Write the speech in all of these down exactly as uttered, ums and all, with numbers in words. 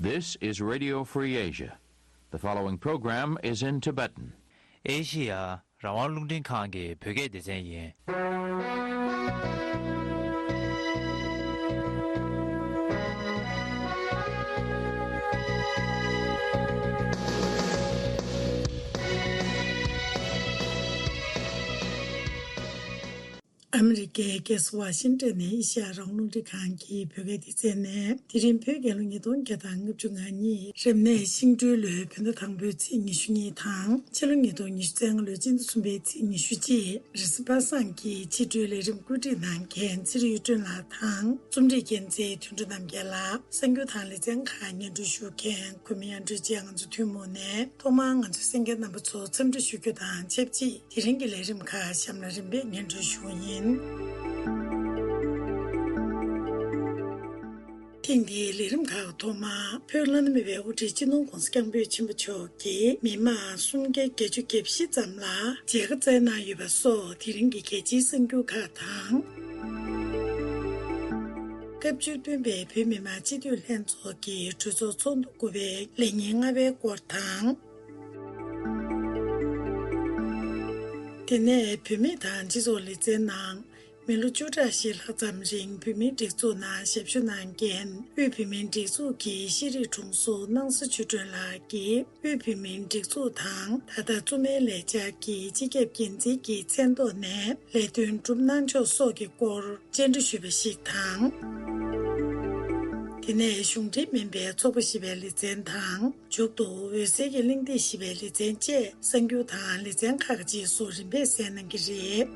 This is Radio Free Asia. The following program is in Tibetan. ཨེ་ཤི་ཡ་རང་དབང་རླུང་འཕྲིན་ཁང་གི་བོད་སྐད་སྡེ་ཚན་ཡིན། ཨ་མི་རི་ཀའི་རྒྱལ་ས་ཝ་ཤིང་ཏོན་ནས་ཨེ་ཤ་ཡ་རང་དབང་རླུང་འཕྲིན་ཁང་གི་བོད་སྐད་སྡེ་ཚན་ནས། དེ་རིང་བོད་རྒྱལ་ལོ་ཉིས་སྟོང་བརྒྱ་དང་ལྔ་བཅུ་ང་གཉིས། རབ་གནས་ཤིང་སྦྲུལ་ལོའི་བོད་ཟླ་དང་པོའི་ཚེས་ཉི་ཤུ་གཉིས་དང་། ཕྱི་ལོ་ཉིས་སྟོང་ཉི་ཤུ་རྩ་ལྔ་ལོའི་སྤྱི་ཟླ་གསུམ་པའི་ཚེས་ཉི་ཤུ་གཅིག་རེས་གཟའ་པ་སངས་ཀྱི་ཕྱི་དྲོའི་ལས་རིམ་བཀོད་སྒྲིག་གནང་མཁན་ཚེ་རིང་གཡུ་སྒྲོན་ལགས་དང་། རྩོམ་སྒྲིག་འགན་འཛིན་དོན་གྲུབ་རྣམ་རྒྱལ་ལགས། གསར་འགྱུར་དང་ལེ་ཚན་ཁག་སྙན་སྒྲོན་ཞུ་མཁན་གུས་མོ་གཡང་སྒྲོན་བཅས་ང་ཚོ་ཐུན་མོང་ནས། ཐོག་མར་ང་ཚོའི་གསན་མཁན་རྣམ་པ་ཚོ་འཚམས་འདྲི་ཞུ་རྒྱུ་དང་ཆབས་ཅིག་དེ་རིང་གི་ལས་རིམ་ཁག་གཤམ་ལ་རིམ་པས་སྙན་སྒྲོན་ཞུ་གི་ཡིན། ཐེངས་འདིའི་ལས་རིམ་ཁག་ཐོག་མར་བོད་བླ་ན་མེད་པའི་དབུ་ཁྲིད་སྤྱི་ནོར་༧གོང་ས་༧སྐྱབས་མགོན་ཆེན་པོ་མཆོག་གིས་མི་མང་སུམ་བརྒྱ་བརྒྱད་ཅུ་གྱ་བཞི་ཙམ་ལ་མཇལ་ཁ་བསྩལ་གནང་ཡོད་པ་སོགས་དེ་རིང་གི་གལ་ཆེའི་གསར་འགྱུར་ཁག་དང་། སྐབས་བཅུ་བདུན་པའི་བོད་མི་མང་སྤྱི་འཐུས་ལྷན་ཚོགས་ཀྱི་གྲོས་ཚོགས་ཚོགས་འདུ་དགུ་པའི་ལས་ཉིན་ལྔ་པའི་སྐོར་དང་། དེ་ནས་བུད་མེད་དང་སྤྱི་ཚོགས་ལེ་ཚན་ནང་། མི་ལོ་བཅུ་ཕྲག་བཞི་ལྷག་ཙམ་རིང་བོད་མིའི་སྒྲིག་འཛུགས་ནང་ཞབས་ཞུ་གནང་མཁན་དབུས་བོད་མིའི་སྒྲིག་འཛུགས་ཀྱི་ཤེས་རིག་དྲུང་འཚོ་སྣང་ས་ཆོས་སྒྲོན་ལགས་ཀྱིས་དབུས་བོད་མིའི་སྒྲིག་འཛུགས་དང་ད་ལྟ་བཙུན་མའི་ལས་འཆར་གྱི་སྤྱི་ཁྱབ་འགན་འཛིན་གྱི་མཚན་ཐོག་ནས་ལས་དོན་བསྒྲུབས་གནང་ཕྱོགས་སོགས་ཀྱི་སྐོར་བཅར་འདྲི་ཞུས་པ་ཞིག་དང་། དེ་ནས་གཞུང་འབྲེལ་མིན་པའི་ཚོགས་པ་ཞེས་པའི་ལེ་ཚན་དང་། མཇུག་ཏུ་འོད་གསལ་གྱི་གླེང་སྟེགས་ཞེས་པའི་ལེ་ཚན་བཅས་གསར་འགྱུར་དང་ལེ་ཚན་ཁག་གི་རྗེས་སུ་རིམ་པས་གསན་གནང་གི་རེད།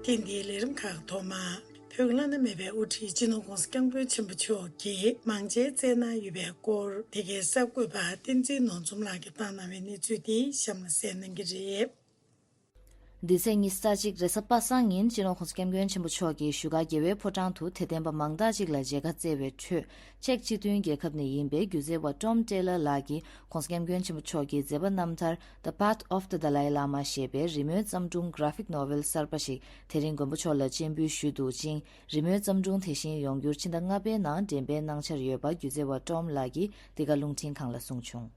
ཐེངས་འདིའི་ལས་རིམ་ཁག་ཐོག་མར་བོད་བླ་ན་མེད་པའི་དབུ་ཁྲིད་སྤྱི་ནོར་༧གོང་ས་༧སྐྱབས་མགོན་ཆེན་པོ་མཆོག་གིས་མང་མཇལ་བསྩལ་གནང་ཡོད་པའི་སྐོར་དེ་གའི་གསར་འགོད་པ་བསྟན་འཛིན་ནོར་འཛོམས་ལགས་ཀྱིས་བཏང་གནང་བའི་གནས་ཚུལ་དེ་གཤམ་ལ་གསན་གནང་གི་རེད། འདི་ཚེས་ཉི་ཤུ་རྩ་གཅིག་རེས་གཟའ་པ་སངས་ཉིན་སྤྱི་ནོར་༧གོང་ས་༧སྐྱབས་མགོན་ཆེན་པོ་མཆོག་གིས་བཞུགས་སྒར་རྒྱལ་བའི་ཕོ་བྲང་དུ་དད་ལྡན་པ་མང་དག་ཅིག་ལ་མཇལ་ཁ་བསྩལ་བའི་ཁྲོད། ཅེཀ་སྤྱི་མཐུན་རྒྱལ་ཁབ་ནས་ཡིན་པའི་སྒྱུ་རྩལ་བ་ཊོམ་ཊེ་ལར་ལགས་ཀྱིས་༧གོང་ས་༧སྐྱབས་མགོན་ཆེན་པོ་མཆོག་གི་མཛད་པ་རྣམ་ཐར་The Path of the Dalai Lama ཞེས་པའི་རི་མོའི་བརྩམས་སྒྲུང་གྷ་ར་ཕིག་ནོ་ཝེལ་གསར་པ་ཞིག་དེ་རིང་མགོན་པོ་མཆོག་ལ་སྤྱན་འབུལ་ཞུས་འདུག་ཅིང་། རི་མོའི་བརྩམས་སྒྲུང་དེ་བཞིན་ཡོང་འགྱུར་ཕྱི་ཟླ་ལྔ་པའི་ནང་འགྲེམས་སྤེལ་གནང་འཆར་ཡོད་པ་སྒྱུ་རྩལ་བ་ཊོམ་ལགས་ཀྱིས་འདི་ག་རླུང་འཕྲིན་ཁང་ལ་གསུངས་བྱུང་།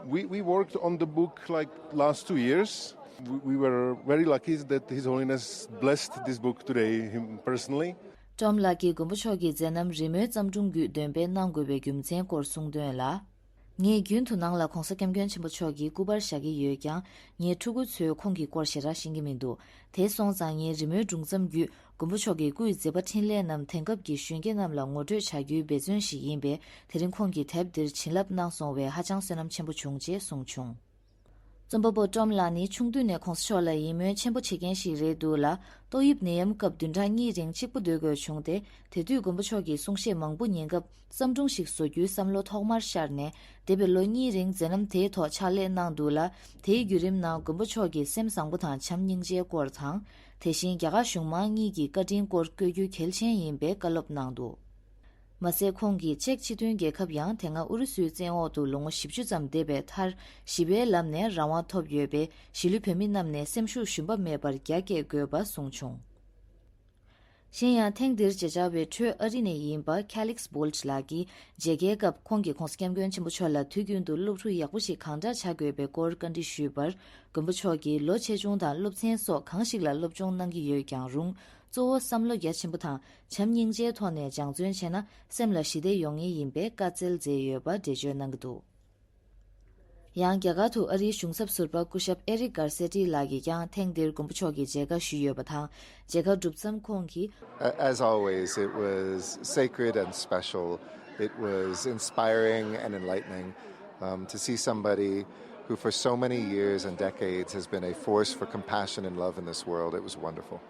We, we worked on the book like last two years. We, we were very lucky that His Holiness blessed this book today, him personally. ཊོམ་ལགས་ཀྱིས་མགོན་པོ་མཆོག་གི་མཛད་རྣམ་རི་མོའི་བརྩམས་སྒྲུང་བརྒྱུད་འདོན་སྤེལ་གནང་དགོས་པའི་རྒྱུ་མཚན་སྐོར་གསུངས་དོན་ལ། ངས་རྒྱུན་དུ་ནང་ལ་༧གོང་ས་༧སྐྱབས་མགོན་ཆེན་པོ་མཆོག་གི་སྐུ་པར་བཞག་གི་ཡོད་ཀྱང་། ངའི་ཕྲུ་གུ་ཚོས་ཁོང་གི་སྐོར་ཞེ་དྲག་ཤེས་ཀྱི་མི་འདུག་དེ་སོང་ཙང་ངའི་རི་མོའི་སྒྲུང་མཚམས་བརྒྱུད། མགོན་པོ་མཆོག་གི་སྐུའི་མཛད་པ་འཕྲིན་ལས་རྣམས་དེང་སྐབས་ཀྱི་གཞོན་སྐྱེས་རྣམས་ལ་ངོ་སྤྲོད་བྱ་རྒྱུའི་འབད་བརྩོན་ཞིག་ཡིན་པས། དེ་རིང་ཁོང་གིས་དེབ་འདིར་བྱིན་རླབས་གནང་སོང་བས་ཧ་ཅང་བསོད་ནམས་ཆེན་པོ་བྱུང་ཅེས་གསུངས་བྱུང་། རྩོམ་པ་པོ་ཊོམ་ལགས་ནི་ཆུང་དུས་ནས་༧གོང་ས་མཆོག་ལ་ཡིད་སྨོན་ཆེན་པོ་བྱེད་མཁན་ཞིག་རེད་འདུག་ལ། ཏོག་དབྱིབས་ནད་ཡམས་སྐབས་བདུན་ཕྲག་གཉིས་རིང་གཅིག་པུ་སྡོད་དགོས་བྱུང་སྟེ། དེ་དུས་མགོན་པོ་མཆོག་གིས་གསུང་བཤད་མང་པོ་ཉན་སྐབས། བརྩམས་སྒྲུང་ཞིག་བཟོ་རྒྱུའི་བསམ་བློ་ཐོག་མར་ཤར་ནས། འདས་པའི་ལོ་གཉིས་རིང་མཛད་རྣམ་དེའི་ཐོག་ཕྱག་ལས་གནང་འདུག་ལ། དེའི་བརྒྱུད་རིམ་ནང་མགོན་པོ་མཆོག་གི་སེམས་བཟང་པོ་དང་བྱམས་སྙིང་རྗེའི་སྐོར་དང་། དེ་བཞིན་རྒྱ་གར་གཞུང་མང་གཉིས་ཀྱི་བཀའ་དྲིན་སྐོར་བཀོད་རྒྱུ་གལ་ཆེན་ཡིན་པའི་བཀའ་སློབ་གནང་འདུག་མ་ཟད་ཁོང་གིས་ཅེཀ་སྤྱི་མཐུན་རྒྱལ་ཁབ་ཡང་དེ་སྔ་ཨུ་རུ་སུའི་བཙན་འོག་ཏུ་ལོ་ངོ་བཞི་བཅུ་ཙམ་བསྡད་པའི་མཐར། ཞི་བའི་ལམ་ནས་རང་དབང་ཐོབ་ཡོད་པས། གཞིས་ལུས་བོད་མི་རྣམས་ནས་སེམས་ཤུགས་ཞུམ་པ་མེད་པར་རྒྱ་སྐྱེད་དགོས་པ་གསུངས་བྱུང་། གཞན་ཡང་ཐེངས་འདིར་མཇལ་བཅར་བའི་ཁྲོད་ཨ་རི་ནས་ཡིན་པ་Calix Bolt ལགས་ཀྱིས་མཇལ་ཁའི་སྐབས་ཁོང་གིས་༧གོང་ས་༧སྐྱབས་མགོན་ཆེན་པོ་མཆོག་ལ་དུས་རྒྱུན་དུ་སློབ་ཕྲུག་ཡག་པོ་ཞིག་གང་འདྲ་བྱ་དགོས་པའི་སྐོར་བཀའ་འདྲི་ཞུས་པར། མགོན་པོ་མཆོག་གིས་ལོ་ཆེ་ཆུང་དང་སློབ་ཚན་སོགས་གང་ཞིག་ལ་སློབ་སྦྱོང་གནང་གི་ཡོད་ཀྱང་རུང་། གཙོ་བོ་བསམ་བློ་རྒྱ་ཆེན་པོ་དང་བྱམས་སྙིང་རྗེའི་ཐོག་ནས་སྦྱང་བརྩོན་བྱས་ན་སེམས་ལ་ཞི་བདེ་ཡོང་ངེས་ཡིན་པའི་བཀའ་སྩལ་མཛད་ཡོད་པ་འགྲེལ་བརྗོད་གནང་གི་འདུག་ཡང་རྒྱ་གར་དུ་ཨ་རིའི་གཞུང་ཚབ་ཟུར་པ་སྐུ་ཞབས་ཨེ་རིག་གར་སེ་ཏི་ལགས་ཀྱིས་ཀྱང་ཐེངས་འདིར་མགོན་པོ་མཆོག་གི་མཇལ་ཁ་ཞུས་ཡོད་པ་དང་། མཇལ་ཁ་གྲུབ་མཚམས་ཁོང་གིས། A- As always, it was sacred and special. It was inspiring and enlightening, um, to see somebody who for so many years and decades has been a force for compassion and love in this world. It was wonderful.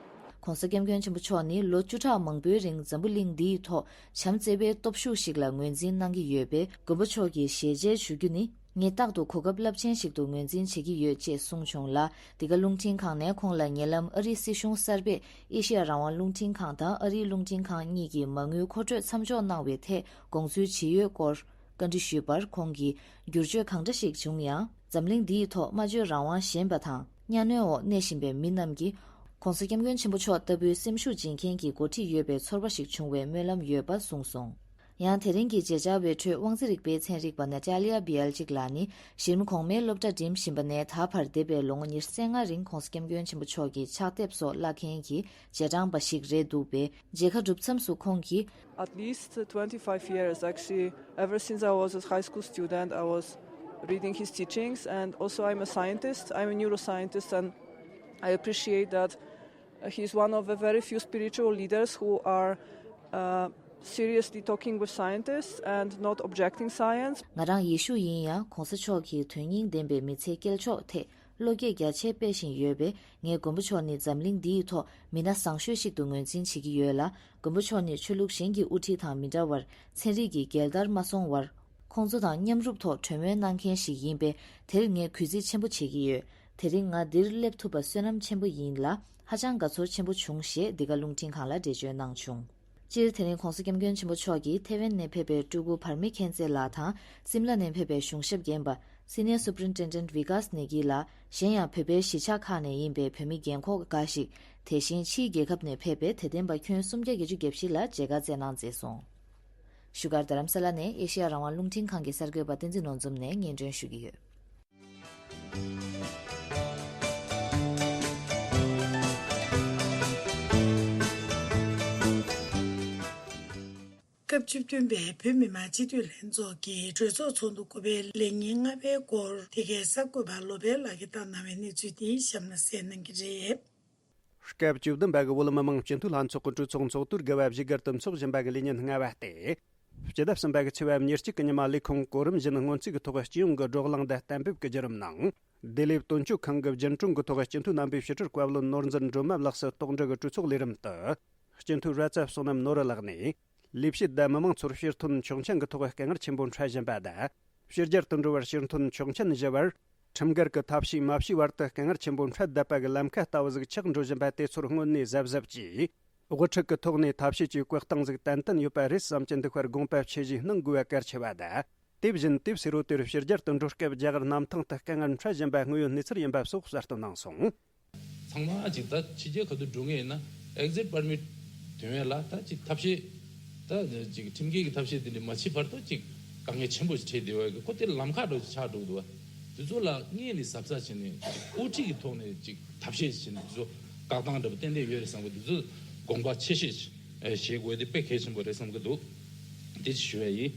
༧གོང་ས་༧སྐྱབས་མགོན་ཆེན་པོ་མཆོག་ནི་ལོ་བཅུ་ཕྲག་མང་པོའི་རིང་འཛམ་བུ་གླིང་འདིའི་ཐོག་བྱམས་བརྩེ་བའི་སྟོབས་ཤུགས་ཤིག་ལ་ངོས་འཛིན་གནང་གི་ཡོད་པས། མགོན་པོ་མཆོག་གི་ཞལ་མཇལ་ཞུ་རྒྱུ་ནི་ངས་རྟག་ཏུ་གོ་སྐབས་རླབས་ཆེན་ཞིག་ཏུ་ངོས་འཛིན་བྱེད་ཀྱི་ཡོད་ཅེས་གསུངས་བྱུང་ལ། འདི་ག་རླུང་འཕྲིན་ཁང་ནས་ཁོང་ལ་ཉེ་ལམ་ཨ་རིའི་སྲིད་གཞུང་གསར་པས་ཨེ་ཤེ་ཡ་རང་དབང་རླུང་འཕྲིན་ཁང་དང་ཨ་རིའི་རླུང་འཕྲིན་ཁང་གཉིས་ཀྱི་མ་དངུལ་མཁོ་སྤྲོད་མཚམས་འཇོག་གནང་བའི་ཐད་དགོངས་ཚུལ་ཇི་ཡོད་སྐོར་བཀའ་འདྲི་ཞུས་པར། ཁོང་གིས་བསྒྱུར་བཅོས་གང་འདྲ་ཞིག་བྱུང་ཡང་། འཛམ་གླིང་འདིའི་ཐོག་སྨྲ་བརྗོད་རང་དབང་ཞན་པ་དང་གཉའ་གནོན་འོག་གནས་བཞིན་པའི་མི་རྣམས་ཀྱིས་ ༸གོང་ས་༸སྐྱབས་མགོན་ཆེན་པོ་མཆོག་ལྟ་བུའི་སེམས་ཤུགས་འབྱིན་མཁན་གྱི་འགོ་ཁྲིད་ཡོད་པའི་ཚོར་བ་ཞིག་བྱུང་བའི་སྨོན་ལམ་ཡོད་པ་གསུངས་སོང་། ཡང་དེ་རིང་གི་མཇལ་བཅར་བའི་ཁྲོད་དབང་རྩིས་རིག་པའི་ཚན་རིག་པ་ནཱ་ཏཱ་ལི་ཡ་བི་ཨལ་ཅིག་ལགས་ནི་གཞི་རིམ་གོང་མའི་སློབ་གྲྭ་འགྲིམ་བཞིན་པ་ནས་ད་བར་འདས་པའི་ལོ་ངོ་ཉི་ཤུ་རྩ་ལྔ་རིང་༸གོང་ས་༸སྐྱབས་མགོན་ཆེན་པོ་མཆོག་གི་ཕྱག་དེབ་སོགས་བཀླགས་མཁན་གྱི་རྗེས་འབྲང་པ་ཞིག་རེད་འདུག་པས། མཇལ་ཁ་གྲུབ་མཚམས་སུ་ཁོང་གིས། At least uh, twenty-five years, actually. Ever since I was a high school student, I was reading his teachings, and also I'm a scientist. I'm a neuroscientist, and I appreciate that uh, he's one of the very few spiritual leaders who are uh, seriously talking with scientists and not objecting science. ང་རང་ཡེ་ཤུ་ཡིན་ཡང་༸གོང་ས་མཆོག་གི་དོན་སྙིང་ལྡན་པའི་མི་ཚེ་སྐྱེལ་ཕྱོགས་ཐད་བློ་སྐྱེད་རྒྱ་ཆེ་སྤེལ་བཞིན་ཡོད་པས། ངས་མགོན་པོ་མཆོག་ནི་འཛམ་གླིང་འདིའི་ཐོག་མི་སྣ་བཟང་ཤོས་ཤིག་ཏུ་ངོས་འཛིན་བྱེད་ཀྱི་ཡོད་ལ། མགོན་པོ་མཆོག་ནི་ཆོས་ལུགས་གཞན་གྱི་དབུ་ཁྲིད་དང་མི་འདྲ་བར་ཚན་རིག་གི་འགལ་ཟླར་མ་སོང་བར། ཁོང་ཚོ་དང་མཉམ་རུབ་ཐོག་གྲོས་མོལ་གནང་མཁན་ཞིག་ཡིན་པས། དེར་ངས་གུས་བརྩི་ཆེན་པོ་བྱེད་ཀྱི་ཡོད། དེ་རིང་ང་འདིར་སླེབས་ཐུབ་པ་བསོད་ནམས་ཆེན་པོ་ཡིན་ལ། ཧ་ཅང་དགའ་ཚོར་ཆེན་པོ་བྱུང་ཞེས་འདི་ག་རླུང་འཕྲིན་ཁང་ལ་འགྲེལ་བརྗོད་གནང་བྱུང་། སྤྱིར་དེ་རིང་༸གོང་ས་༸སྐྱབས་མགོན་ཆེན་པོ་མཆོག་གིས་ཐེ་ཝན་ནས་ཕེབས་པའི་སྤྲུལ་སྐུ་བར་མི་མཁྱེན་བརྩེ་ལགས་དང་། སིམ་ལ་ནས་ཕེབས་པའི་གཞུང་ཞབས་རྒན་པ། Senior Superintendent Vikas Negi ལགས། གཞན་ཡང་བོད་པའི་གཞིས་ཆགས་ཁག་ནས་ཡིན་པའི་བོད་མི་རྒན་འཁོགས་འགའ་ཞིག་དེ་བཞིན་ཕྱིའི་རྒྱལ་ཁབ་ནས་ཕེབས་པའི་དད་ལྡན་པ་ཁྱོན་སུམ་བརྒྱ་བརྒྱད་ཅུ་གྱ་བཞི་ལ་མཇལ་ཁ་བསྩལ་གནང་མཛད་སོང་། བཞུགས་སྒར་རྡ་རམ་ས་ལ་ནས་ཨེ་ཤེ་ཡ་རང་དབང་རླུང་འཕྲིན་ཁང་གི་གསར་འགོད་པ་བསྟན་འཛིན་ནོར་འཛོམས་ནས་སྙན་སྒྲོན་ཞུ་གི་ཡོད། སྐབས་བཅུ་བདུན་པའི་བོད་མི་མང་སྤྱི་འཐུས་ལྷན་ཚོགས་ཀྱི་གྲོས་ཚོགས་ཚོགས་འདུ་དགུ་པའི་ལས་ཉིན་ལྔ་པའི་སྐོར་དེ་གའི་གསར་འགོད་པ་བློ་བྷེ་ལགས་ཀྱིས་བཏང་གནང་བའི་གནས་ཚུལ་དེ་གཤམ་ལ་གསན་གནང་གི་རེད། སྐབས་བཅུ་བདུན་པ་གི་བོད་མི་མང་སྤྱི་འཐུས་ལྷན་ཚོགས་ཀྱི་གྲོས་ཚོགས་ཚོགས་དུས་དགུ་པ་བཞུགས་སྒར་དུ་འཚོགས་བཞིན་པ་གི་ལས་ཉིན་ལྔ་པ་སྟེ། སྤྱི་ཟླ་གསུམ་པ་གི་ཚེས་པ་ཉེར་གཅིག་གི་ཉི་མ་ལས་ཁུངས་གོ་རིམ་བཞིན་སྔོན་ཚུད་ཀྱི་ཐོག་སྤྱི་ཡོངས་ཀྱི་བགྲོ་གླེང་དང་གཏན་འབེབས་ཀྱི་བརྒྱུད་རིམ་ནང་། བདེ་ལེགས་དོན་གཅོད་ཁང་གི་རྒྱུན་དྲུང་གི་ཐོག་སྤྱི་འཐུས་རྣམ་པས་ཕྱི་དྲིལ་བཀའ་བློན་ནོར་འཛིན་སྒྲོལ་མ་ལགས་སུ་ལྟོགས་འགྲོ་གི་གྲོས་ཚོགས་ལས་རིམ་དུ། སྤྱི་འཐུས་ར་ཙ་བསོད་ནམས་ནོར་བུ་ལགས་ནས། ལས་བྱེད་དང་མི་མང་ཚོར་ཕྱིར་ཐོན་ཆོག་མཆན་གྱི་ཐོག་དཀའ་ངལ་ཆེན་པོ་འཕྲད་བཞིན་པ་དང་། ཕྱི་རྒྱལ་དུ་འགྲོ་བར་ཕྱིར་ཐོན་ཆོག་མཆན་ཞུ་བར། ཁྲིམས་འགལ་གྱི་ཐབས་ཤེས་མ་བྱས་བར་དུ་དཀའ་ངལ་ཆེན་པོ་འཕྲད་བསྡད་པ་གི་ལམ་ཁ་ལྟ་བུ་ཟིག་ཆགས་འགྲོ་བཞིན་པ་དེ་ཚོར་དངོས་གནས་གཟབ་གཟབ་གྱིས། དབུ་ཁྲིད་ཀྱི་ཐོག་ནས་ཐབས་ཤེས་ཀྱི་བཀོད་སྟངས་ཟིག་ཏན་ཏན་ཡོད་པ་རེད་བསམ་གྱི་འདུག་པར་དགོངས་པ་ཆེ་བཞེས་གནང་དགོས་པ་གལ་ཆེ་བ་དང་། དེ་བཞིན་དེབ་སེར་པོ་དེར་ཕྱི་རྒྱལ་དུ་འགྲོ་སྐབས་རྒྱ་གར་གནམ་ཐང་དུ་དཀའ་ངལ་འཕྲད་བཞིན་པ་དངོས་ཡོད་གནས་ཚུལ་ཡིན་པ་སོགས་གསལ་སྟོན་གནང་སོང་། ཚང་མ་ཅིག་ད་ཕྱི་རྒྱལ་ཁ་ཐུག་འགྲོ་མཁན་ཡིན་ན་exit permit་དོན་ཡོད་ལ་ད་ཅིག་ཐབས་ཤེས་ད་ཅིག་ཁྲིམས་འགལ་གྱི་ཐབས་ཤེས་དེ་འདྲ་མ་བྱེད་བར་དུ་ཅིག་དཀའ་ངལ་ཆེན་པོ་ཞིག་འཕྲད་བསྡད་པ་གི་ཁོ་དེ་ལམ་ཁ་འགྲོ་ཅིག་ཆགས་འགྲོ་འདུག་བ། དེ་ཚོ་ལ་སྔོན་ནས་གཟབ་གཟབ་བྱས་ནས་ཅིག་དབུ་ཁྲིད་ཀྱི་ཐོག་ནས་ཅིག་ཐབས་ཤེས་བྱས་ནས་དེ་ཚོ་བཀག་སྟངས་འདྲ་པོ་ཏན་ཏན་ཡོད་རེད་བསམ་གི་འདུག་དེ་ཚོ་དགོངས་པ་ཆེ་བཞེས་བྱེད་དགོས་དེ་དཔེ་གལ་ཆེན་པོ་རེད་བསམ་གི་འདུག་དེ་ཅིག་ཞུ་ཡ་ཡིན།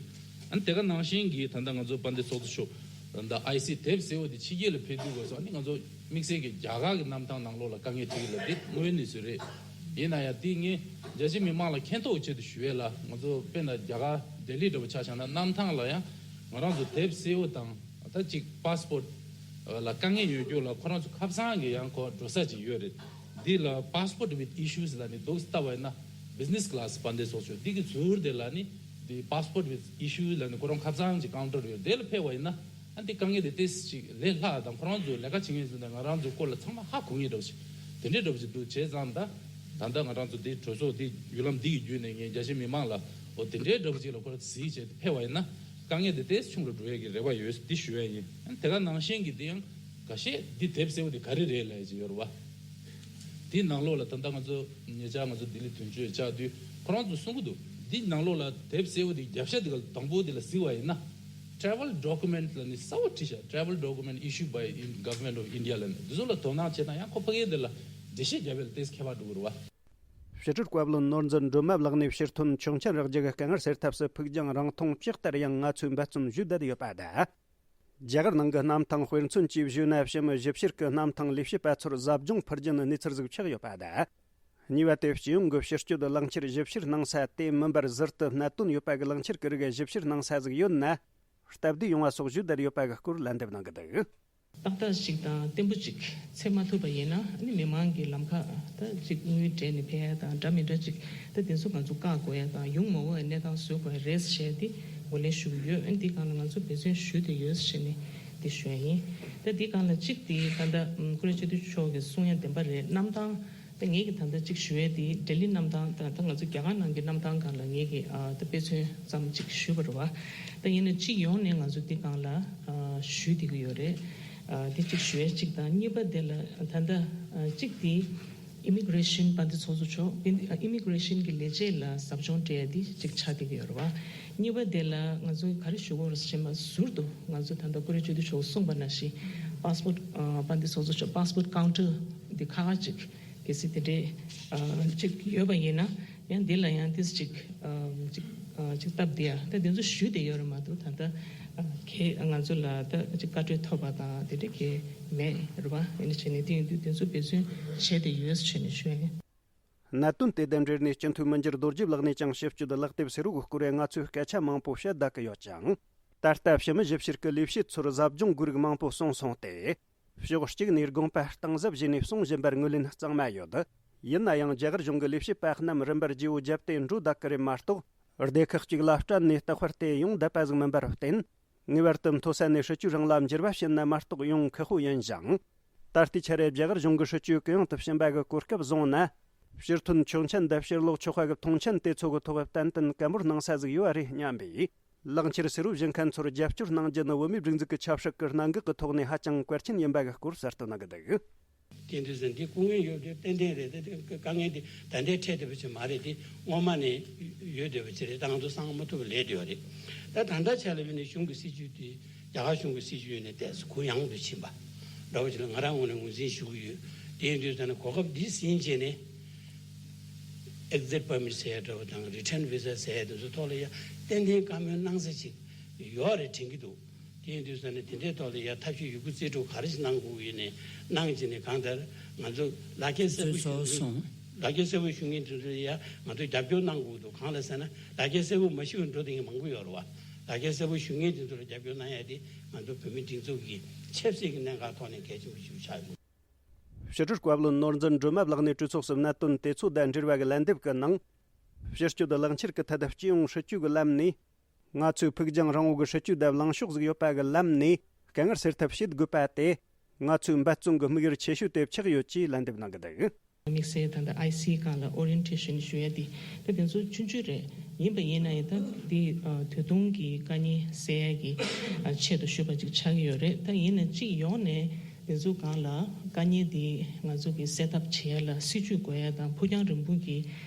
ཨ་ནི་དེ་ག་ནང་བཞིན་གྱི་ད་ལྟ་ང་ཚོ་དཔལ་ལྡན་ཚོགས་གཙོ་མཆོག་ད་ལྟ་ཨའི་སི་དེབ་སེར་པོ་དེ་ཕྱི་རྒྱལ་ལ་ཕེབས་དུས་སྐབས་སུ་ཨ་ནི་ང་ཚོ་དམིགས་བསལ་གྱི་རྒྱ་གར་གྱི་གནམ་ཐང་ནང་ལོགས་ལ་དཀའ་ངལ་འཕྲད་ཀྱི་ལབ་དེ་དངོས་ཡོད་གནས་ཚུལ་རེད། ཡིན་ན་ཡང་དེ་ངས་རྒྱ་ཆེ་མི་མང་ལ་མཁྱེན་རྟོགས་ཆེད་དུ་ཞུ་ཡས་ལ་ང་ཚོ་དཔེར་ན་རྒྱ་གར་ལྡི་ལི་འདྲ་པོ་ཆ་བཞག་ན་གནམ་ཐང་ལ་ཡང་ང་རང་ཚོ་དེབ་སེར་པོ་དང་ད་ཅིག་པཱ་སི་པོར་ཊི་ལ་དཀའ་ངལ་ཡོད་རྒྱུ་ལ་ཁོ་རང་ཚོ་ཁ་སང་གི་ཡང་ཁོ་འགྲོ་ས་ཅིག་ཡོད་རེད། འདི་ལ་passport with issues་ལ་ནི་འདུག་ལྟ་བ་ཡིན་ན་business class་དཔལ་ལྡན་ཚོགས་གཙོ་འདི་གི་ཟུར་དེ་ལ་ནི་འདི་passport with issues་ལ་ནི་ཁོ་རང་ཁ་སང་གི་counter་ཡོད་དེ་ལ་ཕེབས་པ་ཡིན་ན་ཨ་འདི་དཀའ་ངལ་དེ་ཏོག་ཙམ་ཅིག་ལས་སླ་དང་ཁོ་རང་ཚོ་ལས་ཀ་བྱེད་མཁན་ཚོ་དང་ང་རང་ཚོ་སྐོར་ལ་ཚང་མ་ཧ་གོ་མཁན་འདྲ་པོ་ཞིག་དེ་འདྲའི་འདྲ་པོ་ཞིག་འདུག་བྱས་ཙང་ད་ད་ལྟ་ང་རང་ཚོ་འདི་གྲོས་ཚོགས་འདི་བརྒྱུད་ལམ་འདི་གི་བརྒྱུད་ནས་ངས་རྒྱ་ཆེ་མི་མང་ལ་འོ་དེ་འདྲའི་འདྲ་པོ་ཅིག་ལ་ཁོ་རང་གཟིགས་བྱས་ཏེ་ཕེབས་པ་ཡིན་ན་དཀའ་ངལ་དེ་ཏོག་ཙམ་ཆུང་རུ་འགྲོ་ཡས་ཀྱི་རེ་བ་ཡོད་འདི་ཞུ་ཡས་ཡིན། ཨ་ནི་དེ་ག་ནང་བཞིན་གྱི་འདི་ཡང་འགའ་ཤས་འདི་དེབ་སེར་པོ་འདི་ག་རེ་རེད་ལབ་ཡས་ཅིག་ཡོད་རེད་བ། འདི་ནང་ལོགས་ལ་ད་ལྟ་ང་ཚོ་ཉེ་ཆར་ང་ཚོ་ལྡི་ལི་དོན་གཅོད་བཅར་དུས་ཁོ་རང་ཚོ་གསུང་གི་འདུག་འདི་ནང་ལོགས་ལ་དེབ་སེར་པོ་འདི་རྒྱབ་ཤ་འདི་ག་དང་པོ་འདི་ལ་གཟིགས་པ་ཡིན་ན། Travel document་ལ་ནི་གསལ་པོ་བྲིས་ཤག Travel document issued by in Government of India་ལ་ནི་འདི་ཚོ་ལ་དོ་སྣང་བྱེད་དང་ཡང་ཁོ་ཕ་གིའི་འདི་ལ་འགྲེལ་བཤད་རྒྱབ་པའི་ལ་ཏོག་ཙམ་ཁྱད་པར་འགྲོ་གི་རེད་བ། ཕྱི་དྲིལ་བཀའ་བློན་ནོར་འཛིན་སྒྲོལ་མ་ལགས་ནས་ཕྱིར་ཐོན་ཆོག་མཆན་རག་རྒྱུ་གི་དཀའ་ངལ་སེལ་ཐབས་སུ་ཕུགས་རྒྱང་རིང་ཐུང་ཇི་ལྟར་ཡང་ང་ཚོས་འབད་བརྩོན་ཞུ་བསྡད་ཡོད་པ་དང་། རྒྱ་གར་ནང་གི་གནམ་ཐང་དཔེ་མཚོན་གྱིས་བཞུགས་ན་ཕྱི་མི་ཞིབ་བཤེར་གྱི་གནམ་ཐང་ལས་བྱེད་པ་ཚོར་ཟབ་སྦྱོང་ཕུལ་རྒྱུ་ནི་གནས་ཚུལ་ཟིག་ཆགས་ཡོད་པ་དང་། གཉིས་པ་དེ་སྤྱི་ཡོངས་ཀྱི་ཕྱི་སྐྱོད་གླང་ཆེར་ཞིབ་བཤེར་གནང་ས་དེ་མིན་པར་ཟུར་དུ་གནད་དོན་ཡོད་པ་གི་གླང་ཆེར་གྱི་རིགས་ཞིབ་བཤེར་གནང་ས་ཟིག་ཡོད་ན། སྟབས་བདེ་ཡོང་བ་སོགས་ཞུ་བསྡད་ཡོད་པ་གི་སྐོར་ལན་འདེབས་གནང་གི་འདུག་ཏག་ཏག་ཅིག་དང་བརྟན་པོ་ཅིག་འཚོལ་མ་ཐུབ་པ་ཡིན་ན་ཨ་ནི་མི་མང་གི་ལམ་ཁ་ད་ཅིག་དངུལ་སྤྲད་ནས་ཕེབས་ཡ་དང་འདྲ་མི་འདྲ་ཅིག་ད་དེ་ཚོ་ང་ཚོ་བཀག་དགོས་ཡ་དང་ཡོང་མ་འོས་གནས་སྟངས་བཟོ་དགོས་ཡ་རེད་ཟེར་ཏེ་ངོས་ལེན་ཞུ་གི་ཡོད། ཨ་ནི་འདི་སྒང་ལ་ང་ཚོ་འབད་བརྩོན་ཞུ་བསྡད་ཡོད་ཟེར་ནས་འདི་ཞུ་ཡ་ཡིན། ད་འདི་སྒང་ལ་གཅིག་དེ་ད་ལྟ་སྐུ་ངོ་སྤྱི་འཐུས་མཆོག་གིས་གསུང་ཡ་བདེན་པ་རེད། གནམ་ཐང་ད་ངེད་ཀྱིས་ད་ལྟ་གཅིག་ཞུ་ཡས་དེ་ལྡི་ལི་གནམ་ཐང་དང་ད་ང་ཚོ་རྒྱ་གར་ནང་གི་གནམ་ཐང་སྒང་ལ་ངེད་ཀྱིས་ཨ་ད་དཔེ་མཚོན་ཙམ་གཅིག་ཞུས་པ་རེད་བ། ད་ཡིན་ན་སྤྱི་ཡོངས་ནས་ང་ཚོ་འདི་སྒང་ལ་ཨ་ཞུས་བསྡད་ཀྱི་ཡོད་རེད། ཨ་དེ་གཅིག་ཞུ་ཡས་གཅིག་དང་གཉིས་པ་དེ་ལ་ད་ལྟ་ཨ་གཅིག་དེ་ ཨི་མི་གྷི་རེ་ཤན་དཔལ་ལྡན་ཚོགས་གཙོ་མཆོག་ཨི་མི་གྷི་རེ་ཤན་གྱི་ལས་བྱེད་ལ་ཟབ་སྦྱོང་སྤྲད་ཡ་དེ་གཅིག་ཆགས་བསྡད་ཀྱི་ཡོད་རེད་བ། གཉིས་པ་དེ་ལ་ང་ཚོ་ག་རེ་ཞུ་དགོས་རེད་ཟེར་ན། ཟུར་དུ་ང་ཚོ་ད་ལྟ་ཀུ་རེ་སྤྱི་འཐུས་མཆོག་གསུངས་པ་ནང་བཞིན། པཱ་སི་པོར་ཊི་ཨ་དཔལ་ལྡན་ཚོགས་གཙོ་མཆོག་པཱ་སི་པོར་ཊི་ཀའུན་ཊར་དེ་ཁག་ཁག་ཅིག་གལ་སྲིད་དེ་འདྲའི་ཨ་ཅིག་ཡོད་པ་ཡིན་ན། ཡང་འདི་ལ་ཡང་ཏིས་ཅིག་ཨ་ཅིག་ཨ་ཅིག་སྟབས་བདེ་ཡ་ད་དེ་ཚོ་ཞུས་བསྡད་ཡོད་རེད་མ་གཏོགས། ད་ལྟ་ཨ་གལ་ང་ཚོ་ལ་ད་ཅིག་བཀའ་འཁྲོལ་ཐོབ་པ་དང་དེ་འདྲ་གལ་མེད་རེད་བ། ཡིན་ནའི་བྱས་ནས་དེ་ཡིན་དུས་དེ་ཚོ་འབད་བརྩོན་བྱས་བསྡད་ཡོད་ཟེར་ནས་ཞུ་ཡ་ཡིན། གནད་དོན་དེ་དང་འབྲེལ་ནས་སྤྱི་འཐུས་མི་འགྱུར་རྡོ་རྗེ་ལགས་ནས་ཀྱང་ཞིབ་དཔྱོད་ལག་དེབ་སེར་པོ་སྐོར་ང་ཚོས་སྐད་ཆ་མང་པོ་བཤད་བསྡད་ཀྱི་ཡོད་ཅིང་། ད་ལྟ་ཕྱི་མི་ཞིབ་བཤེར་གྱི་ལས་བྱེད་ཚོར་ཟབ་སྦྱོང་དགོས་རིགས་མང་པོ་གསུངས་སོང་སྟེ། ཕྱོགས་གཅིག་ནས་དགོངས་པ་གཏིང་ཟབ་བཞེས་ནས་གསུང་བཞིན་པར་ངོས་ལེན་གཙང་མ་ཡོད། ཡིན་ན་ཡང་རྒྱ་གར་གཞུང་གི་ལས་བྱེད་པ་རྣམས་རིམ་པར་བརྗེ་བོ་བརྒྱབ་སྟེ་འགྲོ་བསྡད་ཀྱི་རེད་མ་གཏོགས། སྡེ་ཁག་གཅིག་ལ་སྤྲད་ནས་རྟག་པར་དེ་ཡོང་བསྡད་པ་ཟིག་མིན་པར་བརྟེན། ངེས་པར་དུ་མཐོ་ས་ནས་སྲིད་ཇུས་རང་ལ་འགྱུར་བ་ཕྱིན་ན་མ་གཏོགས་ཡོང་ཁག་པོ་ཡིན་ཞིང་། ད་ལྟའི་ཆར་རྒྱ་གར་གཞུང་གི་སྲིད་ཇུས་གུ་ཡངས་དུ་ཕྱིན་པ་གི་གོ་སྐབས་བཟུང་ན། ཕྱིར་ཐོན་ཆོག་མཆན་དང་ཕྱིར་ལོག་ཆོག་པ་གི་མཐོང་མཆན་དེ་ཚོ་གི་ཐོག་ཏན་ཏན་བཀའ་འབོར་གནང་ས་ཟིག་ཡོད་པ་རེད་སྙམ་པས། ལག་འཁྱེར་སེར་པོ་བཞེས་མཁན་ཚོར་རྒྱབ་སྐྱོར་གནང་རྒྱུ་ནི་བོད་མིའི་སྒྲིག་འཛུགས་ཀྱི་ཆབ་སྲིད་ཀྱི་གནད་འགག་གི་ཐོག་ནས་ཧ་ཅང་གལ་ཆེན་ཡིན་པ་གི་སྐོར་གསལ་སྟོན་གནང་གི་འདུག། དེ་འདུག་ཟེར་འདི་སྐུ་ངལ་ཡོད་དེ་ཏན་ཏན་རེད་དེ། དེ་དཀའ་ངལ་འདི་ད་ལྟའི་འཕྲད་བསྡད་པ་ཅིག་མ་རེད། དེ་སྔོན་མ་ནས་ཡོད་བསྡད་པ་ཅིག་རེད། ད་ང་ཚོ་གསང་མ་ཐུབ་པ་ལས་བསྡད་པ་རེད། ད་ད་ལྟ་ཆ་ལ་ཡིན་ན་གཞུང་གི་སྲིད་ཇུས་དེ་རྒྱ་གར་གཞུང་གི་སྲིད་ཇུས་ནས་ཏོག་ཙམ་གུ་ཡངས་དུ་ཕྱིན་པ་འདྲ་བོ་ཅིག་ལ་ང་རང་ངོས་ནས་ངོས་འཛིན་ཞུ་གི་ཡོད། དེ་ཡིན་དུས་ད་ནི་གོ་སྐབས་འདི་ཟིན་བྱས་ནས་exit permit ཟེར་ཡ་འདྲ་བོ་དང་return visa ཟེར་ཡ་དེ་ཚོ་ཐོག་ལ་ཡ་ཏན་ཏན་བཀའ་མོལ་གནང་ས་ཅིག་ཡོད་རེད་དྲན་གྱི་འདུག། དེ་ཡིན་དུས་ཙང་ནས་དེ་འདྲའི་ཐོག་ལ་ཡ་ཐབས་ཤེས་ཡོད་རྒུ་རྩལ་སྤྲུགས་ག་རེ་ཞིག་གནང་དགོས་ཡོད་ནས་གནང་བྱས་ནས། གང་ལྟར་ང་ཚོ་ལག་འཁྱེར་སེར་པོ་ཞུ་མཁན། ལག་འཁྱེར་སེར་པོ་ཞུ་མཁན་དེ་ཚོ་ལ་ཡ་ང་ཚོ་རྒྱབ་སྐྱོར་གནང་དགོས་འདུག། གང་ལ་ཟེར་ན་ལག་འཁྱེར་སེར་པོ་མ་ཞུ་བའི་འགྲོ་བསྡད་མཁན་མང་པོ་ཡོད་རེད་བ། ལག་འཁྱེར་སེར་པོ་ཞུ་མཁན་དེ་ཚོ་ལ་རྒྱབ་སྐྱོར་གནང་ཡ་དེ་ང་ཚོ་བོད་མི་སྒྲིག་འཛུགས་ཀྱི་ཆབ་སྲིད་ཀྱི་གནད་འགག་ཐོག་ནས་གལ་ཆེན་པོ་ཞིག་ཆགས་ཡོད། ཕྱི་དྲིལ་བཀའ་བློན་ནོར་འཛིན་སྒྲོལ་མ་ལགས་ནས་གྲོས་ཚོགས་སུ་གནད་དོན་དེ་ཚོ་དང་འབྲེལ་བ་གི་ལན་འདེབས་ཀྱི་ནང་། ཕྱི་སྐྱོད་ལག་འཁྱེར་གྱི་ཐད་སྤྱི་ཡོངས་སྲིད་ཇུས་ཀྱི་ལམ་ནས། ང་ཚོའི་ཕུགས་རྒྱང་རིང་བོ་གི་སྲིད་ཇུས་དང་ལངས་ཕྱོགས་ཟིག་ཡོད་པ་གི་ལམ་ནས་དཀའ་ངལ་སེལ་ཐབས་བྱེད་དགོས་པ་དེ། ང་ཚོའི་འབད་བརྩོན་གྱི་དམིགས་ཡུལ་ཆེ་ཤོས་དེ་ཆགས་ཡོད་ཅེས་ལན་འདེབས་གནང་གི་འདུག། དམིགས་བསལ་ད་ལྟ་ཨའི་སི་སྒང་ལ་ཨོ་རི་ཡེན་ཊེ་ཤན་ཞུ་ཡ་དེ་ད་དེ་ཚོ་ཆུང་ཆུང་རེད། ཡིན་པ་ཡིན་ན་ཡང་ད་འདི་ཨ་དུས་ཐུང་གི་དཀའ་ངལ་སེལ་ཡ་གི་ཨ་ཆེད་དུ་ཞུས་པ་ཅིག་ཆགས་ཀྱི་ཡོད་རེད། ད་ཡིན་ན་སྤྱི་ཡོངས་ནས་དེ་ཚོ་སྒང་ལ་དཀའ་ངལ་དེ་ང་ཚོ་གི་སེལ་ཐབས་བྱེད་ཡ་ལ་སྲིད་ཇུས་དགོས་ཡ་དང་ཕུགས་རྒྱང་རིང་པོ་གི་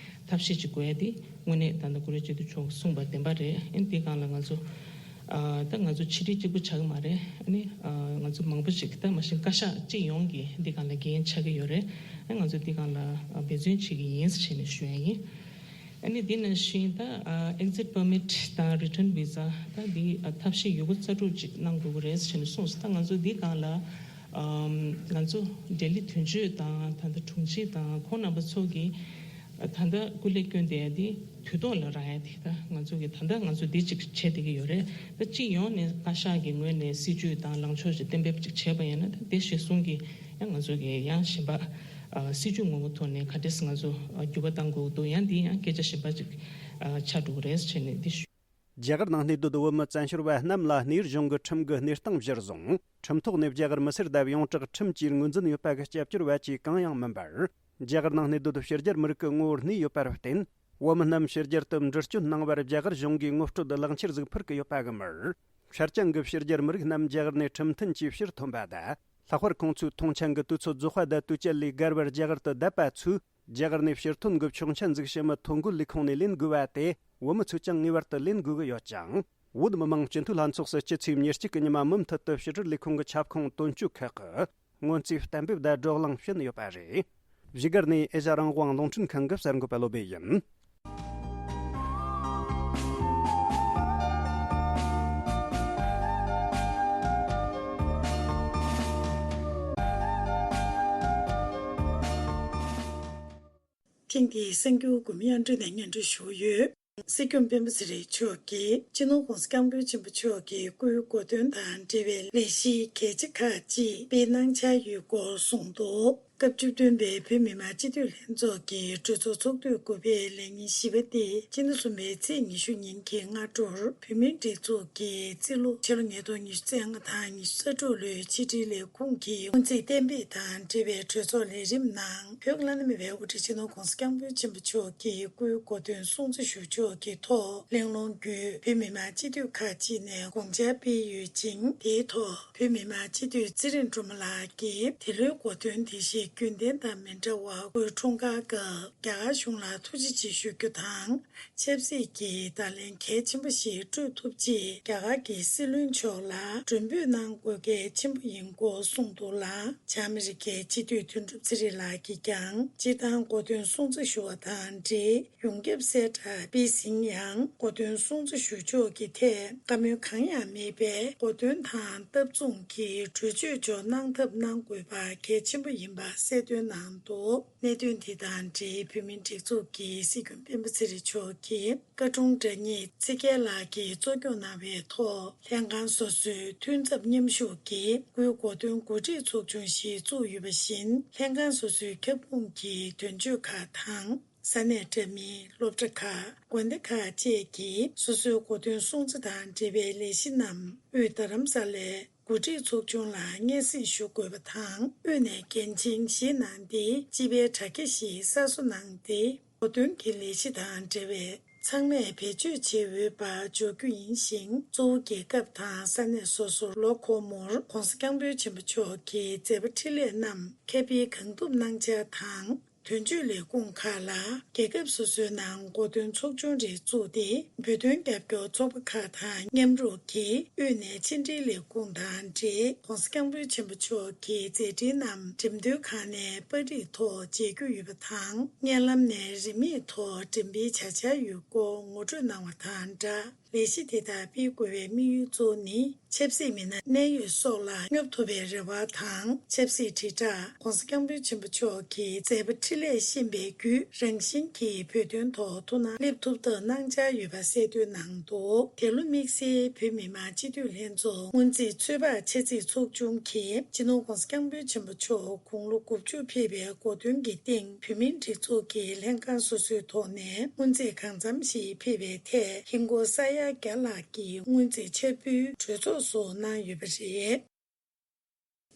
ཐབས་ཤེས་ཅིག་དགོས་ཡ་དེ་དངོས་གནས་ད་ལྟ་ཀུ་རེ་སྤྱི་འཐུས་མཆོག་གསུངས་པ་བདེན་པ་རེད། ཨ་ནི་དེ་སྒང་ལ་ང་ཚོ་ཨ་ད་ང་ཚོ་ཕྱི་དྲིལ་གཅིག་པུ་ཆགས་ཀྱི་མ་རེད། ཨ་ནི་ཨ་ང་ཚོ་མང་པོ་ཞིག་ད་མ་གཞི་བཀའ་ཤག་སྤྱི་ཡོངས་ཀྱི་འདི་སྒང་ལ་འགན་ཆགས་ཀྱི་ཡོད་རེད། ཨ་ང་ཚོ་འདི་སྒང་ལ་ཨ་འབད་བརྩོན་བྱེད་ཀྱི་ཡིན་ཟེར་བྱས་ནས་ཞུ་ཡ་ཡིན། ཨ་ནི་འདི་ནང་བཞིན་ད་ཨ་exit permit དང་return visa ད་འདི་ཨ་ཐབས་ཤེས་ཡོད་རྒུ་རྩལ་སྤྲུགས་ཅིག་གནང་དགོས་ཀྱི་རེད་ཟེར་བྱས་ནས་གསུངས་སོང་། ད་ང་ཚོ་འདི་སྒང་ལ་ཨམ་ང་ཚོ་ལྡི་ལི་དོན་གཅོད་དང་ད་ལྟ་དྲུང་ཆེ་དང་ཁོང་རྣམ་པ་ཚོ་གིས་ད་ལྟ་སྐུ་ལས་བསྐྱོན་བསྡད་ཡ་དེ་དུས་ཐོག་ལ་རག་ཡ་དེ་ད་ང་ཚོ་གི་ད་ལྟ་ང་ཚོ་འདི་གཅིག་བྱེད་བསྡད་ཀྱི་ཡོད་རེད། ད་སྤྱི་ཡོངས་ནས་བཀའ་ཤག་གི་ངོས་ནས་སྲིད་ཇུས་དང་ལངས་ཕྱོགས་ཅིག་གཏན་འབེབས་ཅིག་བྱས་པ་ཡིན་ན། ད་དེ་གཞིར་བཟུང་གི་ཡང་ང་ཚོ་གི་ཡང་གཞན་པ་ཨ་སྲིད་ཇུས་ངོ་བོ་ཐོག་ནས་ག་འདྲས་ང་ཚོ་ཨ་འགྱུར་བ་གཏང་དགོས་འདུག། ཡང་འདི་ཡང་སྐད་ཆ་གཞན་པ་ཅིག་ཨ་ཆགས་འགྲོ་གི་རེད་ཟེར་བྱས་ནས་འདི་ཞུ། རྒྱ་གར་ནང་གནས་སྡོད་བོད་མི་བཙན་བྱོལ་བ་རྣམས་ལ་གནས་ཡུལ་གཞུང་གི་ཁྲིམས་ཀྱི་གནས་སྟངས་གཞིར་བཟུང་། ཁྲིམས་ཐོག་ནས་རྒྱ་གར་མི་སེར་དང་ཡོངས་གྲགས་ཁྲིམས་ཀྱིས་ངོས་འཛིན་ཡོད་པ་གི་སྐྱབས་བཅོལ་བ་བཅས་གང་ཡང་མིན་པར། རྒྱ་གར་ནང་གནས་སྡོད་ཕྱི་རྒྱལ་མི་རིགས་ཀྱི་ངོ་བོར་གནས་ཡོད་པར་བརྟེན། བོད་མི་རྣམས་ཕྱི་རྒྱལ་དུ་འགྲུལ་སྐྱོད་གནང་བར་རྒྱ་གར་གཞུང་གིས་ངོ་སྤྲོད་ལག་འཁྱེར་ཟིག་ཕུལ་གྱི་ཡོད་པ་གི་མིར། ཆ་རྐྱེན་གྱི་ཕྱི་རྒྱལ་མི་རིགས་རྣམས་རྒྱ་གར་ནས་ཁྲིམས་མཐུན་གྱིས་ཕྱིར་ཐོན་པ་དང་། ལྷག་པར་ཁོང་ཚོའི་མཐོང་མཆན་གྱི་དུས་ཚོད་རྫོགས་པ་དང་དུས་བཅད་ལས་བརྒལ་བར་རྒྱ་གར་དུ་བསྡད་པ་ཚོས། རྒྱ་གར་ནས་ཕྱིར་ཐོན་གྱི་ཆོག་མཆན་ཟིག་ཕྱི་མི་ཐོ་འགོད་ལས་ཁུངས་ནས་ལེན་དགོས་པ་དེ། བོད་མི་ཚོས་ཀྱང་ངེས་པར་དུ་ལེན་དགོས་ཀྱི་ཡོད་ཅིང་། བོད་མི་མང་སྤྱི་འཐུས་ལྷན་ཚོགས་སུ་སྤྱི་ཚེས་ཉེར་གཅིག་གི་ཉི་མ་མུ་མཐུད་དུ་ཕྱི་དྲིལ་ལས་ཁུངས་ཀྱི་ཁྱབ་ཁོངས་དོན་གཅོད་ཁག་གིས་སྔོན་རྩིས་གཏན་འབེབས་དང་བགྲོ་གླེང་བྱེད་ནི་ཡོད་པ་རེད། བཞུགས་སྒར་ནས་ཨེ་ཤ་རང་དབང་རླུང་འཕྲིན་ཁང་གི་གསར་འགོད་པ་བློ་བྷེ་ཡིན། ཐེངས་འདིའི་གསར་འགྱུར་དགུ་མི་ཡང་སྤྲོད་ནས་སྙན་སྒྲོན་ཞུ་ཡོད། སྲིད་སྐྱོང་སྤེན་པ་ཚེ་རིང་མཆོག་གིས་སྤྱི་ནོར་༸གོང་ས་༸སྐྱབས་མགོན་ཆེན་པོ་མཆོག་གི་སྐུའི་གོ་སྟོན་དང་འབྲེལ་བའི་ལས་གཞི་གལ་ཆེ་ཁག་ཅིག་སྤེལ་གནང་འཆར་ཡོད་སྐོར་གསུངས་འདུག། སྐབས་བཅུ་བདུན་པའི་བོད་མི་མང་སྤྱི་འཐུས་ལྷན་ཚོགས་ཀྱི་གྲོས་ཚོགས་ཚོགས་དུས་དགུ་པའི་ལས་ཉིན་བཞི་པ་སྟེ་སྤྱི་ཟླ་གསུམ་པའི་ཚེས་ཉི་ཤུ་ཉིན་གྱི་སྔ་དྲོར་བོད་མིའི་སྒྲིག་འཛུགས་ཀྱི་རྩིས་ལོ་ཕྱི་ལོ་ཉིས་སྟོང་ཉི་ཤུ་རྩ་ལྔ་དང་ཉི་ཤུ་རྩ་དྲུག་ལོའི་ཕྱི་དྲིལ་ལས་ཁུངས་ཀྱི་སྔོན་རྩིས་གཏན་འབེབས་དང་འབྲེལ་བའི་གྲོས་ཚོགས་ལས་རིམ་ནང་བོད་ཀྱི་བླ་ན་མེད་པའི་དབུ་ཁྲིད་སྤྱི་ནོར་༸གོང་ས་༸སྐྱབས་མགོན་ཆེན་པོ་མཆོག་གི་སྐུའི་གོ་སྟོན་སྲུང་བརྩི་ཞུ་ཕྱོགས་ཀྱི་ཐོག་གླེང་སློང་བརྒྱུད་བོད་མི་མང་སྤྱི་འཐུས་ཁག་ཅིག་ནས་དགོངས་འཆར་སྤེལ་ཡོད་ཅིང་། དེའི་ཐོག་བོད་མི་མང་སྤྱི་འཐུས་ཚེ་རིང་སྒྲོལ་མ་ལགས་ཀྱིས་དེ་ལོའི་གོ་སྟོན་དེ་བཞིན་ རྒྱུན་ལྡན་དང་མི་འདྲ་བར་སྒོའི་འཁྲུངས་སྐར་སྐབས་རྒྱ་གར་གཞུང་ལ་ཐུགས་རྗེ་ཆེ་ཞུ་རྒྱུ་དང་། ཆབ་སྲིད་ཀྱི་བརྡ་ལན་གལ་ཆེན་པོ་ཞིག་སྤྲོད་ཐུབ་ཆེད་རྒྱ་གར་གྱི་སྲིད་བློན་མཆོག་ལ་མགྲོན་འབོད་གནང་དགོས་གལ་ཆེན་པོ་ཡིན་སྐོར་གསུངས་འདུག་ལ། བྱང་ཨ་མི་རི་ཀའི་སྤྱི་འཐུས་དོན་གྲུབ་ཚེ་རིང་ལགས་ཀྱིས་ཀྱང་སྤྱིར་བཏང་གོ་སྟོན་སྲུང་བརྩི་ཞུ་བ་དང་འབྲེལ། ཡོངས་ཁྱབ་གསལ་བསྒྲགས་སྤེལ་ཟིན་ཡང་། གོ་སྟོན་སྲུང་བརྩི་ཞུ་ཕྱོགས་ཀྱི་ཐད་བཀའ་མོལ་གང་ཡང་མེད་པས། གོ་སྟོན་དང་སྟབས་མཚུངས་ཀྱི་གྲོས་ཆོད་འཇོག་གནང་ཐབས་གནང་དགོས་པ་གལ་ཆེན་པོ་ཡིན་པ་གསལ་སྟོན་གནང་འདུག་གནད་དོན་དེ་དང་འབྲེལ་བོད་མིའི་སྒྲིག་འཛུགས་ཀྱི་སྲིད་སྐྱོང་སྤེན་པ་ཚེ་རིང་མཆོག་གིས་བཀའ་དྲུང་དྲ་ཉིད་ཚེ་རྒྱལ་ལགས་ཀྱིས་གཙོ་སྐྱོང་གནང་བའི་ཐོག་ལྷན་ཁང་སོ་སོའི་མཐུན་ཚབ་མཉམ་ཞུགས་ཀྱིས་དབུས་གོ་སྟོན་གོ་སྒྲིག་ཚོགས་ཆུང་ཞིག་བཙུགས་ཡོད་པ་བཞིན། ལྷན་ཁང་སོ་སོའི་ཁྱབ་ཁོངས་ཀྱི་དོན་གཅོད་ཁག་དང་། ས་གནས་འདྲ་མིན། སློབ་གྲྭ་ཁག་དགོན་སྡེ་ཁག་བཅས་ཀྱིས་སོ་སོའི་གོ་སྟོན་སྲུང་བརྩི་དང་འབྲེལ་བའི་ལས་གཞི་རྣམས་དབུས་རྡ་རམ་ས་ལའི་གོ་སྒྲིག་ཚོགས་ཆུང་ལ་སྙན་སེང་ཞུ་དགོས་པ་དང་། དབུས་ནས་འགན་འཆིང་གཞིས་གནང་སྟེ། སྤྱི་པའི་དྲ་རྒྱ་ཞིག་གསར་བཟོ་གནང་སྟེ། གོ་སྟོན་གྱི་ལས་གཞི་དང་འབྲེལ་བའི་ཚང་མས་བེད་སྤྱོད་བྱེད་འོས་པ་འཇོག་རྒྱུ་ཡིན་ཞིང་། གཙོ་བོ་རྒྱལ་ཁབ་དང་ས་གནས་སོ་སོར་ལོ་འཁོར་མུར་༧གོང་ས་༧སྐྱབས་མགོན་ཆེན་པོ་མཆོག་གི་མཛད་པ་འཕྲིན་ལས་རྣམས་ཁྱབ་སྤེལ་གང་ཐུབ་གནང་འཆར་དང་། དོན་གཅོད་ལས་ཁུངས་ཁག་ལ་རྒྱལ་ཁབ་སོ་སོའི་ནང་གོ་སྟོན་ཚོགས་ཆུང་རེ་བཙུགས་ཏེ། བོད་དོན་རྒྱབ་སྐྱོར་ཚོགས་པ་ཁག་དང་མཉམ་རུབ་ཀྱིས་དབུས་ནས་ཕྱི་འབྲེལ་ལས་ཁུངས་དང་འབྲེལ། ༧གོང་ས་༧སྐྱབས་མགོན་ཆེན་པོ་མཆོག་གི་མཛད་འཕྲིན་རྣམས་འགྲེམས་སྟོན་ཁང་ནས་པར་རིས་ཐོག་མཇལ་རྒྱུ་ཡོད་པ་དང་། བརྙན་ལམ་ནས་རིན་མེད་ཐོག་འགྲེམས་སྤེལ་བྱ་འཆར་ཡོད་སྐོར་ངོ་སྤྲོད་གནང་བ་དང་སྦྲགས། ལས་གཞི་དེ་དག་སྤེལ་དགོས་པའི་དམིགས་ཡུལ་གཙོ་བོ་ནི། ཆབ་སྲིད་མི་སྣ་གནད་ཡོད་སོགས་ལ་སྙོབ་ཐུབ་པའི་རེ་བ་དང་། ཆབ་སྲིད་དྲིལ་བསྒྲགས་༧གོང་ས་༧སྐྱབས་མགོན་ཆེན་པོ་མཆོག་གི་མཛད་པ་འཕྲིན་ལས་ཤེས་པའི་བརྒྱུད། རང་བཞིན་གྱིས་བོད་དོན་ཐོག་ཐུགས་སྣང་སླེབས་ཐུབ་ཐབས་གནང་འཆར་ཡོད་པ་གསལ་སྟོན་གནང་འདུག་དེ་ལོ་དམིགས་བསལ་བོད་མི་མང་སྤྱི་འཐུས་ལྷན་ཚོགས་སྔོན་རྩིས་ཚོད་དཔག་ཆེད་རྩིས་ཚོགས་ཆུང་གིས་སྤྱི་ནོར་༧གོང་ས་༧སྐྱབས་མགོན་ཆེན་པོ་མཆོག་དགུང་ལོ་དགུ་བཅུ་ཕེབས་པའི་གོ་སྟོན་གྱི་སྟེང་། བོད་མིའི་སྒྲིག་འཛུགས་ཀྱི་ལྷན་ཁང་སོ་སོའི་ཐོག་ནས་སྔོན་རྩིས་གང་འཚམ་ཞིག་ཕེབས་པའི་ཐད། ཧིན་སྒོར་ས་ཡ་བརྒྱ་ལྷག་གི་སྔོན་རྩིས་ཕྱར་འབུལ་གྲོས་ཚོགས་སུ་གནང་ཡོད་པ་རེད།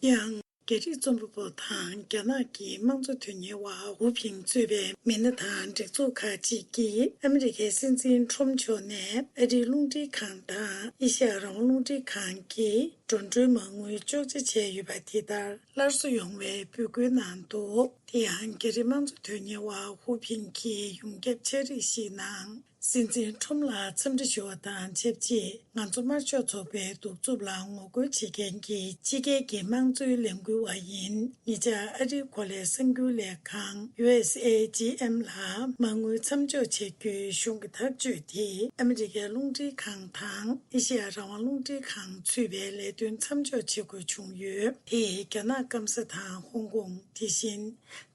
ཡང་། རྒྱ་རིགས་རྩོམ་པ་པོ་དང་རྒྱ་ནག་གི་དམངས་གཙོ་དོན་གཉེར་བ་ཧུའུ་ཕིང་གཙོས་པའི་མི་སྣ་དང་སྒྲིག་འཛུགས་ཁག་ཅིག་གིས་ཨ་མི་རི་ཀའི་སྲིད་འཛིན་ཁྲོམ་མཆོག་ནས་ཨ་རིའི་རླུང་འཕྲིན་ཁང་དང་ཨེ་ཤེ་ཡ་རང་དབང་རླུང་འཕྲིན་ཁང་གི་ཌོན་ཊྲོལ་མ་དངུལ་གཅོག་ཆ་བྱས་ཡོད་པ་དེ་ལྟར་སླར་གསོ་ཡོང་བའི་འབོད་སྐུལ་གནང་འདུག་དེ་ཡང་རྒྱ་རིགས་དམངས་གཙོ་དོན་གཉེར་བ་ཧུའུ་ཕིང་གིས་ཡོངས་ཁྱབ་ཕྱག་བྲིས་ཤིག་ནང་། སྲིད་འཛིན་ཁྲོམ་ལ་འཚམས་འདྲི་ཞུ་བ་དང་ཆབས་ཅིག་ང་ཚོ་དམར་ཤོག་ཚོགས་པའི་གདུག་རྩུབ་ལ་ངོ་རྒོལ་བྱེད་མཁན་གྱི་ཕྱི་རྒྱལ་གྱི་དམངས་གཙོའི་ལས་འགུལ་བ་ཡིན། ཉེ་ཆར་ཨ་རིའི་གོ་ལའི་གསར་འགྱུར་ལས་ཁང་ཡུ་ཨེས་ཨེ་ཇི་ཨེམ་ལ་མ་དངུལ་མཚམས་འཇོག་བྱ་རྒྱུའི་གཞུང་གི་ཐག་གཅོད་དེས་ཨ་མི་རི་ཀའི་རླུང་འཕྲིན་ཁང་དང་ཨེ་ཤེ་ཡ་རང་དབང་རླུང་འཕྲིན་ཁང་ཚུད་པའི་ལས་དོན་མཚམས་འཇོག་བྱེད་དགོས་བྱུང་ཡོད། དེས་རྒྱ་ནག་སྐམ་ས་དང་ཧོང་ཀོང་། དེ་བཞིན།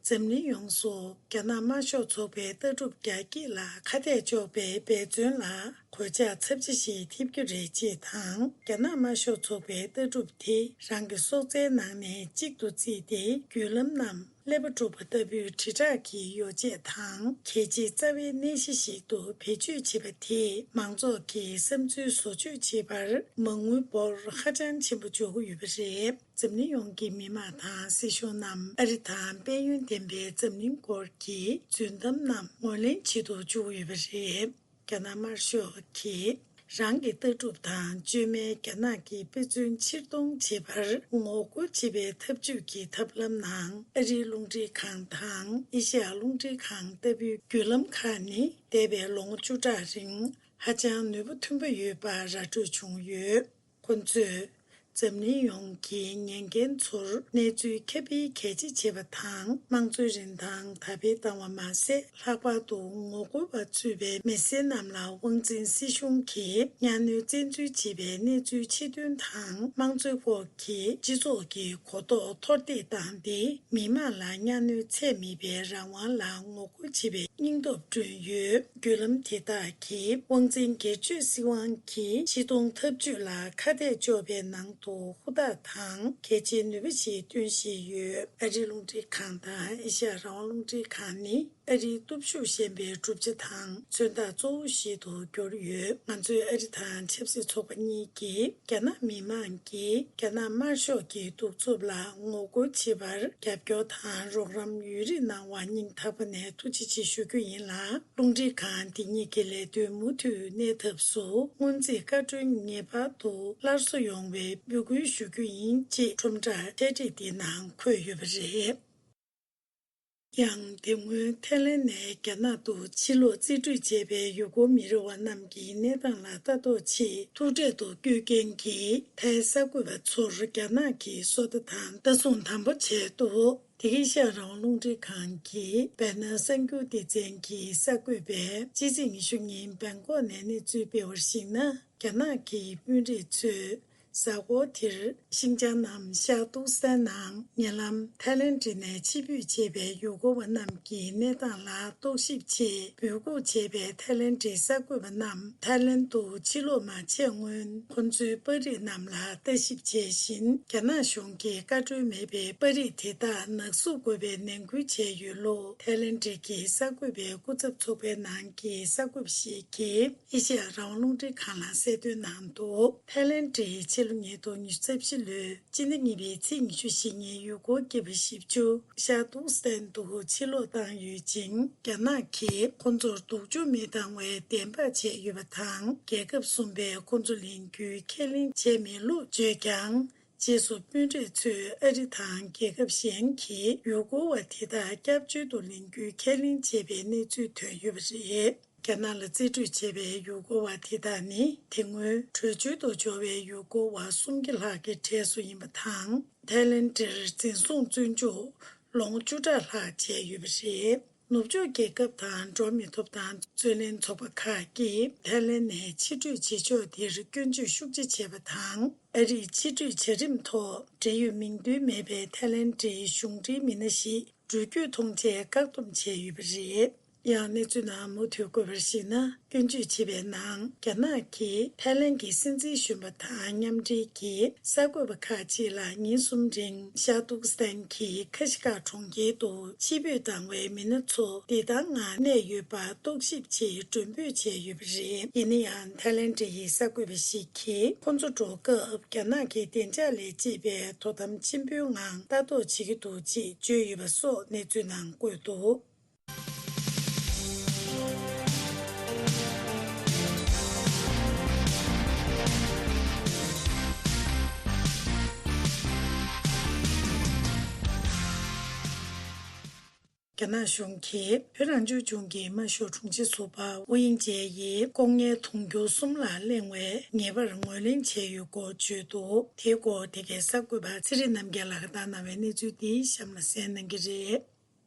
འཛམ་གླིང་ཡོངས་སུ་རྒྱ་ནག་དམར་ཤོག་ཚོགས་པའི་ལྟ་གྲུབ་རྒྱ་སྐྱེད་ལ་ཁ་གཏད་གཅོག་པའི་འབད་བརྩོན་ལ་གོད་ཆག་ཚབས་ཆེ་ཞིག་ཐེབས་རྒྱུ་རེད་ཅེས་དང་། རྒྱ་ནག་དམར་ཤོག་ཚོགས་པའི་ལྟ་གྲུབ་དེ་རང་གི་སྲོག་རྩའི་ནང་ནས་གཅིག་ཏུ་བརྩིས་ཏེ། བརྒྱུད་ལམ་རྣམས་ཀླད་པ་དཀྲུགས་པ་ལྟ་བུའི་དྲིལ་བསྒྲགས་ཀྱི་ཡོ་བྱད་དང་། གལ་ཆེའི་རྩ་བའི་གནས་གཞི་ཞིག་ཏུ་བེད་སྤྱོད་བྱེད་པ་དེས་མང་ཚོགས་ཀྱི་བསམ་ཚུལ་བཟོ་བཅོས་བྱེད་པར་མ་དངུལ་འབོར་ཧ་ཅང་ཆེན་པོ་འཇོག་གི་ཡོད་པ་རེད། འཛམ་གླིང་ཡོངས་ཀྱི་མི་དམངས་དང་སྲིད་གཞུང་རྣམས་ཨ་རི་དང་དཔལ་ཡོན་ལྡན་པའི་འཛམ་གླིང་སྐོར་གྱི་རྫུན་གཏམ་རྣམས་ངོས་ལེན་བྱེད་དུ་འཇུག་ཡོད་པ་རེད། རྒྱ་ནག་དམར་ཤོག་གིས་རང་གི་ལྟ་གྲུབ་དང་བཅོས་མའི་རྒྱ་ནག་གི་དཔེ་མཚོན་ཕྱིར་གཏོང་བྱེད་པར་ངོ་རྒོལ་བྱེད་པའི་འཐབ་ཇུས་ཀྱི་ཐབས་ལམ་ནང་། ཨ་རིའི་རླུང་འཕྲིན་ཁང་དང་ཨེ་ཤེ་ཡ་རླུང་འཕྲིན་ཁང་ལྟ་བུའི་བརྒྱུད་ལམ་ཁག་ནི་འདས་པའི་ལོ་ངོ་བཅུ་ཕྲག་རིང་ཧ་ཅང་ནུས་པ་མཐོན་པོ་ཡོད་པ་ར་སྤྲོད་བྱུང་ཡོད། ཁོ་ཚོས་འཛམ་གླིང་ཡོངས་ཀྱི་ཉན་མཁན་ཚོར་གནས་ཚུལ་ཁྱབ་སྤེལ་གལ་ཆེ་བྱེད་པ་དང་། དམངས་གཙོའི་རིན་ཐང་དར་སྤེལ་བཏང་བ་མ་ཟད། ལྷག་པར་དུ་ངོ་རྒོལ་བ་གཙོས་པའི་མི་སེར་རྣམས་ལ་དབང་འཛིན་སྲིད་གཞུང་གིས་གཉའ་གནོན་བཙན་འཛུལ་བྱེད་པའི་གནས་ཚུལ་ཕྱི་ཐོན་དང་། དམངས་གཙོའི་སྐོར་གྱི་སྤྱི་ཚོགས་ཀྱི་གོ་རྟོགས་མཐོར་འདེགས་བཏང་སྟེ། མི་དམངས་ལ་གཉའ་གནོན་ཚད་མེད་པའི་རང་དབང་ལ་ངོ་རྒོལ་བྱེད་པའི་སྙིང་སྟོབས་བསྐྲུན་ཡོད། བརྒྱུད་ལམ་དེ་དག་གིས་དབང་འཛིན་སྒེར་གཅོད་སྲིད་དབང་གི་ཕྱིར་གཏོང་འཐབ་ཇུས་ལ་ཁ་གཏད་གཅོག་པའི་ནང་དུ་ཧུར་ཐག་དང་གལ་ཆེའི་ནུས་པ་ཞིག་བཏོན་བཞིན་ཡོད། ཨ་རིའི་རླུང་འཕྲིན་ཁང་དང་ཨེ་ཤ་ཡ་རང་དབང་རླུང་འཕྲིན་ཁང་ནི་ཨ་རིའི་སྟོབས་ཤུགས་ཞན་པའི་གྲུབ་ཆ་དང་མཚོན་རྟགས་གཙོ་བོ་ཞིག་ཏུ་གྱུར་ཡོད། ང་ཚོས་ཨ་རི་དང་ཆབ་སྲིད་ཚོགས་པ་གཉིས་ཀྱིས་རྒྱ་ནག་མི་དམངས་ཀྱིས་རྒྱ་ནག་དམར་ཤོག་གི་གདུག་རྩུབ་ལ་ངོ་རྒོལ་བྱེད་པར་རྒྱབ་སྐྱོར་དང་རོགས་རམ་ཡུན་རིང་གནང་བར་སྙིང་ཐག་པ་ནས་ཐུགས་རྗེ་ཆེ་ཞུ་རྒྱུ་ཡིན་ལ། རླུང་འཕྲིན་ཁང་འདི་ཉིད་ཀྱི་ལས་དོན་མུ་མཐུད་གནས་ཐབས་སུ་སྔོན་རྩིས་བཀའ་འཁྲོལ་ངེས་པར་དུ་སླར་གསོ་ཡོང་བའི་འབོད་སྐུལ་ཞུ་རྒྱུ་ཡིན་ཅེས་ཁྲོམ་བསྒྲགས་འཆད་ཁྲིད་འདི་ནང་འཁོད་ཡོད་པ་རེད། ཡང་། དེ་སྔོན་ཐའི་ལེན་ནས་རྒྱ་ནག་ཏུ་ཕྱིར་ལོག་རྩིས་སྤྲོད་བྱས་པའི་ཡུ་གུར་མི་རིགས་པ་རྣམས་ཀྱི་གནས་སྟངས་ལ་ལྟ་རྟོག་ཆེད་ཐུག་འཕྲད་དུ་བསྐྱོད་མཁན་གྱི་ཐའི་གསར་འགོད་པ་ཚོར་རྒྱ་ནག་གིས་སོ་ལྟ་དང་ལྟ་སྲུང་དམ་པོ་བྱས་འདུག་དེ་གའི་ཨེ་ཤ་ཡ་རང་དབང་རླུང་འཕྲིན་ཁང་གི་བེ་ནར་གསར་འགྱུར་སྡེ་ཚན་གྱི་གསར་འགོད་པས་ཕྱི་ཚེས་ཉི་ཤུ་ཉིན་བེང་ཀོག་ནས་གནས་ཚུལ་སྤེལ་བར་གཞིགས་ན། རྒྱ་ནག་གི་དཔོན་རིགས་ཚོས་གཟའ་འཁོར་དེར་ཤིང་ཅང་ནམ་ཤར་ཏུར་སི་ཐན་ནང་ཉེ་ལམ་ཐའི་ལེན་ཌི་ནས་ཕྱིར་འབུད་བྱས་པའི་ཡུ་གུར་བ་རྣམས་ཀྱི་གནས་སྟངས་ལ་རྟོག་ཞིབ་ཆེད་འབོད་འགུག་བྱས་པའི་ཐའི་ལེན་ཌིའི་གསར་འགོད་པ་རྣམས་ཐའི་ལེན་དུ་ཕྱིར་ལོག་མ་བྱས་སྔོན། ཁོ་ཚོའི་པར་རིས་རྣམས་ལ་ལྟ་ཞིབ་བྱས་བཞིན། རྒྱ་ནག་གཞུང་གིས་བཀའ་འཁྲོལ་མེད་པའི་པར་རིས་དེ་དག་ནག་གསུབ་དགོས་པའི་ནན་སྐུལ་བྱས་ཡོད་ལུགས་ཐའི་ལེན་ཌི་གི་གསར་འགོད་པའི་སྐུ་ཚབ་ཚོགས་པའི་ནང་གི་གསར་འགོད་པ་ཞིག་གིས་ཨེ་ཤེ་ཡ་རང་དབང་རླུང་འཕྲིན་ཁང་ལ་གསལ་སྟོན་གནང་འདུག་ཐའི་ལེན་ཌིས་ཕྱི་ལོ་ཉིས་སྟོང་ཉི་ཤུ་རྩ་བཞི་ལོའི་སྤྱི་ཟླ་གཉིས་པའི་ཚེས་ཉི་ཤུ་བཞི་ཉིན་ཡུ་གུར་སྐྱེས་པ་བཞི་བཅུ་ཤར་ཏུར་སི་ཐན་དུ་ཕྱིར་ལོག་བཏང་ཡོད་ཅིང་། རྒྱ་ནག་གིས་ཁོ་ཚོར་སྡུག་སྦྱོང་མི་བཏང་བའི་བདེན་དཔང་བྱས་ཡོད་པ་དང་། རྒྱལ་ཁབ་གསུམ་པས་ཁོ་ཚོ་ལེན་རྒྱུའི་ཁས་ལེན་བྱས་མེད་ལུགས་བརྗོད་ཀྱང་། རྗེས་སུ་དཔོན་རིགས་ཚོས་ཨ་རི་དང་རྒྱལ་ཁབ་གཞན་གྱིས་ཡུ་གུར་བ་དེ་དག་སྐྱབས་བཅོལ་དུ་ལེན་རྒྱུའི་ཁས་ལེན་བྱས་པའི་གནས་ཚུལ་ཐོན་ཡོད་པ་རེད། རྒྱ་ནག་ལ་རྩིས་སྤྲོད་བྱས་པའི་ཡུ་གུར་བ་དེ་དག་ནི་དེ་སྔོན་བྲོས་བྱོལ་དུ་འབྱོར་བའི་ཡུ་གུར་བ་སུམ་བརྒྱ་ལྷག་གི་གྲས་སུ་ཡིན་པ་དང་། ཐའི་ལེན་ཌིར་འཛིན་བཟུང་བཙོན་འཇུག་ལོ་ངོ་བཅུ་ཕྲག་ལྷག་བྱས་ཡོད་པ་རེད། ནུབ་ཕྱོགས་རྒྱལ་ཁབ་དང་འགྲོ་བ་མིའི་ཐོབ་ཐང་རྩོད་ལེན་ཚོགས་པ་ཁག་གིས་ཐའི་ལེན་ནས་ཕྱིར་སྤྲོད་བྱེད་ཕྱོགས་དེར་སྐྱོན་བརྗོད་ཤུགས་ཆེ་བྱས་པ་དང་། ཨ་རིས་ཕྱིར་སྤྲོད་བྱ་རིམ་ཐོག་འབྲེལ་ཡོད་མིང་འདོན་མེད་པའི་ཐའི་ལེན་ཌིའི་གཞུང་འབྲེལ་མི་སྣ་ཞིག་འགྲུལ་སྐྱོད་མཐོང་ཆེད་བཀག་སྡོམ་བྱས་ཡོད་པ་རེད། ཡང་གནས་ཚུལ་ནང་མུ་མཐུད་བཀོད་པར་གཞིགས་ན། སྐྱོན་བརྗོད་བྱས་པའི་ནང་། རྒྱ་ནག་གིས་ཐའི་ལེན་གྱི་སྲིད་འཛིན་གཞོན་པ་དང་མཉམ་འབྲེལ་གྱིས་གསར་འགོད་པ་ཁག་ཅིག་ལ་ཉིན་གསུམ་རིང་ཤར་ཏུར་སི་ཐན་གྱི་ཁ་ཤི་ཀ་གྲོང་ཁྱེར་དུ་ཕྱིར་འབུད་བཏང་བའི་མི་སྣ་ཚོ་བདེ་ཐང་ངང་གནས་ཡོད་པར་རྟོག་ཞིབ་ཆེད་མགྲོན་འབོད་བྱས་ཡོད་པ་རེད། ཡིན་ན་ཡང་། ཐའི་ལེན་ཌི་ཡི་གསར་འགོད་པ་ཞིག་གིས་ཁོ་ཚོ་འགྲོ་སྐབས་རྒྱ་ནག་གི་བདེ་འཇགས་ལས་བྱེད་པས་དོ་དམ་ཆེན་པོའི་ངང་ལྟ་རྟོག་བྱེད་ཀྱི་འདུག་ཅེས་བརྗོད་ཡོད་པ་སོགས་གནས་ཚུལ་ནང་བཀོད་འདུག་རྒྱ་ནག་གཞུང་གིས་བོད་རང་སྐྱོང་ལྗོངས་ཀྱི་དམར་ཤོག་དྲུང་ཆེ་ཟུར་པ་ཝུའུ་དབྱིང་ཅེ་ཡིས་ལྐོག་རྔན་དུང་ཕྱུར་གསུམ་ལ་གླེང་བའི་ཉེས་པར་ངོས་ལེན་བྱས་ཡོད་སྐོར་བརྗོད་འདུག་དེའི་སྐོར་དེ་གའི་གསར་འགོད་པ་ཚེ་རིང་རྣམ་རྒྱལ་ལགས་ཀྱིས་བཏང་གནང་བའི་གནས་ཚུལ་འདི་གཤམ་ལ་གསན་གནང་གི་རེད།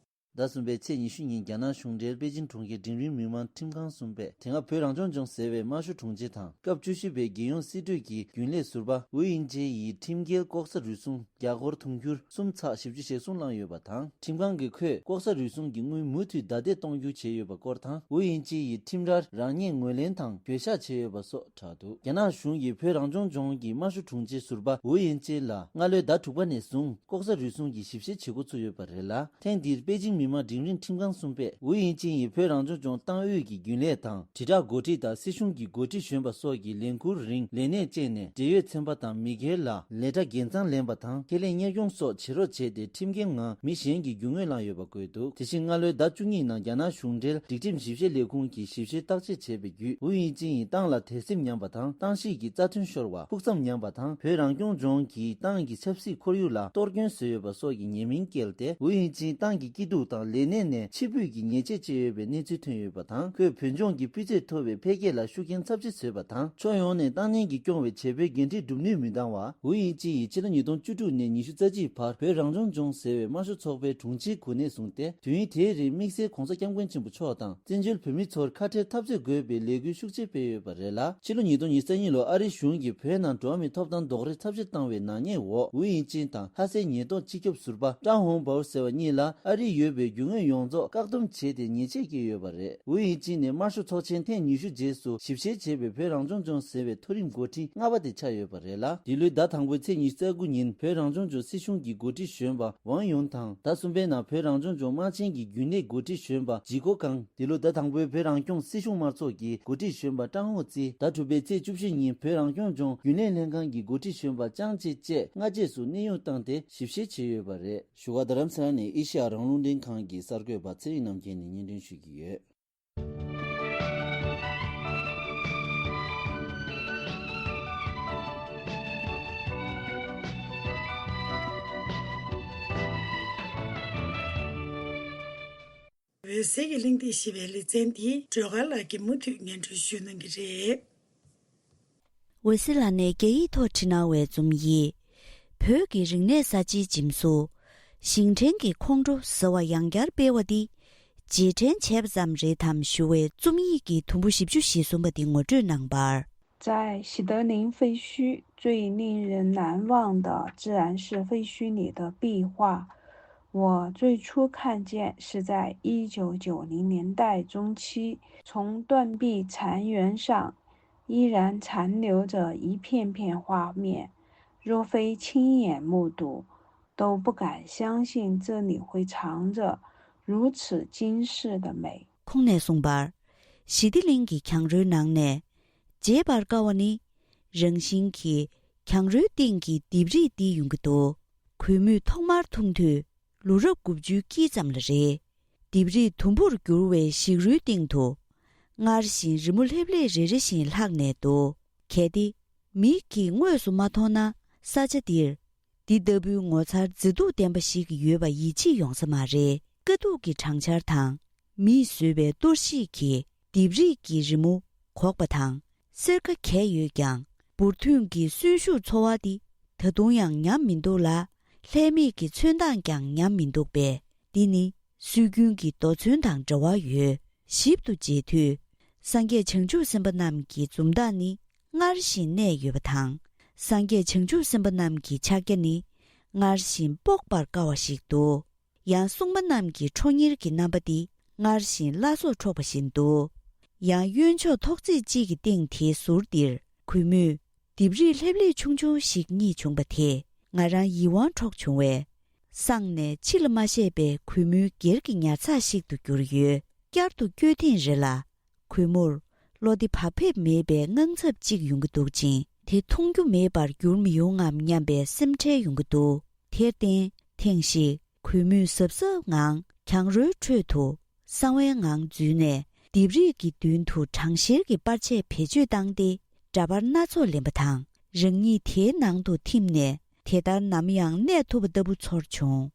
ཟླ་གསུམ་པའི་ཚེས་ཉི་ཤུ་ཉིན་རྒྱ་ནག་གཞུང་འབྲེལ་པེ་ཅིང་གྲོང་ཁྱེར་འབྲིང་རིམ་མི་དམངས་ཁྲིམས་ཁང་གསུམ་པས་དེ་སྔ་བོད་རང་སྐྱོང་ལྗོངས་ཟེར་བའི་དམར་ཤོག་དྲུང་ཆེ་དང་སྐབས་བཅུ་བཞི་པའི་རྒྱལ་ཡོངས་སྲིད་གྲོས་ཀྱི་རྒྱུན་ལས་ཟུར་པ་ཝུའུ་དབྱིང་ཅེ་ཡི་ཁྲིམས་འགལ་ལྐོག་ཟ་རུལ་སུངས་རྒྱ་སྒོར་དུང་ཕྱུར་གསུམ་ཚེག་བཞི་བཅུ་ཞེ་གསུམ་བླངས་ཡོད་པ་དང་། ཁྲིམས་ཁང་གིས་ཁོས་ལྐོག་ཟ་རུལ་སུངས་ཀྱི་དངུལ་མུ་མཐུད་བརྡ་སྟེར་གཏོང་རྒྱུ་བྱས་ཡོད་པ་སྐོར་དང་། ཝུའུ་དབྱིང་ཅེ་ཡི་ཁྲིམས་རར་རང་ཉིད་ངོས་ལེན་དང་གུས་ཞབས་བྱས་ཡོད་པ་སོགས་བསྒྲགས་འདུག་རྒྱ་ནག་གཞུང་གིས་བོད་རང་སྐྱོང་ལྗོངས་ཀྱི་དམར་ཤོག་དྲུང་ཆེ་ཟུར་པ་ཝུའུ་དབྱིང་ཅེ་ལ་སྔ་ལོའི་ཟླ་དྲུག་པ་ནས་བཟུང་ལྐོག་ཟ་རུལ་སུངས་ཀྱི་ཞིབ་བཤེར་བྱེད་འགོ་ཚུགས་ཡོད་པ་རེད་ལ། ཐེངས་འདིར་པེ་ཅིང་མི་དམངས་འབྲིང་རིམ་ཁྲིམས་ཁང་གསུམ་པས་ཝུའུ་དབྱིང་ཅེ་ཡིས་བོད་རང་སྐྱོང་ལྗོངས་ཏང་ཨུད་ཀྱི་རྒྱུན་ལས་དང་། དྲིལ་བསྒྲགས་འགོ་ཁྲིད་དང་སྲིད་གཞུང་གི་འགོ་ཁྲིད་གཞོན་པ་སོགས་ཀྱི་ལས་འཁུར་རིང་ལས་གནས་བཅས་ནས་འབྲེལ་ཡོད་ཚན་པ་དང་མི་སྒེར་ལ་ལས་གྲྭ་འགན་གཙང་ལེན་པ་དང་ཁེ་ལས་གཉེར་སྐྱོང་སོགས་བྱེད་རོགས་བྱས་ཏེ་ཁྲིམས་འགལ་ངང་མི་གཞན་གྱི་རྒྱུ་དངོས་བླངས་ཡོད་པ་བཀོད་འདུག་དེ་བཞིན་སྔ་ལོའི་ཟླ་བཅུ་གཉིས་ནང་རྒྱ་ནག་གཞུང་འབྲེལ་སྒྲིག་ཁྲིམས་ཞིབ་བཤེར་ལས་ཁུངས་ཀྱིས་ཞིབ་བཤེར་བརྟག་དཔྱད་བྱས་པའི་བརྒྱུད་ཝུའུ་དབྱིང་ཅིན་ཡིས་ཏང་ལ་དད་སེམས་ཉམས་པ་དང་ཏང་གཤིས་ཀྱི་རྩ་དོན་ཤོར་བ་ཕུགས་བསམ་ཉམས་པ་དང་བོད་རང་སྐྱོང་ལྗོངས་ཀྱི་ཏང་གི་ཆབ་སྲིད་ཁོར་ཡུག་ལ་གཏོར་སྐྱོན་བཟོས་ཡོད་པ་སོགས་ཀྱི་ཉེས་མིང་བཀལ་ཏེ་ཝུའུ་དབྱིང་ཅིན་ཏང་གི་སྐྱིད་སྡུག་དང་ལས་གནས་ནས་ཕྱིར་འབུད་ཀྱི་ཉེས་ཆད་བཅད་ཡོད་པའི་གནས་ཚུལ་ཐོན་ཡོད་པ་དང་། ཁོས་བོད་ལྗོངས་ཀྱི་སྤུས་ཚད་མཐོ་བའི་འཕེལ་རྒྱས་ལ་ཤུགས་རྐྱེན་ཚབས་ཆེ་བཟོས་པ་དང་། ཕྱོགས་ཡོངས་ནས་ཏང་ནན་གྱིས་སྐྱོང་བའི་བྱེད་པོའི་འགན་འཁྲི་སྒྲུབ་ནུས་མི་འདང་བ། ཝུའུ་དབྱིང་ཅིན་ཡིས་ཕྱི་ལོ་ཉིས་སྟོང་བཅུ་དྲུག་ནས་ཉི་ཤུ་རྩ་གཅིག་བར་བོད་རང་སྐྱོང་ལྗོངས་ཟེར་བའི་དམར་ཤོག་ཚོགས་པའི་དྲུང་ཆེའི་གོ་གནས་བཟུང་སྟེ། དུས་ཡུན་དེའི་རིང་དམིགས་བསལ་༧གོང་ས་༧སྐྱབས་མགོན་ཆེན་པོ་མཆོག་དང་བཙན་བྱོལ་བོད་མི་ཚོར་ཁ་བྲལ་འཐབ་རྩོད་དགོས་པའི་ལས་འགུལ་ཤུགས་ཆེ་སྤེལ་ཡོད་པ་རེད་ལ། ཕྱི་ལོ་ཉིས་སྟོང་ཉི་ཤུ་རྩ་གཉིས་ལོར་ཨ་རིའི་གཞུང་གིས་བོད་ནང་འགྲོ་བ་མིའི་ཐོབ་ཐང་རྡོག་རོལ་ཚབས་ཆེར་བཏང་བའི་ནག་ཉེས་འོག་ཝུའུ་དབྱིང་ཅིན་དང་ལྷ་སའི་ཉེན་རྟོག་སྤྱི་ཁྱབ་ཟུར་པ་ཀྲང་ཧོང་པའོ་ཟེར་བ་གཉིས་ལ་ཨ་རིར་ཡོད་པའི་རྒྱུ་དངོས་ཡོངས་རྫོགས་བཀག་སྡོམ་བྱས་ཏེ་ཉེས་ཆད་བཀལ་ཡོད་པ་རེད། ཝུའུ་དབྱིང་ཅིན་ནི་དམར་ཤོག་ཚོགས་ཆེན་ཐེངས་ཉི་ཤུ་རྗེས་སུ་ཞིབ་བཤེར་བྱས་པའི་བོད་རང་སྐྱོང་ལྗོངས་ཟེར་བའི་མཐོ་རིམ་འགོ་ཁྲིད་ལྔ་པ་དེ་ཆགས་ཡོད་པ་རེད་ལ། འདི་ལོའི་ཟླ་དང་པོའི་ཚེས་ཉི་ཤུ་རྩ་དགུ་ཉིན་བོད་རང་སྐྱོང་ལྗོངས་སྲིད་གཞུང་གི་འགོ་ཁྲིད་གཞོན་པ་ཝང་ཡུན་དང་ཟླ་གསུམ་པའི་ནང་བོད་རང་སྐྱོང་ལྗོངས་དམངས་ཆེན་གྱི་རྒྱུན་ལས་འགོ་ཁྲིད་གཞོན་པ་ཇི་ཀོ་ཀང་། འདི་ལོ་ཟླ་དང་པོའི་བོད་རང་སྐྱོང་སྲིད་གཞུང་དམར་ཚོགས་ཀྱི་འགོ་ཁྲིད་གཞོན་པ་ཀྲང་ཧོ་ཙི། ཟླ་དྲུག་པའི་ཚེས་བཅུ་བཞི་ཉིན་བོད་རང་སྐྱོང་ལྗོངས་རྒྱུན་ལས་ལྷན་ཁང་གི་འགོ་ཁྲིད་གཞོན་པ་ཅང་ཅེ་བཅས་སྔ་རྗེས་སུ་གནས་དབྱུང་བཏང་སྟེ་ཞིབ་བཤེར་བྱས་ཡོད་པ་རེད། བཞུགས་སྒར་རྡ་རམ་ས་ལ་ནས་ཨེ་ཤེ་ཡ་རང་དབང་རླུང་འཕྲིན་ཁང་གི་གསར་འགོད་པ་ཚེ་རིང་རྣམ་རྒྱལ་ནས་སྙན་སྒྲོན་ཞུ་གི་ཡོད། འོད་ཟེར་གྱི་གླེང་སྟེགས་ཞེས་པའི་ལེ་ཚན་འདི་སྒྲོལ་དཀར་ལགས་ཀྱིས་མུ་མཐུད་སྙན་སྒྲོན་ཞུ་གནང་གི་རེད། འོད་ཟེར་ལགས་ནས་རྒྱ་ཡིག་ཐོག་བྲིས་གནང་བའི་རྩོམ་ཡིག་བོད་ཀྱི་རིག་གནས་གསར་བརྗེའི་འཇིམ་བཟོ། ཞིང་བྲན་གྱི་ཁོང་ཁྲོ་ཟེར་བ་ཡང་བསྐྱར་སྤེལ་བ་འདི་རྗེས་དྲན་བྱས་པ་ཙམ་རེད་དམ་ཞུ་བའི་རྩོམ་ཡིག་གི་དུམ་བུ་བཞི་བཅུ་ཞེ་གསུམ་པ་འདི་ངོ་སྤྲོད་གནང་བར། 在喜德林废墟最令人难忘的自然是废墟里的壁画。我最初看见是在一九九零年代中期，从断壁残垣上依然残留着一片片画面，若非亲眼目睹，都不敢相信这里会藏着如此惊世的美。 ཁོང་ནས་གསུངས་པར། ཞི་བདེ་གླིང་གི་གྱང་རོའི་ནང་ནས། བརྗེད་པར་དཀའ་བ་ནི། རང་བཞིན་གྱིས་གྱང་རོའི་སྟེང་གི་ལྡེབས་རིས་འདི་ཡོང་གི་འདུག་གུས་མོས་ཐོག་མར་མཐོང་དུས། ལོ་རབས་དགུ་བཅུའི་དཀྱིལ་ཙམ་ལ་རེད། ལྡེབས་རིས་དུམ་བུར་གྱུར་བའི་ཞིག་རོའི་སྟེང་དུ། སྔར་བཞིན་རི་མོ་ལྷེབ་ལྷེབ་རེ་རེ་བཞིན་ལྷག་ནས་འདུག་གལ་ཏེ། མིག་གིས་དངོས་སུ་མ་མཐོང་ན། ས་ཆ་འདིར། འདི་ལྟ་བུའི་ངོ་མཚར་མཛེས་སྡུག་ལྡན་པ་ཞིག་ཡོད་པ་ཡིད་ཆེས་ཡོང་ས་མ་རེད། དཀའ་སྡུག་གི་གྲང་ཆར་དང་། མིས་བཟོས་པའི་གཏོར་བཤིག་གིས་ལྡེབས་རིས་ཀྱི་རི་མོ་གོག་པ་དང་། སེར་ཁ་གས་ཡོད་ཀྱང་། འབུར་ཐོན་གྱི་གསོན་ཤུགས་ཚོར་བ་འདི་ད་དུང་ཡང་ཉམས་མི་འདུག་ལ། ལྷད་མེད་ཀྱི་ཚོན་མདངས་ཀྱང་ཉམས་མི་འདུག་པས། འདི་ནི་སྲོལ་རྒྱུན་གྱི་རྡོ་ཚོན་དང་འབྲེལ་བ་ཡོད། ཞིབ་ཏུ་མཇལ་དུས། སངས་རྒྱས་བྱང་ཆུབ་སེམས་དཔའ་རྣམས་ཀྱི་འཛུམ་མདངས་ནི་སྔར་བཞིན་གནས་ཡོད་པ་དང་། སངས་རྒྱས་བྱང་ཆུབ་སེམས་དཔའ་རྣམས་ཀྱི་ཕྱག་རྒྱ་ནི་སྔར་བཞིན་དཔོག་པར་དཀའ་བ་ཞིག་འདུག་ཡང་སྲུང་མ་རྣམས་ཀྱི་ཁྲོ་གཉེར་གྱི་རྣམ་པ་འདི་སྔར་བཞིན་བླ་སྲོག་འཕྲོག་པ་བཞིན་འདུག་ཡང་གཡོན་ཕྱོགས་ཐོག་བརྩེགས་གཅིག་གི་སྟེང་དེའི་ཟུར་འདིར་གུས་མོས་ལྡེབས་རིས་ལྷེབ་ལྷེབ་ཆུང་ཆུང་ཞིག་རྙེད་བྱུང་པ་དེས་ང་རང་ཡིད་དབང་འཕྲོག་བྱུང་བས། སངས་ནས་ཕྱི་ལ་མ་བཤད་པའི་གུས་མོའི་སྒེར་གྱི་ཉར་ཚགས་ཤིག་ཏུ་གྱུར་ཡོད། བསྐྱར་དུ་བསྐྱོད་ཐེངས་རེ་ལ། གུས་མོར་བློ་བདེ་བག་ཕེབས་མེད་པའི་དངངས་འཚབ་ཅིག་ཡོང་གི་འདུག་ཅིང་། དེ་མཐོང་རྒྱུ་མེད་པར་འགྱུར་མི་ཡོང་ངམ་སྙམ་པའི་སེམས་ཁྲལ་ཡོང་གི་འདུག་དེར་བརྟེན། ཐེངས་ཤིག་གུས་མོས་གཟབ་གཟབ་ངང་གྱང་རོའི་ཁྲོད་དུ་གསང་བའི་ངང་འཛུལ་ནས། ལྡེབས་རིས་ཀྱི་མདུན་དུ་གྲང་བཤེར་གྱི་པར་ཆས་བེད་སྤྱོད་བཏང་སྟེ། འདྲ་པར་སྣ་ཚོགས་ལེན་པ་དང་། རང་ཉིད་དེའི་ནང་དུ་ཐིམ་ནས། དེ་ལྟར་ནམ་ཡང་གནས་ཐུབ་པ་ལྟ་བུ་ཚོར་བྱུང་།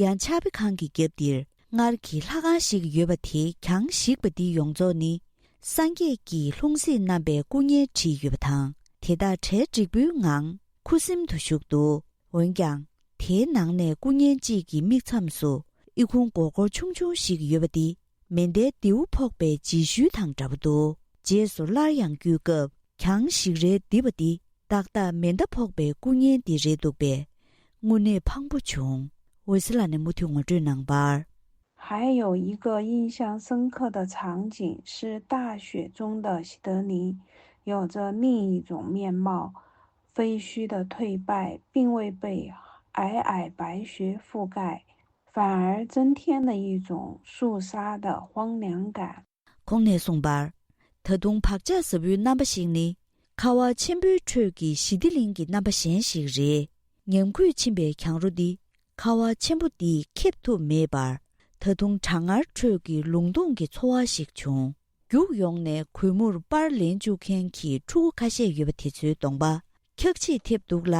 ཡང་ཕྱག་དཔེ་ཁང་གི་རྒྱབ་འདིར་སྔར་གྱི་ལྷ་ཁང་ཞིག་ཡོད་པ་དེའི་གྱང་ཞིག་པ་འདི་ཡོངས་རྫོགས་ནི། སངས་རྒྱས་ཀྱིས་ལྷུང་བཟེད་བསྣམས་པའི་སྐུ་བརྙན་བྲིས་ཡོད་པ་དང་། དེ་དག་གྲལ་འགྲིག་པོའི་ངང་ཁུ་སིམ་དུ་བཞུགས་འདུག་འོན་ཀྱང་། དེའི་ནང་ནས་སྐུ་བརྙན་གཅིག་གི་མིག་མཚམས་སུ། ཨི་ཁུང་སྒོར་སྒོར་ཆུང་ཆུང་ཞིག་ཡོད་པ་འདི། མེ་མདའི་མདེའུ་ཕོག་པའི་རྗེས་ཤུལ་དང་འདྲ་པོ་འདུག་རྗེས་སུ་སླར་ཡང་བསྐྱོད་སྐབས། གྱང་ཞིག་རལ་འདེབས་པ་འདི། ཏག་ཏག་མེ་མདའ་ཕོག་པའི་སྐུ་བརྙན་འདི་རེད་འདུག་པས། དངོས་གནས་ཕངས་པོ་བྱུང་། འོད་ཟེར་ལགས་ནས་མུ་མཐུད་ངོ་སྤྲོད་གནང་བར། 还有一个印象深刻的场景是大雪中的喜德林，有着另一种面貌。废墟的退败并未被皑皑白雪覆盖，反而增添了一种肃杀的荒凉感。 ཁོང་ནས་གསུངས་པར། ད་དུང་བག་ཆགས་ཟབ་པོའི་རྣམ་པ་ཞིག་ནི། ཁ་བ་ཆེན་པོའི་ཁྲོད་ཀྱི་ཞི་བདེ་གླིང་གི་རྣམ་པ་གཞན་ཞིག་རེད། ཉམས་རྒུད་ཕྱིན་པའི་གྱང་རོ་འདི། ཁ་བ་ཆེན་པོ་འདིས་ཁེབས་ཐུབ་མེད་པར། ད་དུང་གྲང་ངར་ཁྲོད་ཀྱི་ལུང་སྟོང་གི་ཚོར་བ་ཞིག་བྱུང་། རྒྱུགས་ཡོང་ནས་གུས་མོར་པར་ལེན་བཅུག་མཁན་གྱི་ཕྲུ་གུ་ཁ་ཤས་ཡོད་པ་དེ་ཚོའི་གདོང་པ། འཁྱག་ཕྱིས་ཐེབས་འདུག་ལ།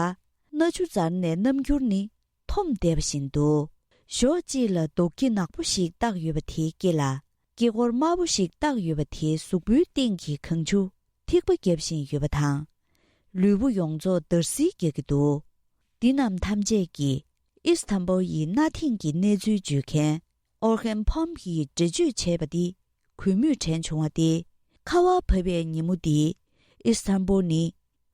སྣ་ཆུ་འཛར་ནས་རྣམ་འགྱུར་ནི། འཐོམ་བསྡད་པ་བཞིན་འདུག་གཞོགས་གཅིག་ལ་རྡོག་སྐྱེས་ནག་པོ་ཞིག་བཏགས་ཡོད་པ་དེའི་དཀྱིལ་ལ། དཀྱིལ་འཁོར་དམར་པོ་ཞིག་བཏགས་ཡོད་པ་དེའི་གཟུགས་པོའི་སྟེང་གི་གངས་ཆུ་ཐིགས་པ་བརྒྱབ་བཞིན་ཡོད་པ་དང་། ལུས་པོ་ཡོངས་རྫོགས་འདར་སིལ་རྒྱག་གི་འདུག་འདི་རྣམས་ཐམས་ཅད་ཀྱིས་ཨིས་ཐན་པོལ་ཡི་གནའ་དེང་གི་གནས་ཚུལ་བརྗོད་མཁན་ཨོར་ཧན་ཕོམ་གྱིས་འགྲེལ་བརྗོད་བྱས་པ་འདི། གུས་མོས་དྲན་བྱུང་བ་སྟེ། ཁ་བ་བབས་པའི་ཉིན་མོ་འདིའི་ཨིས་ཐན་པུལ་ནི་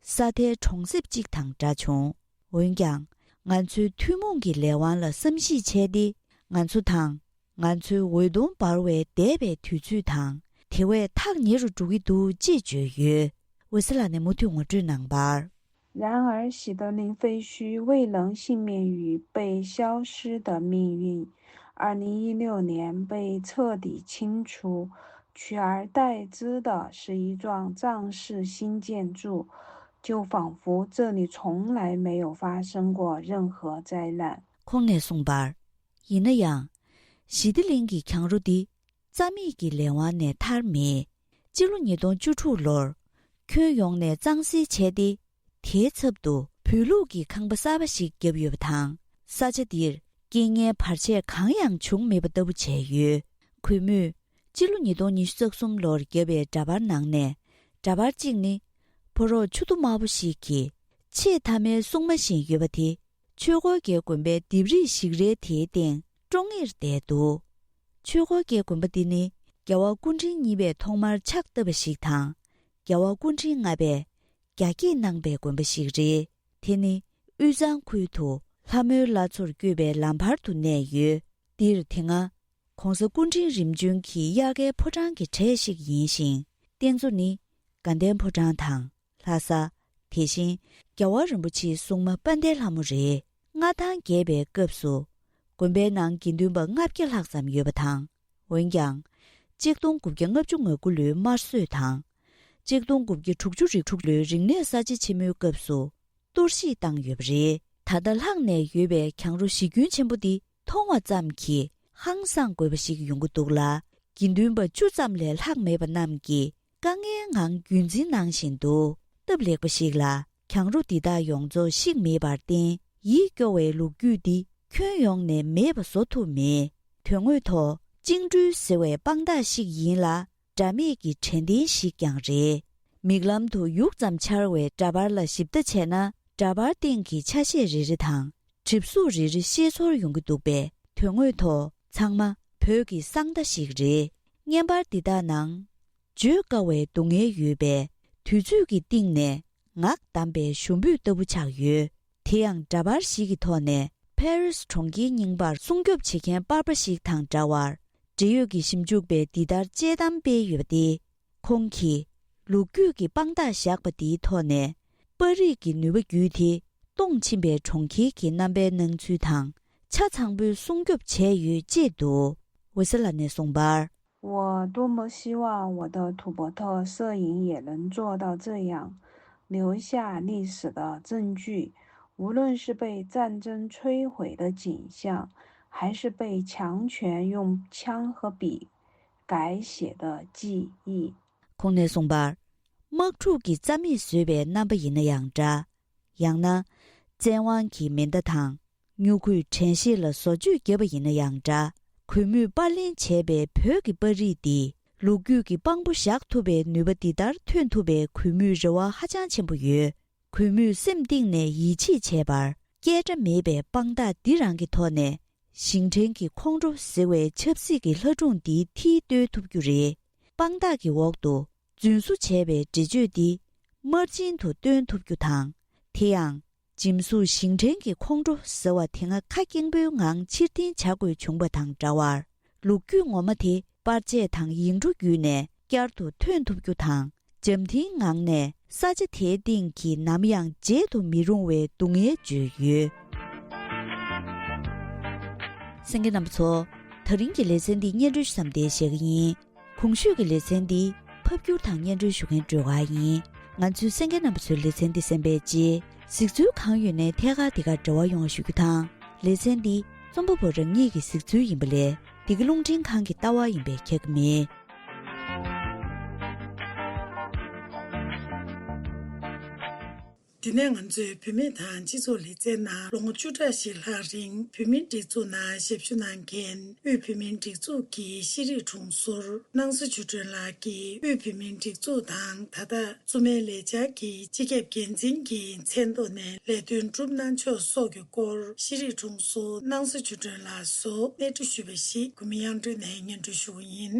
ས་མཐའི་གྲོང་གསེབ་ཅིག་དང་འདྲ་བྱུང་། འོན་ཀྱང་ང་ཚོའི་ཐུན་མོང་གི་ལས་དབང་ལ་བསམ་གཞིག་བྱས་ཏེ། ང་ཚོ་དང་ང་ཚོའི་འོད་སྟོང་འབར་བའི་འདས་པའི་དུས་ཚོད་དང་དེ་བས་ཐག་ཉེ་རུ་འགྲོ་གི་འདུག་ཅེས་བརྗོད་ཡོད། འོད་ཟེར་ལགས་ནས་མུ་མཐུད་ངོ་སྤྲོད་གནང་བར། 然而，喜德林废墟未能幸免于被消失的命运。二零一六年被彻底清除，取而代之的是一幢藏式新建筑，就仿佛这里从来没有发生过任何灾难。 ཁོང་ནས་གསུངས་པར། ཡིན་ན་ཡང་། ཞི་བདེ་གླིང་གི་གྱང་རོ་འདི། རྩ་མེད་ཀྱི་ལས་དབང་ནས་ཐར་མེད། སྤྱི་ལོ་ཉིས་སྟོང་བཅུ་དྲུག་ལོར། ཁྱོན་ཡོངས་ནས་གཙང་སེལ་བྱས་ཏེ། དེའི་ཚབ་ཏུ་བོད་ལུགས་ཀྱི་ཁང་པ་གསར་པ་ཞིག་བརྒྱབ་ཡོད་པ་དང་། ས་ཆ་འདིར་རྐྱེན་ངན་བར་ཆད་གང་ཡང་བྱུང་མེད་པ་ལྟ་བུ་བྱས་ཡོད། གུས་མོས་སྤྱི་ལོ་ཉིས་སྟོང་ཉི་ཤུ་རྩ་གསུམ་ལོར་བརྒྱབ་པའི་འདྲ་པར་ནང་ནས། འདྲ་པར་གཅིག་ནི། ཕོ་རོག་ཆུ་ཐོ་དམར་པོ་ཞིག་གིས་ཆེས་མཐའ་མའི་སྲུང་མ་བཞིན་ཡོད་པ་དེ། ཆོས་འཁོར་གྱི་དགོན་པའི་ལྡེབས་རིས་ཞིག་རལ་དེའི་སྟེང་ཀྲོང་ངེར་བསྡད་འདུག་ཆོས་འཁོར་གྱི་དགོན་པ་འདི་ནི་རྒྱལ་བ་སྐུ་ཕྲེང་གཉིས་པས་ཐོག་མར་ཕྱག་བཏབ་པ་ཞིག་དང་། རྒྱལ་བ་སྐུ་ཕྲེང་ལྔ་པས་རྒྱ་སྐྱེད་གནང་པའི་དགོན་པ་ཞིག་རེད། དེ་ནི་དབུས་གཙང་ཁུལ་དུ་ལྷ་མོའི་བླ་མཚོར་བསྐྱོད་པའི་ལམ་བར་དུ་གནས་ཡོད། འདིར་དེ་སྔ་༸གོང་ས་སྐུ་ཕྲེང་རིམ་བྱོན་གྱི་དབྱར་ཁའི་ཕོ་བྲང་གི་གྲས་ཤིག་ཡིན་ཞིང་། རྟེན་གཙོ་ནི་དགའ་ལྡན་ཕོ་བྲང་དང་ལྷ་ས། དེ་བཞིན་རྒྱལ་བ་རིན་པོ་ཆེའི་སྲུང་མ་དཔལ་ལྡན་ལྷ་མོ་རེད། མངའ་ཐང་རྒྱས་པའི་སྐབས་སུ་དགོན་པའི་ནང་དགེ་འདུན་པ་ལྔ་བརྒྱ་ལྷག་ཙམ་ཡོད་པ་དང་། འོན་ཀྱང་། གཅིག་སྟོང་དགུ་བརྒྱ་ལྔ་བཅུ་ང་དགུ་ལོའི་དམར་གསོད་དང་། གཅིག་སྟོང་དགུ་བརྒྱ་དྲུག་ཅུ་རེ་དྲུག་ལོའི་རིག་གནས་གསར་བརྗེ་ཆེན་མོའི་སྐབས་སུ་གཏོར་བཤིག་བཏང་ཡོད་པ་རེད། ད་ལྟ་ལྷག་ནས་ཡོད་པའི་གྱང་རོ་གཞི་ཁྱོན་ཆེན་པོ་འདི་མཐོང་བ་ཙམ་གྱིས་ཧང་སངས་དགོས་པ་ཞིག་ཡོང་གི་འདུག་ལ། དགེ་འདུན་པ་བཅུ་ཙམ་ལས་ལྷག་མེད་པ་རྣམས་ཀྱིས་དཀའ་ངལ་ངང་རྒྱུན་འཛིན་གནང་བཞིན་འདུག་སྟབས་ལེགས་པ་ཞིག་ལ། གྱང་རོ་འདི་དག་ཡོངས་རྫོགས་བཤིག་མེད་པར་བརྟེན། ཡིད་སྐྱོ་བའི་ལོ་རྒྱུས་འདི་ཁྱོན་ཡོངས་ནས་མེད་པ་བཟོ་ཐུབ་མེད། དོན་དངོས་ཐོག་བཅིངས་འགྲོལ་ཟེར་བའི་དཔང་རྟགས་ཤིག་ཡིན་ལ། འདྲ་མེད་ཀྱི་དྲན་རྟེན་ཞིག་ཀྱང་རེད། མིག་ལམ་དུ་ཡུག་ཙམ་འཆར་བའི་འདྲ་པར་ལ་ཞིབ་ལྟ་བྱས་ན། འདྲ་པར་སྟེང་གི་ཆ་ཤས་རེ་རེ་དང་གྲིབ་གཟུགས་རེ་རེ་ཤེས་ཚོར་ཡོང་གི་འདུག་པས། དོན་དངོས་ཐོག་ཚང་མ་བོད་ཀྱི་གསང་བརྡ་ཞིག་རེད། བརྙན་པར་འདི་དག་ནང་བརྗོད་དཀའ་བའི་སྡུག་བསྔལ་ཡོད་པས། དུས་ཚོད་ཀྱི་གཏིང་ནས་ངག་བསྡམས་པའི་ཞུ་འབོད་ལྟ་བུ་ཆགས་ཡོད། དེ་ཡང་འདྲ་པར་ཞིག་གི་ཐོག་ནས་ཕ་རིས་གྲོང་ཁྱེར་རྙིང་པར་སྲུང་སྐྱོབ་བྱེད་མཁན་པར་པ་ཞིག་དང་འདྲ་བར། འབྲེལ་ཡོད་ཀྱི་ཞིབ་འཇུག་པས་འདི་ལྟར་དཔྱད་གཏམ་སྤེལ་ཡོད་པ་སྟེ། ཁོང་གིས་ལོ་རྒྱུས་ཀྱི་དཔང་རྟགས་བཞག་པ་འདིའི་ཐོག་ནས། པར་རིས་ཀྱི་ནུས་པ་བརྒྱུད་དེ། སྟོངས་ཕྱིན་པའི་གྲོང་ཁྱེར་གྱི་རྣམ་པའི་སྣང་ཚུལ་དང་། ཆ་ཚང་པོའི་སྲུང་སྐྱོབ་བྱས་ཡོད་ཅེས་འདུག་ཝེ་སི་ལ་ནས་གསུངས་པར། 我多么希望我的土伯特摄影也能做到这样，留下历史的证据，无论是被战争摧毁的景象，还是被强权用枪和笔改写的记忆。 ཁོང་ནས་གསུངས་པར། དམག་འཁྲུག་གི་རྩ་མེད་བཟོས་པའི་རྣམ་པ་ཡིན་ན་ཡང་འདྲ། ཡང་ན། བཙན་དབང་གི་མེ་མདའ་དང་། སྨྱུ་གུས་དྲན་ཤེས་ལ་བཟོ་བཅོས་བརྒྱབ་པ་ཡིན་ན་ཡང་འདྲ། གུས་མོས་པར་ལེན་བྱས་པའི་བོད་ཀྱི་པར་རིས་འདི། ལོ་རྒྱུས་ཀྱི་དཔང་པོ་བཞག་ཐུབ་པའི་ནུས་པ་འདི་ལྟར་ཐོན་ཐུབ་པའི་གུས་མོའི་རེ་བ་ཧ་ཅང་ཆེན་པོ་ཡོད། གུས་མོས་སེམས་གཏིང་ནས་ཡིད་ཆེས་བྱས་པར། སྐད་སྒྲ་མེད་པའི་དཔང་རྟགས་འདི་རང་གི་ཐོག་ནས། ཞིང་བྲན་གྱི་ཁོང་ཁྲོ་ཟེར་བའི་ཆབ་སྲིད་ཀྱི་ལྷ་སྒྲུང་འདིའི་མཐིལ་བརྟོལ་ཐུབ་རྒྱུ་རེད། དཔང་རྟགས་ཀྱི་འོག་ཏུ་རྫུན་བཟོ་བྱས་པའི་འགྲེལ་བརྗོད་འདི་དམར་རྗེན་དུ་སྟོན་ཐུབ་རྒྱུ་དང་། དེ་ཡང་། འཇིམ་གཟུགས་ཞིང་བྲན་གྱི་ཁོང་ཁྲོ་ཟེར་བ་དེ་སྔ་ཁ་སྐྱེངས་པོའི་ངང་ཕྱིར་འཐེན་བྱ་དགོས་བྱུང་བ་དང་འདྲ་བར། ལོ་རྒྱུས་ངོ་མ་དེ་པར་ཆས་དང་ཡིག་འབྲུ་བརྒྱུད་ནས་བསྐྱར་དུ་ཐོན་ཐུབ་རྒྱུ་དང་། འཇམ་ཐིང་ངང་ནས་ས་ཆ་དེའི་སྟེང་གི་ནམ་ཡང་བརྗེད་དུ་མི་རུང་བའི་སྡུག་བསྔལ་བརྗོད་ཡོད། གསན་མཁན་རྣམ་པ་ཚོ། ད་རིང་གི་ལེ་ཚན་འདི་སྙན་སྒྲོན་ཞུ་མཚམས་འདིར་བཞག་གི་ཡིན། གོང་ཞུས་ཀྱི་ལེ་ཚན་འདི་ཕབ་སྒྱུར་དང་སྙན་སྒྲོན་ཞུ་མཁན་སྒྲོལ་དཀར་ཡིན། ང་ཚོའི་གསན་མཁན་རྣམ་པ་ཚོས་ལེ་ཚན་འདི་གསན་པའི་རྗེས། གཟིགས་ཚུལ་གང་ཡོད་ནས་ཐད་ཀར་འདི་གར་འབྲེལ་བ་ཡོང་བ་ཞུ་རྒྱུ་དང་། ལེ་ཚན་འདི་རྩོམ་པ་པོ་རང་ཉིད་ཀྱི་གཟིགས་ཚུལ་ཡིན་པ་ལས། འདི་ག་རླུང་འཕྲིན་ཁང་གི་ལྟ་བ་ཡིན་པས་ཁྱབ་ཀྱི་མེད། དེ་ནས་ང་ཚོས་བུད་མེད་དང་སྤྱི་ཚོགས་ལེ་ཚན་ནང་ལོ་ངོ་བཅུ་ཕྲག་ཞིག་ལྷག་རིང་བུད་མེད་སྒྲིག་འཛུགས་ནང་ཞབས་ཞུ་གནང་མཁན་དབུས་བུད་མེད་སྒྲིག་འཛུགས་ཀྱི་ཤེས་རིག་དྲུང་ཟུར་སྣང་ས་ཆོས་སྒྲོན་ལགས་ཀྱིས། དབུས་བུད་མེད་སྒྲིག་འཛུགས་དང་ད་ལྟ་བཙུན་མའི་ལས་འཆར་གྱི་སྤྱི་ཁྱབ་འགན་འཛིན་གྱི་མཚན་ཐོག་ནས་ལས་དོན་བསྒྲུབས་གནང་ཕྱོགས་སོགས་ཀྱི་སྐོར་ཤེས་རིག་དྲུང་ཟུར་སྣང་ས་ཆོས་སྒྲོན་ལགས་སུ་གནས་འདྲི་ཞུས་པ་ཞིག་གུས་མོ་དབྱངས་སྒྲོན་ནས་སྙན་སྒྲོན་ཞུ་གི་ཡིན།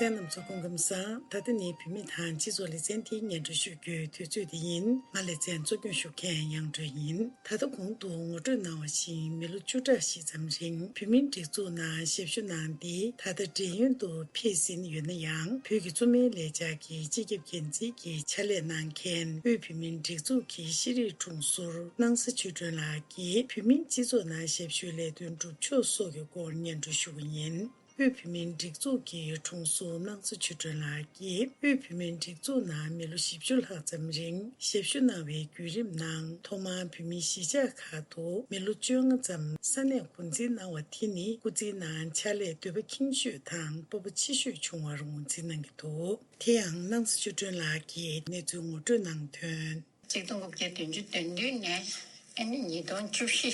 གསན་མཁན་རྣམ་ཚོ་སྐུ་ཁམས་བཟང་། ད་ལྟ་ནི་བུད་མེད་དང་སྤྱི་ཚོགས་ལེ་ཚན་དེའི་སྙན་སྒྲོན་ཞུ་རྒྱུའི་དུས་ཚོད་དེ་ཡིན། ང་ལེ་ཚན་གཙོ་སྐྱོང་ཞུ་མཁན་དབྱངས་སྒྲོན་ཡིན། ད་ལྟ་གོང་དུ་ངོ་སྤྲོད་གནང་བ་བཞིན་མི་ལོ་བཅུ་ཕྲག་ཞིག་ཙམ་རིང་བུད་མེད་སྒྲིག་འཛུགས་ནང་ཞབས་ཞུ་གནང་སྟེ། ད་ལྟ་བགྲེས་ཡོལ་དུ་ཕེབས་ཟིན་ཡོད་ན་ཡང་། བོད་ཀྱི་བཙུན་མའི་ལས་འཆར་གྱི་སྤྱི་ཁྱབ་འགན་འཛིན་གྱི་ཕྱག་ལས་གནང་མཁན་དབུས་བུད་མེད་སྒྲིག་འཛུགས་ཀྱི་ཤེས་རིག་དྲུང་ཟུར་སྣང་ས་ཆོས་སྒྲོན་ལགས་ཀྱིས་བུད་མེད་སྤྱི་ཚོགས་ནང་ཞབས་ཞུའི་ལས་དོན་སྒྲུབ་ཕྱོགས་སོགས་ཀྱི་སྐོར་སྙན་སྒྲོན་ཞུ་གི་ཡིན། དབུས་བུད་མེད་སྒྲིག་འཛུགས་ཀྱི་དྲུང་ཟུར་སྣང་ས་ཆོས་སྒྲོན་ལགས་ཀྱིས། དབུས་བུད་མེད་སྒྲིག་འཛུགས་ནང་མི་ལོ་བཞི་བཅུ་ལྷག་ཙམ་རིང་ཞབས་ཞུ་གནང་བའི་བརྒྱུད་རིམ་ནང་། ཐོག་མར་བོད་མིའི་གཞིས་ཆགས་ཁག་ཏུ་མི་ལོ་བཅོ་ལྔ་ཙམ་ས་གནས་འགོ་འཛིན་གནང་བ་དེ་ནི་སྐུ་ཚེའི་ནང་ཕྱག་ལས་འདོད་པ་ཁེངས་ཤོས་དང་སྤོབས་པ་ཆེ་ཤོས་བྱུང་བར་ངོས་འཛིན་གནང་གི་འདུག་དེ་ཡང་སྣང་ས་ཆོས་སྒྲོན་ལགས་ཀྱིས་གནས་ཚུལ་ངོ་སྤྲོད་གནང་དོན། ཆིག་སྟོང་དགུ་བརྒྱ་བདུན་ཅུ་དོན་བདུན་ནས་ ཨ་ནི་ཉིས་སྟོང་བཅུ་བཞི་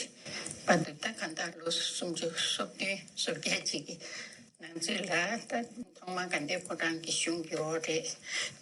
བར་དུ་ད་གང་ལྟར་ལོ་སུམ་ཅུ་སོ་བདུན་སོ་བརྒྱད་ཅིག་གི་ནང་ཚུད་ལ། ད་ཐོག་མར་དགའ་ལྡན་ཕོ་བྲང་གི་གཞུང་གི་འོག་རེད།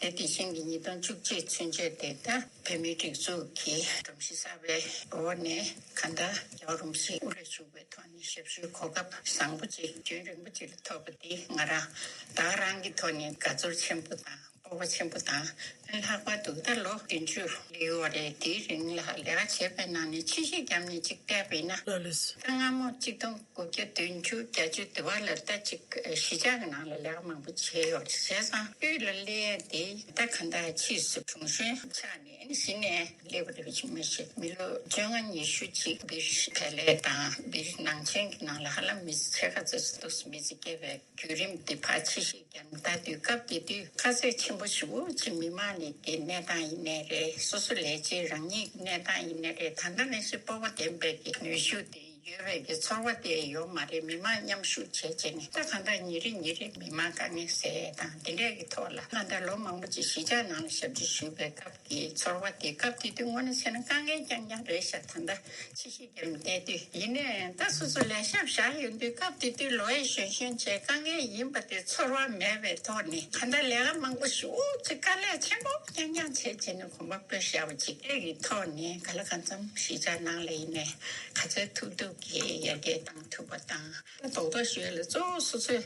དེ་དེ་བཞིན་གྱི་ཉིས་སྟོང་བཅུ་གཅིག་ཚུན་ཆད་དེ་ད་བོད་མིའི་སྒྲིག་འཛུགས་ཀྱི་སྒྲོམ་གཞི་གསར་པའི་འོག་ནས་གང་ལྟར་རྒྱལ་བ་རིན་པོ་ཆེ་དབུ་ལ་བཞུགས་པའི་ཐོག་ནས་ཞབས་ཞུའི་གོ་སྐབས་བཟང་པོ་ཅིག་རྒྱུན་རིང་པོ་ཅིག་ལ་ཐོབ་པ་དེ་ང་རང་ད་ག་རང་གི་ཐོག་ནས་དགའ་ཚོར་ཆེན་པོ་དང་སྤོབས་པ་ཆེན་པོ་དང་། ལྷག་པར་དུ་ད་ལོ་བདུན་ཅུ་སླེབས་ཡོད་རེད། དེའི་རིང་ལ་ལས་ཀ་བྱས་པའི་ནང་ནས་ཆེ་ཤོས་བརྒྱབ་ནས་གཅིག་བལྟས་པ་ཡིན་ན། ལགས་ལགས་སོ། ད་སྔ་མོ་གཅིག་སྟོང་དགུ་བརྒྱ་བདུན་ཅུ་བརྒྱད་ཅུ་དེ་བར་ལ་ད་ཅིག་གཞིས་ཆགས་ཀྱི་ནང་ལ་ལས་ཀ་མང་པོ་བྱས་ཡོད་རེད། བྱས་ཙང་དབུས་ལ་སླེབས་ཡས་དེ་ད་གང་ལྟར་ཕྱིས་སུ་གྲོང་གཞོན་ཆགས་ནས་གཞི་ནས་སླེབས་པ་རེད་ཅེས་མི་ཤེས། མི་ལོ་བཅོ་ལྔ་ཉི་ཤུ་ཅིག་སྦིར་ཕེབས་ལས་དང་། སྦིར་ནང་ཆེན་གྱི་ནང་ལ་ཧ་ལམ་མི་ཚེ་ཕྱེད་ཀ་ཙམ་ཞིག་འདུག་མི་ཚེ་སྐྱེལ་བའི་བརྒྱུད་རིམ་དེ་ཕར་ཕྱིས་ཤིག་ཀྱང་ད་དུས་སྐབས་དེ་དུས་ཁ་ཚ་ཆེན་པོ་ཞེ་པོ་ཅིག་མི་མང་ནི་གི་གནས་སྟངས་ཡིན་ནའི་རེད། སོ་སོ་ལས་བྱེད་རང་ཉིད་ཀྱི་གནས་སྟངས་ཡིན་ནའི་རེད། ད་ལྟ་ནང་བཞིན་སྤོབས་པ་ལྡན་པའི་གི་ནུས་ཤུགས་དེ་ཡོད་པའི་གི་ཚོར་བ་དེ་ཡོད་མ་རེད། མི་མང་མཉམ་ཞུགས་བྱས་བྱས་ནས་ད་གང་ལྟར་ཉིན་རེ་ཉིན་རེ་མི་མང་དཀའ་ངལ་སེལ་ཡས་དང་དེ་འདྲས་ཀྱི་ཐོག་ལ། ད་ལྟ་ལོ་མང་པོ་ཅིག་གཞིས་ཆགས་ནང་ལ་ཞབས་ཕྱི་ཞུས་པའི་སྐབས་ཀྱི་ཚོར་བ་དེ། སྐབས་དེ་དུས་དངོས་གནས་བྱས་ན་དཀའ་ངལ་རྐྱང་རྐྱང་རེད་ཤག་ད་ལྟ་ཕྱི་བཤད་རྒྱབ་བསྡད་དུས། ཡིན་ནའི་ད་སོ་སོ་ལས་ཞབས་བཞག་ཡོང་དུས་སྐབས་དེ་དུས་ལོ་ཡི་གཞོན་གཞོན་བྱས་དཀའ་ངལ་ཡིན་པ་དེ་ཚོར་བ་མེད་པའི་ཐོག་ནས། གང་ལྟར་ལས་ཀ་མང་པོ་ཞེ་པོ་ཅིག་དཀའ་ལས་ཆེན་པོ་རྐྱང་རྐྱང་བྱས་བྱས་ནས་གོམ་པ་སྤོས་བཞག་པ་ཅིག་དེ་གི་ཐོག་ནས་ག་ལ་གང་འཚམ་གཞིས་ཆགས་ནང་ལ་ཡིན་ནའི་ག་ཚོད་ཐུབ་ཐུབ་ཀྱིས་ཡར་རྒྱས་གཏང་ཐུབ་པ་དང་། ད་རྡོག་རྡོག་ཞུ་ཡ་ལ་གཙོ་བོ་སོ་སོའི་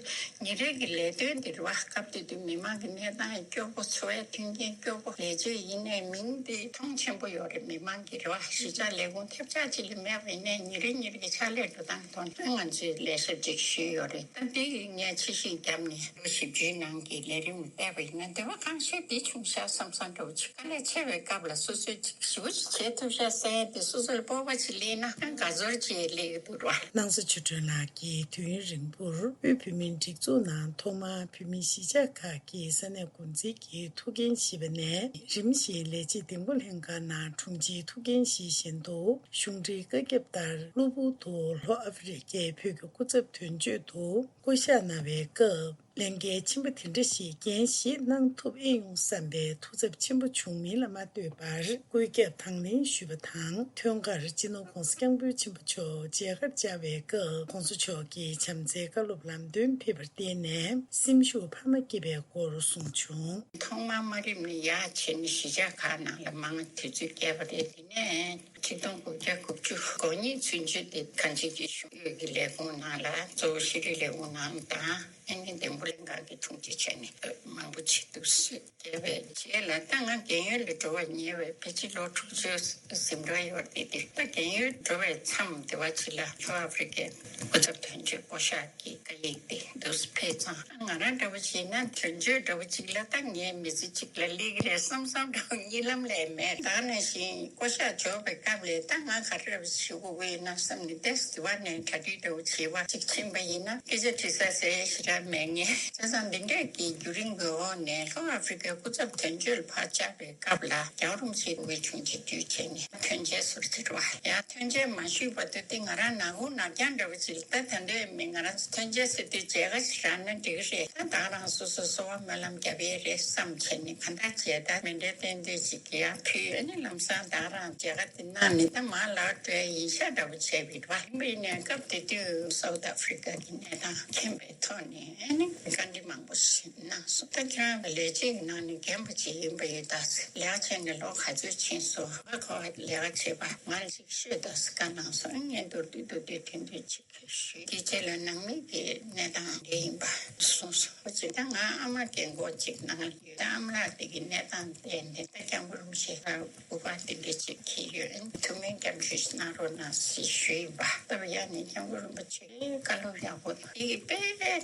ཉིན་རེ་གི་ལས་དོན་དེ་རེད་བ། སྐབས་དེ་དུས་མི་མང་གི་གནས་སྟངས་སྐྱོ་པོ། འཚོ་བའི་མཐུན་རྐྱེན་སྐྱོ་པོ། ལས་བྱེད་ཡིན་ནའི་མིང་དེ་མཐོང་ཆེན་པོ་ཡོད་རེད། མི་མང་གི་རེད་བ། གཞིས་ཆགས་ལས་ཁུངས་ཐེབས་ཆག་ཅིག་ལས་མེད་པ་ཡིན་ནའི་ཉིན་རེ་ཉིན་རེ་གི་ཕྱག་ལས་འགྲོ་སྟངས་ཐོག་ནས་ང་ཚོས་ལས་ཞབས་ཅིག་ཞུས་ཡོད་རེད། ད་འདི་ངས་ཕྱིས་ཤིག་བརྒྱབ་ནས་ལོ་བཞི་བཅུའི་ནང་གི་ལས་རིམ་བལྟས་པ་ཡིན་ན་འདི་བ་གང་ཤེས་འདི་བྱུང་ཤག་བསམ་བསམ་འདྲ་བོ་ཅིག་དཀའ་ལས་ཆེ་བའི་སྐབས་ལ་སོ་སོས་ཅིག་ཞེ་པོ་ཅིག་བྱེད་ཐུབ་ཤག་ཟེར་ཡ་དེ་སོ་སོ་ལ་སྤོབས་པ་ཅིག་སླེབས་ན་ཡང་དགའ་ཚོར་ཅིག་སླེབས་ཀྱི་འདུག་ར། སྣང་ས་ཆོས་སྒྲོན་ལགས་ཀྱིས་དུས་ཡུན་རིང་པོར་དབུས་བོད་མིའི་སྒྲིག་འཛུགས་ནང་ཐོག་མར་བོད་མིའི་གཞིས་ཆགས་ཁག་གི་ས་གནས་འགོ་འཛིན་གྱི་ཐུགས་འགན་བཞེས་པ་ནས། རིམ་བཞིན་ལས་བྱེད་འདེམས་བསྐོ་ལྷན་ཁང་ནང་དྲུང་ཆེའི་ཐུགས་འགན་བཞེས་བཞིན་དུ། གཞུང་འབྲེལ་བཀའ་ཁྱབ་ལྟར་གློ་བུར་དུ་ལྷོ་ཨ་ཧྥེ་རི་ཁའི་བོད་ཀྱི་སྐུ་ཚབ་དོན་གཅོད་དུ་བསྐོ་གཞག་གནང་བའི་སྐབས། ལས་འགན་ཆེན་པོ་དེ་འདྲ་ཞིག་འགན་བཞེས་གནང་ཐུབ་ཨེ་ཡོང་བསམ་པའི་ཐུགས་འཚབ་ཆེན་པོ་བྱུང་མིན་ལ་མ་ལྟོས་པར། བཀོད་ཁྱབ་དང་ལེན་ཞུས་པ་དང་། ཐོན་ཁར་སྤྱི་ནོར་༧གོང་ས་༧སྐྱབས་མགོན་ཆེན་པོ་མཆོག་མཇལ་ཁར་བཅར་བའི་སྐབས། ༧གོང་ས་མཆོག་གིས་བྱམས་བརྩེའི་བཀའ་སློབ་ལམ་སྟོན་ཕེབས་པར་བརྟེན་ནས། སེམས་ཤུགས་འཕར་མ་སྐྱེས་པའི་སྐོར་གསུངས་བྱུང་། ཐོག་མར་དམའ་རིམ་ནས་ཡར་བྱས་ནས་གཞིས་ཆགས་ཁག་ནང་ལ་མང་དུས་ཚོད་བསྐྱལ་བ་རེད། དེ་ནས་ཆིག་སྟོང་དགུ་བརྒྱ་དགུ་བཅུ་གོ་གཉིས་ཚུན་ཆད་དེ་གངས་ཅན་གྱི་གཞུང་གཡོག་གི་ལས་ཁུངས་ནང་ལ། གཙོ་བོ་ཤེས་རིག་ལས་ཁུངས་ནང་དང་། ཨ་ནི་འདེམས་བསྐོ་ལྷན་ཁང་གི་དྲུང་ཆེ་བྱས་ནས་མང་པོ་བྱེད་འདུག་ཟེར། བསྐྱལ་བའི་རྗེས་ལ་ད་ང་རྒན་ཡོལ་ལ་འགྲོ་བར་ཉེ་བའི་ཕལ་ཆེར་ལོ་དྲུག་ཅུ་ཟིན་འགྲོ་ཡོད་རེད་དེ། ད་རྒན་ཡོལ་འགྲོ་བའི་མཚམས་དེ་བ་ཅིག་ལ་ལྷོ་ཨ་ཧྥེ་རི་ཁའི་སྐུ་ཚབ་དོན་གཅོད་བསྐོ་གཞག་གི་བཀའ་ཡིག་དེ་འདུག་སེ་ཕེབས་ཙང་། ང་རང་འདྲ་བོ་བྱས་ན་དོན་གཅོད་འདྲ་བོ་ཅིག་ལ་ད་ངའི་མི་ཚེ་གཅིག་ལ་སླེབས་ཀྱི་རེད་བསམ་བསམ་འདྲ་བོ་གཉིད་ལམ་ལས་མེད། ད་ནང་བཞིན་བསྐོ་གཞག་འབྱོར་བའི་སྐབས་ལ་ད་ང་ག་རེ་འདྲ་བོ་ཞུ་དགོས་ཀྱི་ཡིན་ན་བསམ་ནས་ཏོག་ཙམ་དེ་བ་ནས་གྲ་སྒྲིག་འདྲ་བོ་བྱས་པ་ཅིག་ཕྱིན་པ་ཡིན་ན། སྐད་ཆ་དྲི་ས་ཟེར་ཞེ་དྲག་མེད་ངེས། བྱས་ཙང་འདི་འདྲས་ཀྱི་བརྒྱུད་རིམ་གྱི་འོག་ནས་ལྷོ་ཨ་ཧྥེ་རི་ཁའི་སྐུ་ཚབ་དོན་གཅོད་ལ་ཕར་བཅར་བའི་སྐབས་ལ། རྒྱལ་བ་རིན་པོ་ཆེའི་དབུས་གཞུང་ཆེ་བསྡུས་བྱས་ནས་ཐོན་འབྱེད་ཟུར་ཟེར་བ་ཡང་ཐོན་འབྱེད་མ་ཞུས་བར་དུ་དེ་ང་རང་ནག་ཁུང་ནག་རྐྱང་འདྲ་བོ་ཅིག་ད་ད་འདོད་མི། ང་རང་ཚོ་ཐོན་འབྱེད་ཟེར་དུས་མཇལ་ཁ་ཞིག་རག་ན་འགྲིག་གི་རེད། ད་ད་རང་སོ་སོ་གསོལ་བ་སྨོན་ལམ་རྒྱབ་ཡས་རེད་བསམ་བྱས་ནས་གང་ལྟར་མཇལ་དར་མེ་འདྲའི་རྟེན་འབྲེལ་ཅིག་ཡང་ཕུལ། ཨ་ནི་ལམ་སང་ད་རང་མཇལ་ཁ་དེ་གནང་ནས་ད་མར་ལོག་འགྲོ་ཡས་ཡིན་ཤག་འདྲ་བོ་བྱས་པ་རེད་བ། ཡིན་པ་ཡིན་ནའི་སྐབས་དེ་དུས་སའུ་ཐི་ཨ་ཧྥེ་རི་ཁ་གི་གནས་སྟངས་མཁྱེན་པའི་ཐོག་ནས་ཨ་ནི་བཀའ་འདྲི་མང་པོ་ཞིག་གནང་སོང་། ད་ཁྱེད་རང་ལས་བྱེད་ཀྱི་ནང་ནས་རྒན་པ་ཅིག་ཡིན་པ་ཡིན་ད། ལས་ཀ་བྱས་ནས་ལོ་ག་ཚོད་ཕྱིན་སོང་། ཨ་ཁོ་ལས་ཀ་བྱེད་པ་ང་ལ་ཅིག་ཤོད་དང་ཟེར་བཀའ་གནང་སོང་། ཨ་ངས་མདོར་བསྡུས་མདོར་བསྡུས་དོན་དོན་ཅིག་ཞུས། དེ་རྗེས་ལ་ནང་མི་གི་གནས་སྟངས་འདི་ཡིན་པ་གསུངས་སོང་། ཨ་ཅེ་ད་ང་ཨ་མ་རྒན་གོག་ཅིག་ནང་ལ་ཡོད། ད་ཨ་མ་ལགས་དེ་གི་གནས་སྟངས་བལྟས་ནས་ད་སྐྱབས་མགོན་རིན་པོ་ཆེ་ལ་སྐུ་པར་དེ་འདྲ་ཅིག་འཁྱེར་ཡོད། ཐུགས་སྨོན་སྐྱབས་འཇུག་ཅིག་གནང་རོགས་གནང་ཟེར་ཞུས་ཡིན་པ། སྟབས་ཡག་ནས་སྐྱབས་མགོན་རིན་པོ་ཆེ་བཀའ་སློབ་ཡག་པོ་དང་། དེ་གི་དཔེ་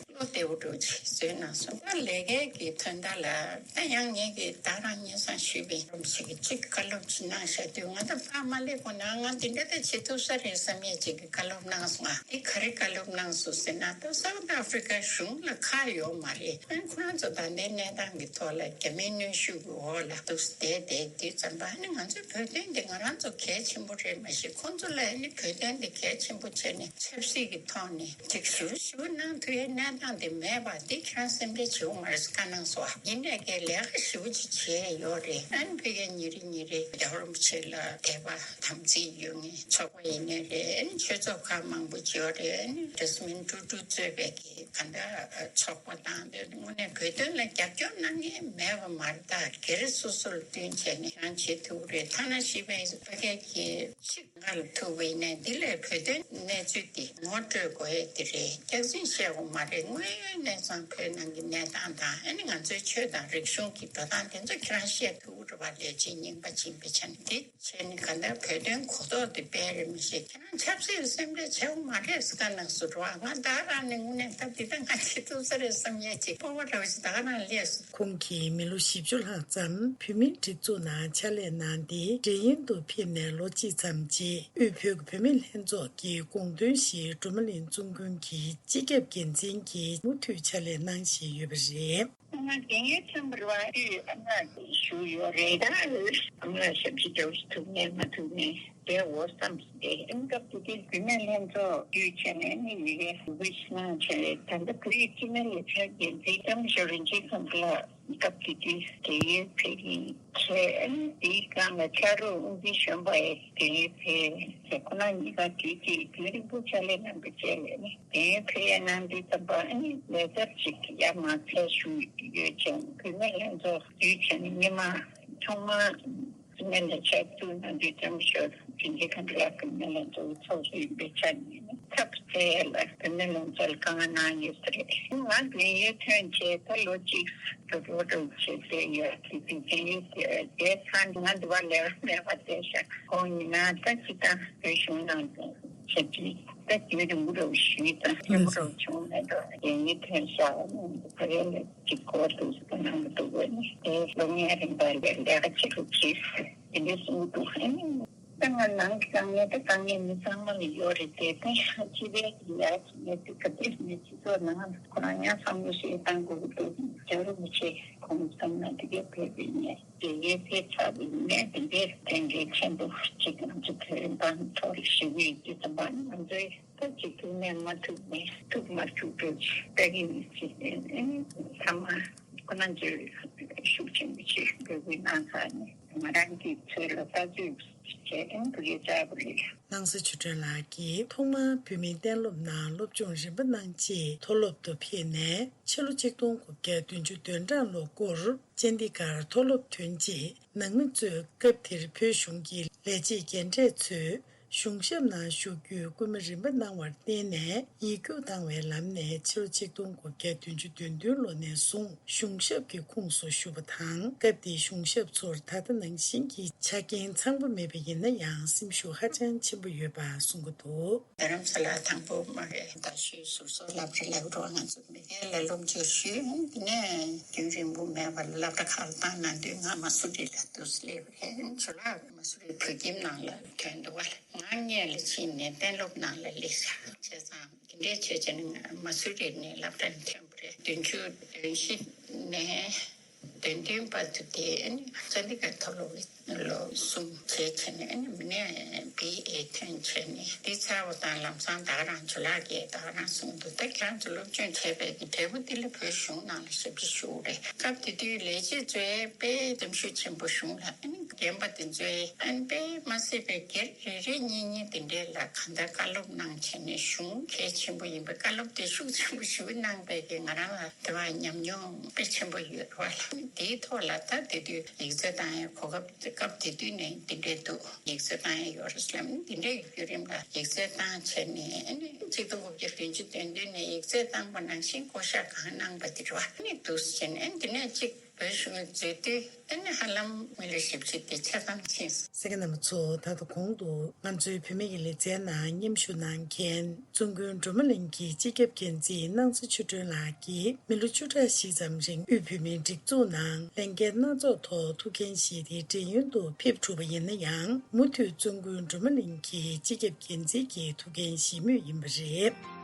བློ་བདེ་པོ་འདྲ་ཅིག་བཟོས་གནང་སོང་། ད་ལས་ཀའི་གི་དོན་དག་ལ་ད་ཡང་ངེད་ཀྱིས་ད་རང་སྙན་སེང་ཞུས་པའི་རིམ་ཞིག་གཅིག་བཀའ་སློབ་ཅིག་གནང་བཞག་དུས། ང་ད་ཕར་མ་སླེབས་གོང་ནས་ང་འདི་འདྲ་ད་བྱེད་ཐུབ་ས་རེད་བསམ་ཡས་ཅིག་གི་བཀའ་སློབ་གནང་སོང་། ང་འདི་ག་རེ་བཀའ་སློབ་གནང་སོང་ཟེར་ན། ད་སའུ་ཐི་ཨ་ཧྥེ་རི་ཁ་གཞུང་ལ་ཁག་ཡོད་མ་རེད། ཨ་ཁོ་རང་ཚོ་ད་ལྟའི་གནས་སྟངས་ཀྱི་ཐོག་ལ་རྒྱ་མིའི་གནོན་ཤུགས་ཀྱི་འོག་ལ་འདུག་བསྡད་བསྡད་དུས་ཙམ་པ། ཨ་ནི་ང་ཚོའི་བོད་དོན་འདི་ང་རང་ཚོ་གལ་ཆེན་པོ་རེད་མ་གཞི། ཁོང་ཚོ་ལ་ཨ་ནི་བོད་དོན་འདི་གལ་ཆེན་པོ་བྱས་ནས་ཆབ་སྲིད་ཀྱི་ཐོག་ནས་ཅིག་ཞུ་ཞུ་གནང་ཐུབ་ཡས་གནས་ གནང་དེ་མེད་པ་འདི་ཁྱེད་རང་སེམས་ཁྲལ་བྱེད་དགོས་མ་རེད་བཀའ་གནང་སོང་། ཡིན་ནའི་ཀྱི་ལས་ཀ་ཞེ་པོ་ཅིག་བྱས་ཡོད་རེད། ཨ་ནི་ཕ་གིར་ཉིན་རེ་ཉིན་རེ་རྒྱལ་བ་རིན་པོ་ཆེ་ལ་དད་པ་དམ་ཚིག་ཡོད་མཁན་ཚོགས་པ་ཡིན་ནའི་རེད། ཨ་ནི་ཆོས་ཚོགས་ཁག་མང་པོ་ཅིག་ཡོད་རེད། ཨ་ནི་ཇ་སི་མིན་ཀྲུའུ་ཀྲུའུ་གཙོས་པའི་གི་གང་ལྟར་ཚོགས་པ་དང་དེ་དངོས་གནས་བོད་དོན་ལ་རྒྱབ་སྐྱོར་གནང་མཁན་མེད་པ་མ་རེད། ད་སྒེར་སོ་སོ་ལ་བསྟུན་བྱས་ནས་རང་བྱེད་ཐུབ་ཀྱི་རེད། ཐ་ན་ཤི་བའི་ཕ་གི་གི་ཕྱི་ང་ལ་ཐུག་པ་ཡིན་ནའི་འདི་ལས་བོད་དོན་གནས་ཚུལ་འདི་ངོ་སྤྲོད་དགོས་ཡས་འདི་རེད། སྐྱག་རྫུན་བཤད་དགོས་མ་རེད། དངོས་ཡོད་གནས་ཚང་བོད་ནང་གི་གནས་སྟངས་དང་ཨ་ནི་ང་ཚོའི་ཆོས་དང་རིག་གཞུང་གི་འགྲོ་སྟངས་དེ་ཚོ་ཁྱེད་རང་བཤད་ཐུབ་ཀྱི་རེད་པ། ལས་བྱེད་རྙིང་པ་ཅིག་ཡིན་པའི་ཆ་ནས་འདི་བྱས་ནས་ག་འདྲ་བོད་དོན་གོ་རྟོགས་དེ་སྤེལ་རེད་མི་ཤེས། ཁྱེད་རང་ཆབ་སྲིད་སེམས་ཁྲལ་བྱེད་དགོས་མ་རེད་ཟེར་བཀའ་གནང་སོང་རེད་པ། ང་ད་རང་ནས་དངོས་གནས་ད་འདི་ལྟ་ང་བྱེད་ཐུབ་ས་རེད་བསམ་ཡས་ཅིག་སྤོབས་པ་འདྲ་བོ་ཞིག་ད་ག་རང་སླེབས་སོང་། ཁོང་གིས་མི་ལོ་བཞི་བཅུ་ལྷག་ཙམ་བོད་མིའི་སྒྲིག་འཛུགས་ནང་ཕྱག་ལས་གནང་སྟེ། འབྲེལ་ཡོད་དུ་ཕེབས་ནས་ལོ་གཅིག་ཙམ་རྗེས་དབུས་བོད་ཀྱི་བུད་མེད་ལྷན་ཚོགས་ཀྱི་དགོངས་དོན་ཞིག་གྲོ་མོ་གླིང་བཙུན་དགོན་གྱི་སྤྱི་ཁྱབ་འགན་འཛིན་གྱིས་མུ་མཐུད་ཕྱག་ལས་གནང་བཞིན་ཡོད་པ་རེད། ང་རྒན་ཡོལ་ཐོན་པ་རེད་པ། དུས་ཨ་མ་ཞུ་ཡོད་རེད། ད་ཨ་མ་ཞབས་ཕྱི་འདྲ་བོ་ཞིག་ཐུབ་ནས་མ་ཐུབ་ནས་བསྡད་འོ་བསམ་སྟེ། ཨ་ནི་སྐབས་དེ་དུས་བུད་མེད་ལྷན་ཚོགས་དུས་ཆེན་ནས་ཨ་ནི་ཡི་གེ་འབུལ་ཞིག་གནང་བྱས། ད་ལྟ་བོད་ཡིག་སྤྱི་སྨན་ལས་ཚན་འགན་འཛིན་ལྕམ་ཞོ་རིན་ཆེན་ཁམས་ལགས་སྐབས་དེ་དུས་རྒན་ཡོལ་ཕེབས་ཀྱིན་བྱས། ཨ་ནི་དེའི་སྒང་ལ་ཕྱག་རོགས་དབུ་འཛིན་གཞོན་པ་ཡང་རྒན་ཡོལ་ཕེབས་བྱས། ཁོ་རང་གཉིས་ཀ་དུས་གཅིག་རྒྱུན་རིང་པོ་ཕྱག་ལས་གནང་པ་བཅས་ལས་ནི། དེ་ཕེབས་ཡས་གནང་དུས་ཙམ་པ་ཨ་ནི་ལས་བྱེད་ཅིག་ཡར་མར་ཕེབས་བཞུགས་ཡོད་ཅིང་། བུད་མེད་ལྷན་ཚོགས་དུས་ཆེན་ཉི་མ་ཐོག་མར་སྤྱི་སྨན་ལས་ཚན་བཙུགས་གནང་དུས་ལྕམ་ཞོ་རིན་ཆེན་ཁམས་ལགས་ཀྱིས་བུད་མེད་ལྷན་ཚོགས་ཚོགས་གཙོ་ཡིན་པའི་ཆ་ནས་ཚབ་བྱས་ལ་བུད་མེད་ལྷན་ཚོགས་ལ་དཀའ་ངལ་གནང་ཡོད་ས་རེད། ང་རྒན་ཡོལ་ཐོན་བྱས་ད་ལོ་གཅིག་འགྲོ་འགྲོ་འགྲོ་བྱས་བསྡད་ཡོད། དེ་དུས་རྒན་ཡོལ་དེ་བསྡད་ཚར་ང་འདི་བ་ལས་ཀ་མེད་པ་བསྡད་ཤག་ཁོང་ཡིན་ན་ད་ཅི་ད་བོད་གཞུང་ནང་དུ་ཞབས་ཕྱི་ད་དུས་རིང་པོ་འདྲ་བོ་ཞུས་ཙང་ཐེངས་པོ་འདྲ་བོ་བྱུང་མེད་འགྲོ། རྒན་ཡོལ་ཐོན་ཤག་ད་རེས་ལ་གཅིག་སྐོར་དུ་ཟ་གནང་གི་འདུག་བས་ནི་དེ་ལོ་ལྔའི་རིང་པ་ལས་ལས་ཀ་བྱེད་དགོས་གིས་དེ་འདྲ་གསུངས་འདུག་ཨ་ནི་ད་ང་ནང་གི་དཀའ་ངལ་ད་དཀའ་ངལ་མི་ཚང་མ་ལ་ཡོད་རེད་དེ། ད་ཡང་སྤྱི་པའི་གི་ཡ་གི་གནས་ཚུལ་ག་དུས་ནས་སྤྱི་ཚོགས་ནང་ཁོ་རང་ཡང་བསམ་བློ་ཞིག་བཏང་དགོས་ཀྱི་འདུག་རྒྱ་རི་མི་ཆེ་ཁོང་བསམ་ན་དེ་གས་བོད་པའི་ནས་དེ་ཡས་ཕེབས་ཚར་བའི་ནས་དེ་འདྲའི་གཏན་འཁེལ་ཆེན་པོ་གཅིག་ང་ཚོ་བོད་རིན་ཐོག་ལ་ཞུ་གི་ཡོད་དུས་ཙམ་པ་ང་ཚོའི་ད་གཅིག་ཐུག་ནས་མ་ཐུག་ནས་ཐུག་མ་ཐུག་འགྲོ་ཅིག་ལྟ་གི་ཡིན་ཅིག་ཨེ་ཨེ་ཚང་མ་ཁོ་ན་ཚོས་ཤུགས་ཆེན་པོ་ཅིག་འབོད་སྐུལ་གནང་ས་ནས་ང་རང་གི་ཚོད་ལ་ལྟ་ཚོད་བྱས་ཨེ་འབུ་གེ་ཙག་པོ་རེད། སྣང་ས་ཆོས་སྒྲོན་ལགས་ཀྱིས་ཐོག་མར་བོད་མིའི་གཏན་སློབ་ནང་སློབ་སྦྱོང་རིམ་པ་གནང་རྗེས་མཐོ་སློབ་ཏུ་ཕེབས་ནས་ཕྱི་ལོ་ཆིག་སྟོང་དགུ་བརྒྱ་བདུན་ཅུ་དོན་གྲངས་ལོ་འགོར་ཅན་ཌི་གར་མཐོ་སློབ་ཐོན་རྗེས་ནང་མི་ཚོས་སྐབས་དེར་བོད་གཞུང་གི་ལས་བྱེད་རྒན་གྲས་ཚོས་གཞུང་ཞབས་ནང་ཞུགས་རྒྱུའི་སྐུལ་མ་རིམ་པ་གནང་བར་བརྟེན་ནས་ཡིག་རྒྱུགས་བཏང་བའི་ལམ་ནས་ཕྱི་ལོ་ཆིག་སྟོང་དགུ་བརྒྱ་བདུན་ཅུ་དོན་བདུན་ལོ་ནས་བཟུང་གཞུང་ཞབས་ཀྱི་ཁོངས་སུ་ཞུགས་པ་དང་། སྐབས་དེའི་གཞུང་ཞབས་ཚོར་ད་ལྟ་ནང་བཞིན་གྱི་ཆ་རྐྱེན་ཚང་པོ་མེད་པ་ཡིན་ན་ཡང་སེམས་ཤུགས་ཧ་ཅང་ཆེན་པོ་ཡོད་པ་གསུང་གི་འདུག་རྡ་རམ་ས་ལ་དང་པོ་མ་རེད། ད་ཤོད་ཟུར་སོགས་སློབ་གྲྭ་ལབ་རོགས་ང་ཚོ་མི་སྒེར་ལ་སློབ་འཇུག་ཞུས། དེ་ནས་རྒྱུན་རིང་པོ་མེད་པར་སློབ་གྲྭ་ཁག་ལ་བཏང་གནང་དུས་ང་མ་སུ་རི་ལ་འདུག་སླེབས་རེད། ཇོ་ལགས་མ་སུ་རི་བོད་ཁྱིམ་ནང་ལ་ཐོན་འདུག་བ། ང་སྔོན་ལ་ཕྱིན་ནས་གཏན་སློབ་ནང་ལ་སླེབས་ཤག་བྱས་ཙང་དེ་འདྲའི་ཆོས་བྱས་ནས་ང་མ་སུ་རི་ནས་སློབ་གྲྭར་ཐོན་པ་རེད། བདུན་ཅུ་དོན་བཞི་ནས་དོན་བདུན་བར་དུ་དེ་ཨ་ནི་ཅན་ཌི་གར་མཐོ་སློབ་ལ་ལོ་གསུམ་བྱས་བྱས་ནས་ཨ་ནི་མི་ནས་བི་ཨེ་ཐོན་བྱས་ནས་དེ་ཚར་བ་དང་ལམ་སང་ད་ག་རང་ཇོ་ལགས་ཀྱིས་ད་ག་རང་གསུངས་འདུག་ད་ཁྱེད་རང་ཚོ་སློབ་སྦྱོང་བྱས་པའི་གི་འབྲས་བུ་དེ་ལ་བོད་གཞུང་ནང་ལ་ཞབས་ཕྱི་ཞུ་རེད། སྐབས་དེ་དུས་ལས་བྱེད་ཚོས་དཔེ་སེམས་ཤུགས་ཆེན་པོ་གཞུང་ལ་ཨ་ནི་རྒན་པ་དེ་ཚོས་ཨ་ནི་དཔེ་མ་སྲིད་པའི་སྒེར་རེ་རེ་གཉིས་གཉིས་དེ་འདྲས་ལ་གང་ལྟར་བཀའ་སློབ་གནང་བྱས་ནས་གཞུང་གལ་ཆེན་པོ་ཡིན་པའི་བཀའ་སློབ་དེ་ཤུགས་ཆེན་པོ་ཞེ་པོ་གནང་པའི་གི་ང་རང་ལ་དེ་བ་ཉམས་མྱོང་དཔེ་ཆེན་པོ་ཡོད་རེད་བ་ལ། དེའི་ཐོག་ལ་ད་དེ་དུས་ཡིག་ཚད་བཏང་ཡས་གོ་སྐབས་སྐབས་དེ་དུས་ནས་དེ་འདྲས་འདུག་ཡིག་ཚད་བཏང་ཡས་ཡོད་རེད་ཟེར་ལབ་ནས་དེ་འདྲས་ཡོད་རིམ་ལ་ཡིག་ཚད་བཏང་བྱས་ནས་ཨ་ནི་ཆིག་སྟོང་དགུ་བརྒྱ་བདུན་ཅུ་དོན་བདུན་ནས་ཡིག་ཚད་བཏང་པ་ནང་བཞིན་བསྐོ་བཞག་གང་གནང་པ་དེ་རེད་བ། ཨ་ནི་འདུག་སེ་བྱས་ནས་ཨ་ནི་དེ་ནས་གཅིག་བོད་གཞུང་མཛད་དུས་ཨ་ནི་ཧ་ལམ་མི་ལ་ཞབས་ཕྱི་དེ་ཆ་ཚང་ཕྱིན་སོང་། གསན་མཁན་རྣམ་པ་ཚོ། ད་ལྟ་གོང་དུ་ང་ཚོའི་བུད་མེད་ཀྱི་ལེ་ཚན་ནང་མཉམ་ཞུགས་གནང་མཁན་བཙུན་དགོན་སྒྲོལ་མ་གླིང་གི་སྤྱི་ཁྱབ་འགན་འཛིན་སྣང་ཚ་ཆོས་སྒྲོན་ལགས་ཀྱིས་མི་ལོ་བཅུ་ཕྲག་བཞི་ཙམ་རིང་དབུས་བོད་མིའི་སྒྲིག་འཛུགས་ནང་ལས་འགན་སྣ་ཚོགས་ཐོག་ཐུགས་འགན་བཞེས་ཏེ་བགྲེས་ཡོལ་དུ་ཕེབས་གྲུབ་པ་ཡིན་ན་ཡང་། མུ་མཐུད་བཙུན་དགོན་སྒྲོལ་མ་གླིང་གི་སྤྱི་ཁྱབ་འགན་འཛིན་གྱི་ཐུགས་འགན་བཞེས་མུས་ཡིན་པ་རེད།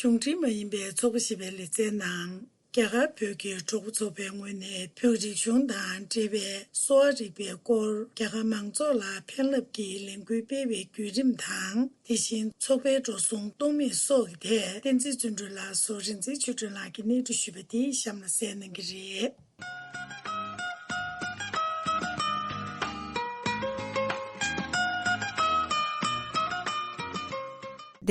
གཞུང་འབྲེལ་མ་ཡིན་པའི་ཚོགས་པ་ཞེས་པའི་ལེ་ཚན་ནང་ རྒྱ་གར་བོད་ཀྱི་གྲོགས་པོ་ཚོགས་པའི་ངོས་ནས་བོད་རིག་གཞུང་དང་འབྲེལ་བའི་གསོ་བ་རིག་པའི་སྐོར་རྒྱ་གར་མང་ཚོགས་ལ་ཕན་རླབས་ཀྱི་ལས་འགུལ་སྤེལ་བའི་བརྒྱུད་རིམ་དང་། དེ་བཞིན་ཚོགས་པའི་འགྲོ་སོང་གཏོང་མིན་སོགས་ཀྱི་ཐད་བསྟན་འཛིན་བརྩོན་འགྲུས་ལགས་སུ་རིག་འཛིན་ཆོས་སྒྲོན་ལགས་ཀྱིས་གནས་འདྲི་ཞུས་པ་དེ་གཤམ་ལ་གསན་གནང་གི་རེད།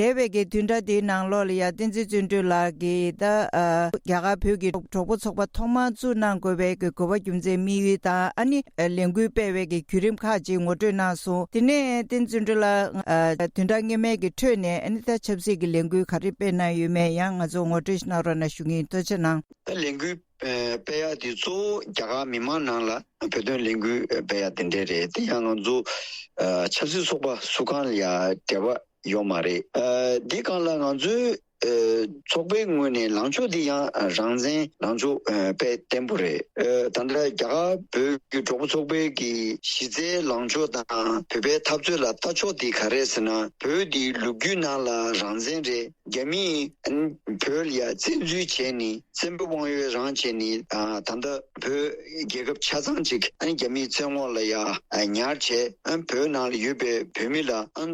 འདས་པའི་གི་བདུན་ཕྲག་འདིའི་ནང་ལོགས་ལ་ཡ་བསྟན་འཛིན་བརྩོན་འགྲུས་ལགས་ཀྱིས་ད་ཨ་རྒྱ་གར་བོད་ཀྱི་གྲོགས་པོ་ཚོགས་པ་ཐོག་མར་བཙུགས་གནང་དགོས་པའི་གི་དགོས་པ་རྒྱུ་མཚན་དམིགས་ཡུལ་དང་ཨ་ནི་ཨ་ལས་འགུལ་སྤེལ་བའི་གི་བརྒྱུད་རིམ་ཁག་ཅིག་ངོ་སྤྲོད་གནང་སོང་། དེ་ནས་བསྟན་འཛིན་བརྩོན་འགྲུས་ལགས་ཨ་བདུན་ཕྲག་སྔོན་མའི་གི་འཕྲོས་ནས་ཨ་ནི་ད་ཆབ་སྲིད་ཀྱི་ལས་འགུལ་ག་རེ་སྤེལ་གནང་ཡོད་མེད་ཡང་ང་ཚོ་ངོ་སྤྲོད་ཞིག་གནང་རོགས་གནང་ཞུ་གི་ཡིན། ཐུགས་རྗེ་གནང་། ད་ལས་འགུལ་ཨ་སྤེལ་ཡག་དེ་གཙོ་བོ་རྒྱ་གར་མི་མང་ནང་ལ་བོད་དོན་ལས་འགུལ་སྤེལ་ཡག་དེ་འདྲས་རེད། དེ་ཡང་ང་ཚོ་ཨ་ཆབ་སྲིད་ཚོགས་པ་སུ་གང་ལ་ཡང་འབྲེལ་བ་ཡོད་མ་རེད། ཨ་འདི་སྒང་ལ་ང་ཚོའི་ཨ་ཚོགས་པའི་ངོས་ནས་ལངས་ཕྱོགས་འདི་ཡང་རང་བཙན་ལངས་ཕྱོགས་ཨ་དཔེ་བརྟན་པོ་རེད། ཨ་ད་ལྟ་རྒྱ་གར་བོད་ཀྱི་གྲོགས་པོ་ཚོགས་པའི་གི་གཞི་རྩའི་ལངས་ཕྱོགས་དང་བོད་པའི་འཐབ་རྩོད་ལ་ལྟ་ཕྱོགས་འདི་ག་རེ་ཟེར་ན། བོད་འདི་ལོ་རྒྱུས་ནང་ལ་རང་བཙན་རེད། རྒྱ་མིས་བོད་ལ་ཡ་བཙན་འཛུལ་བྱས་ནས་བཙན་པོའི་དབང་ཡོད་རང་བྱས་ནས་ཨ་ད་ལྟ་བོད་རྒྱལ་ཁབ་ཆ་ཚང་ཅིག་ཨ་ནི་རྒྱ་མིའི་བཙན་འོག་ལ་ཡ་ཨ་ཉར་བྱས་ཨ་བོད་ནང་ལ་ཡོད་པའི་བོད་མི་ལ་ཨ་ཨ་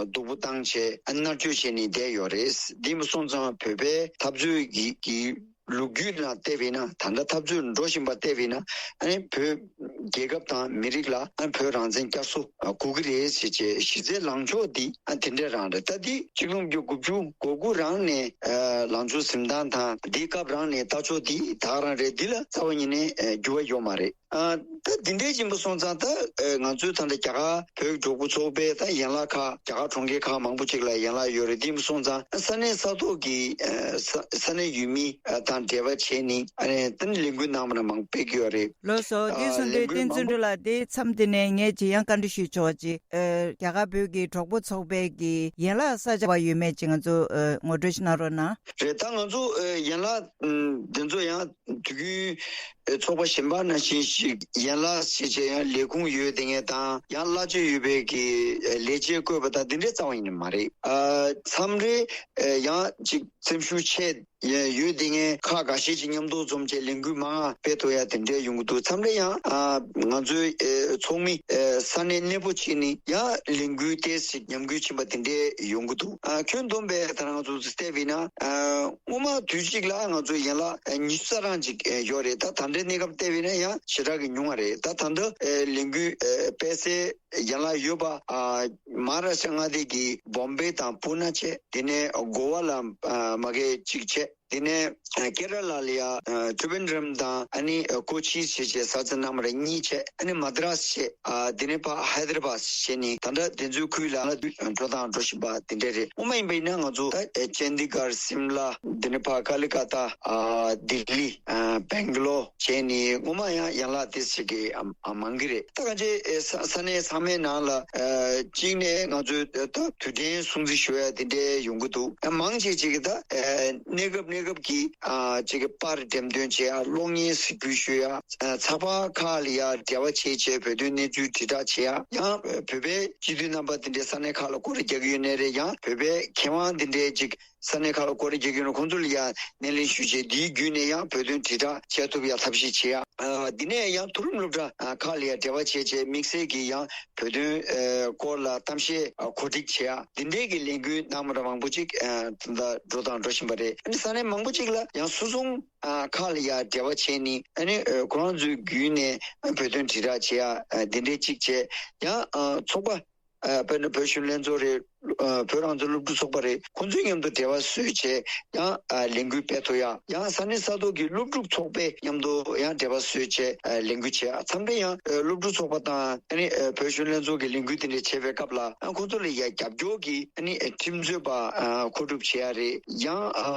སྡུག་པོ་བཏང་བྱས་ཨ་མནར་གཅོད་བྱས་ནས་བསྡད་ཡོད་རེད། འདི་མ་སོང་ཙང་བོད་པའི་འཐབ་རྩོད་ཀྱི་ཀྱི་ལོ་རྒྱུས་ལ་བལྟས་པས་ན། ད་ལྟ་འཐབ་རྩོད་འགྲོ་བཞིན་པ་བལྟས་པས་ན། ཨ་ནི་བོད་རྒྱལ་ཁབ་དང་མི་རིགས་ལ་ཨ་བོད་རང་བཙན་བསྐྱར་གསོ་དགོས་ཀྱི་རེད་ཟེར་བྱས་གཞི་རྩའི་ལངས་ཕྱོགས་འདི་ཨ་དེ་འདྲས་རང་རེད། ད་འདི་གཅིག་སྟོང་དགུ་བརྒྱ་དགུ་བཅུ་གོ་དགུ་རང་ནས་ཨ་ལང་ཚོ་གཟིམ་ཐང་དང་འདིའི་སྐབས་རང་ནས་ལྟ་ཕྱོགས་འདི་ད་ག་རང་རེད། འདི་ལ་རྩ་བ་ཉིད་ནས་ཨ་འགྱུར་བ་ཡོད་མ་རེད། ཨ་ད་འདི་འདྲས་ཡིན་པ་སོང་ཙང་ད་ཨ་ང་ཚོའི་ད་ལྟ་རྒྱ་གར་བོད་གྲོགས་པོ་ཚོགས་པའི་ད་ཡན་ལག་ཁག་རྒྱ་གར་གྲོང་ཁྱེར་ཁག་མང་པོ་ཅིག་ལ་ཡན་ལག་ཡོད་རེད། འདི་ཡིན་པ་སོང་ཙང་ཨ་ས་གནས་ས་ཐོག་གི་ཨ་ས་ས་གནས་ཡུལ་མི་ཨ་དང་འབྲེལ་བ་བྱས་ནས་ཨ་ནི་ད་ནི་ལས་འགུལ་གནང་བ་ན་མང་པོ་སྤེལ་གྱི་ཡོད་རེད། ལགས་སོ། འདི་ཨ་སོང་དུས་ལས་འགུལ་བསྟན་འཛིན་མང་པོ་སྒྲོལ་ལགས་དེ་མཚམས་དེ་ནས་ངས་ཅི་ཡང་བཀའ་འདྲི་ཞུས་ཆོག་ཅིག་ཨ་རྒྱ་གར་བོད་ཀྱི་གྲོགས་པོ་ཚོགས་པའི་གི་ཡན་ལག་ས་ཆ་བ་ཡོད་མེད་ཅིག་ང་ཚོ་ཨ་ངོ་སྤྲོད་ཞིག་གནང་རོགས་གནང་། རེད། ད་ང་ཚོ་ཨ་ཡན་ལག་ཨམ་འདི་ཚོ་ཡང་དུས་རྒྱུན་ཨ་ཚོགས་པ་གཞན་པ་ནང་བཞིན་ཞིག་ཡན་ལག་ཞིག་བྱས་ཡང་ལས་ཁུངས་ཡོད་དེ་ངས་དང་ཡང་གླ་ཆ་ཡོད་པའི་གི་ཨ་ལས་བྱེད་བསྐོས་པ་དང་འདི་འདྲའི་རྩ་བ་ཡིན་ནི་མ་རེད། ཨ་མཚམས་རེ་ཨ་ཡང་ཅིག་སེམས་ཤུགས་ཆེ་ཡོད་དེ་ངས་ཁག་འགའ་ཤས་ཅིག་མཉམ་དུ་འཛོམས་བྱས་ལས་འགུལ་མང་ང་སྤེལ་ཐུབ་ཡ་དེ་འདྲའི་ཡོང་གི་འདུག་མཚམས་རེ་ཡང་ཨ་ང་ཚོའི་ཨེ་ཚོགས་མི་ཨེ་ས་གནས་གནས་སྤོ་བྱས་ནས་ཡང་ལས་འགུལ་ཏོག་ཙམ་ཉམས་རྒུད་ཕྱིན་པ་དེ་འདྲའི་ཡོང་གི་འདུག་ཨ་ཁྱོན་བསྡོམས་པའི་ད་ང་ཚོ་བལྟས་པས་ན་ཨ་སྔོན་མ་དུས་གཅིག་ལ་ང་ཚོ་ཡན་ལག་ཨ་ཉི་ཤུ་རྩ་གྲངས་ཅིག་ཨེ་ཡོད་རེད། ད་ད་ལྟའི་གནས་སྐབས་བལྟས་པས་ན་ཡང་ཞེ་དྲག་གི་ཉུང་བ་རེད། ད་ད་ལྟ་ཨེ་ལས་འགུལ་ཨེ་སྤེལ་སའི་ཡན་ལག་ཡོད་པ་ཨ་མ་ཧཱ་ར་ཤ་མངའ་སྡེ་གི་བོམ་བེ་དང་པུ་ན་བྱས། དེ་ནས་གོ་བ་ལ་ཨ་མ་གི་གཅིག་བྱས། དེ་ནས་ཨ་ཀེ་ར་ལ་ལ་ཡ་ཨ་ཏྲི་བེན་ཌྲམ་དང་ཨ་ནི་ཨ་ཀོ་ཆི་ཞེས་བྱས་ས་ཆ་རྣམ་པ་གཉིས་བྱས། ཨ་ནི་མ་དྲ་སི་བྱས། ཨ་དེ་ནས་ཕར་ཧའི་དར་བཱད་བྱས་ནས་ད་ལྟ་དེ་ཚོའི་ཁུལ་ལ་འགྲོ་དང་འགྲོ་བཞིན་པ་དེ་འདྲས་རེད། སྔོན་མ་ཡིན་པ་ཡིན་ན་ང་ཚོ་ད་ཨ་ཅན་དི་གར། སིམ་ལ། དེ་ནས་ཕར་ཀ་ལི་ཀ་ཏ། ཨ་ལྡི་ལི། ཨ་བེང་ལོར་བྱས་ནས་སྔོན་མ་ཡང་ཡན་ལག་དེ་ཞིག་གི་ཨ་ཨ་མང་གི་རེད། ད་གང་ཅི་ཨེ་ས་ས་གནས་ཚང་མའི་ནང་ལ་ཨ་གཅིག་ནས་ང་ཚོས་ད་དུས་དྲན་སྲུང་བརྩི་ཞུ་ཡ་དེ་འདྲའི་ཡོང་གི་འདུག་ཨ་མང་ཆེ་ཅིག་གིས་ད་ཨ་གནས་སྐབས་གནས་སྐབས་ཀྱི་ཨ་ཅིག་གི་པར་འགྲེམས་སྟོན་བྱེད་ཡ། གློག་བརྙན་གཟིགས་འབུལ་ཞུ་ཡ། ཨ་ཚགས་པར་ཁག་ལ་ཡ་འབྲེལ་བ་བྱེད་བྱས་བོད་དོན་གནས་ཚུལ་དྲིལ་བསྒྲགས་བྱེད་ཡ། ཡང་བོད་པའི་སྤྱི་འཐུས་རྣམ་པ་དེ་འདྲའི་ས་གནས་ཁག་ལ་སྐོར་ར་རྒྱག་གི་ཡོད་ནའི་རེད། ཡང་བོད་པའི་མཁས་དབང་དེ་འདྲའི་ཅིག་ས་གནས་ཁག་ལ་སྐོར་ར་རྒྱག་གི་ཡོད་ན་ཁོང་ཚོ་ལ་ཡང་སྣེ་ལེན་ཞུས་བྱས་འདིའི་བརྒྱུད་ནས་ཡང་བོད་དོན་དྲིལ་བསྒྲགས་བྱེད་ཐུབ་ཡ་ཐབས་ཤེས་བྱེད་ཡ། ཨ་འདི་ནས་ཡང་མཐོ་རིམ་སློབ་གྲྭ་ཨ་ཁག་ལ་ཡང་འབྲེལ་བ་བྱས་བྱས་དམིགས་བསལ་གྱིས་ཡང་བོད་དོན་ཨ་སྐོར་ལ་གཏམ་བཤད་ཨ་གོ་སྒྲིག་བྱེད་ཡ་འདི་འདྲའི་གི་ལས་འགུལ་གནང་མ་འདྲ་མང་པོ་ཅིག་ཨ་ད་ལྟ་འགྲོ་དང་འགྲོ་བཞིན་པ་རེད། ཨ་ནི་ས་གནས་མང་པོ་ཅིག་ལ་ཡང་སུད་ཚོང་ཨ་ཁག་ལ་ཡང་འབྲེལ་བ་བྱས་ནས་ཨ་ནི་ཨ་ཁོ་རང་ཚོའི་བརྒྱུད་ནས་ཨ་བོད་དོན་དྲིལ་བསྒྲགས་བྱེད་ཡ་ཨ་འདི་འདྲའི་ཅིག་བྱས། ཡང་ཨ་ཚོགས་པ་ཨ་དཔེར་ན་བོད་གཞོན་ལྷན་ཚོགས་རེད། ཨ་བོད་རང་བཙན་སློབ་ཕྲུག་ཚོགས་པ་རེད། ཁོང་ཚོའི་མཉམ་དུ་འབྲེལ་བ་བཟོས་བྱས་ཡང་ཨ་ལས་འགུལ་སྤེལ་ཐུབ་ཡ། ཡང་ས་གནས་ས་ཐོག་གི་སློབ་ཕྲུག་ཚོགས་པའི་མཉམ་དུ་ཡང་འབྲེལ་བ་བཟོས་བྱས་ཨ་ལས་འགུལ་བྱེད་ཡ། མཚམས་རེ་ཡང་ཨ་སློབ་ཕྲུག་ཚོགས་པ་དང་ཨ་ནི་ཨ་བོད་གཞོན་ལྷན་ཚོགས་ཀྱི་ལས་འགུལ་དེ་འདྲ་བྱེད་པའི་སྐབས་ལ་ཡང་ཁོང་ཚོ་ལ་ཡ་རྒྱབ་སྐྱོར་གྱི་ཨ་ནི་ཨ་ཁྲིམས་རྩོད་པ་ཨ་མཁོ་སྒྲུབ་བྱེད་ཡ་རེད། ཡང་ཨ་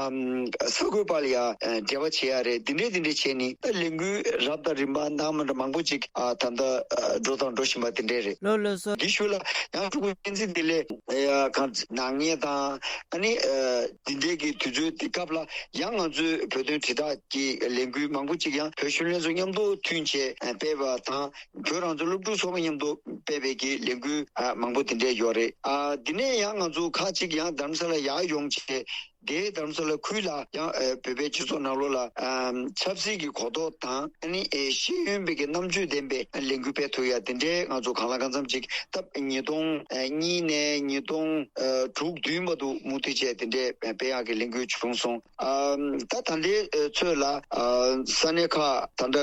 གསར་འགོད་པ་ལ་ཡ་ཨ་འབྲེལ་བ་བྱེད་ཡ་རེད། དེ་འདྲས་དེ་འདྲས་བྱས་ནས་ད་ལས་འགུལ་རབ་དང་རིམ་པ་གནང་མ་འདྲ་མང་པོ་ཅིག་ཨ་ད་ལྟ་ཨ་འགྲོ་དང་འགྲོ་བཞིན་པ་དེ་འདྲས་རེད། ལགས་ལགས་སོ། འདི་ཞུ་ལ་ཡང་ཕྲུ་གུ་བསྟན་འཛིན་བདེ་ལེགས་ཡ་གང་ནག་ཉེས་དང་ཨ་ནི་ཨ་འདི་འདྲའི་གི་དུས་ཚོད་འདི་སྐབས་ལ་ཡང་ང་ཚོའི་བོད་དོན་དྲིལ་བསྒྲགས་ཀྱི་ལས་འགུལ་མང་པོ་ཅིག་ཡང་བོད་གཞོན་ལྷན་ཚོགས་མཉམ་དུ་མཐུན་བྱས་སྤེལ་བ་དང་། བོད་རང་བཙན་སློབ་ཕྲུག་ཚོགས་པ་མཉམ་དུ་སྤེལ་བའི་གི་ལས་འགུལ་ཨ་མང་པོ་དེ་འདྲས་ཡོད་རེད། ཨ་འདི་ནས་ཡང་ང་ཚོ་ཁག་ཅིག་ཡང་རྡ་རམ་ས་ལ་ཡར་ཡོང་བྱས། དེའི་རྡ་རམ་ས་ལ་ཁུལ་ལ་ཡང་ཨ་བོད་པའི་སྤྱི་ཚོགས་ནང་ལོགས་ལ་ཨ་ཆབ་སྲིད་ཀྱི་གོ་རྟོགས་དང་ཨ་ནི་ཨེ་ཤེས་ཡོན་པའི་གི་རྣམ་དཔྱོད་ལྡན་པའི་ལས་འགུལ་སྤེལ་ཐུབ་ཡ་དེ་འདྲའི་ང་ཚོ་གང་ལ་གང་འཚམ་ཅིག་སྟབས་ཉིས་སྟོང་གཉིས་ནས་ཉིས་སྟོང་དྲུག་བདུན་བར་དུ་མུ་མཐུད་བྱས་དེ་འདྲའི་སྤེལ་ཡག་གི་ལས་འགུལ་བྱུང་སོང་། ཨ་ད་ད་ལྟའི་ཚོད་ལ་ཨ་ས་གནས་ཁག་ད་ལྟ་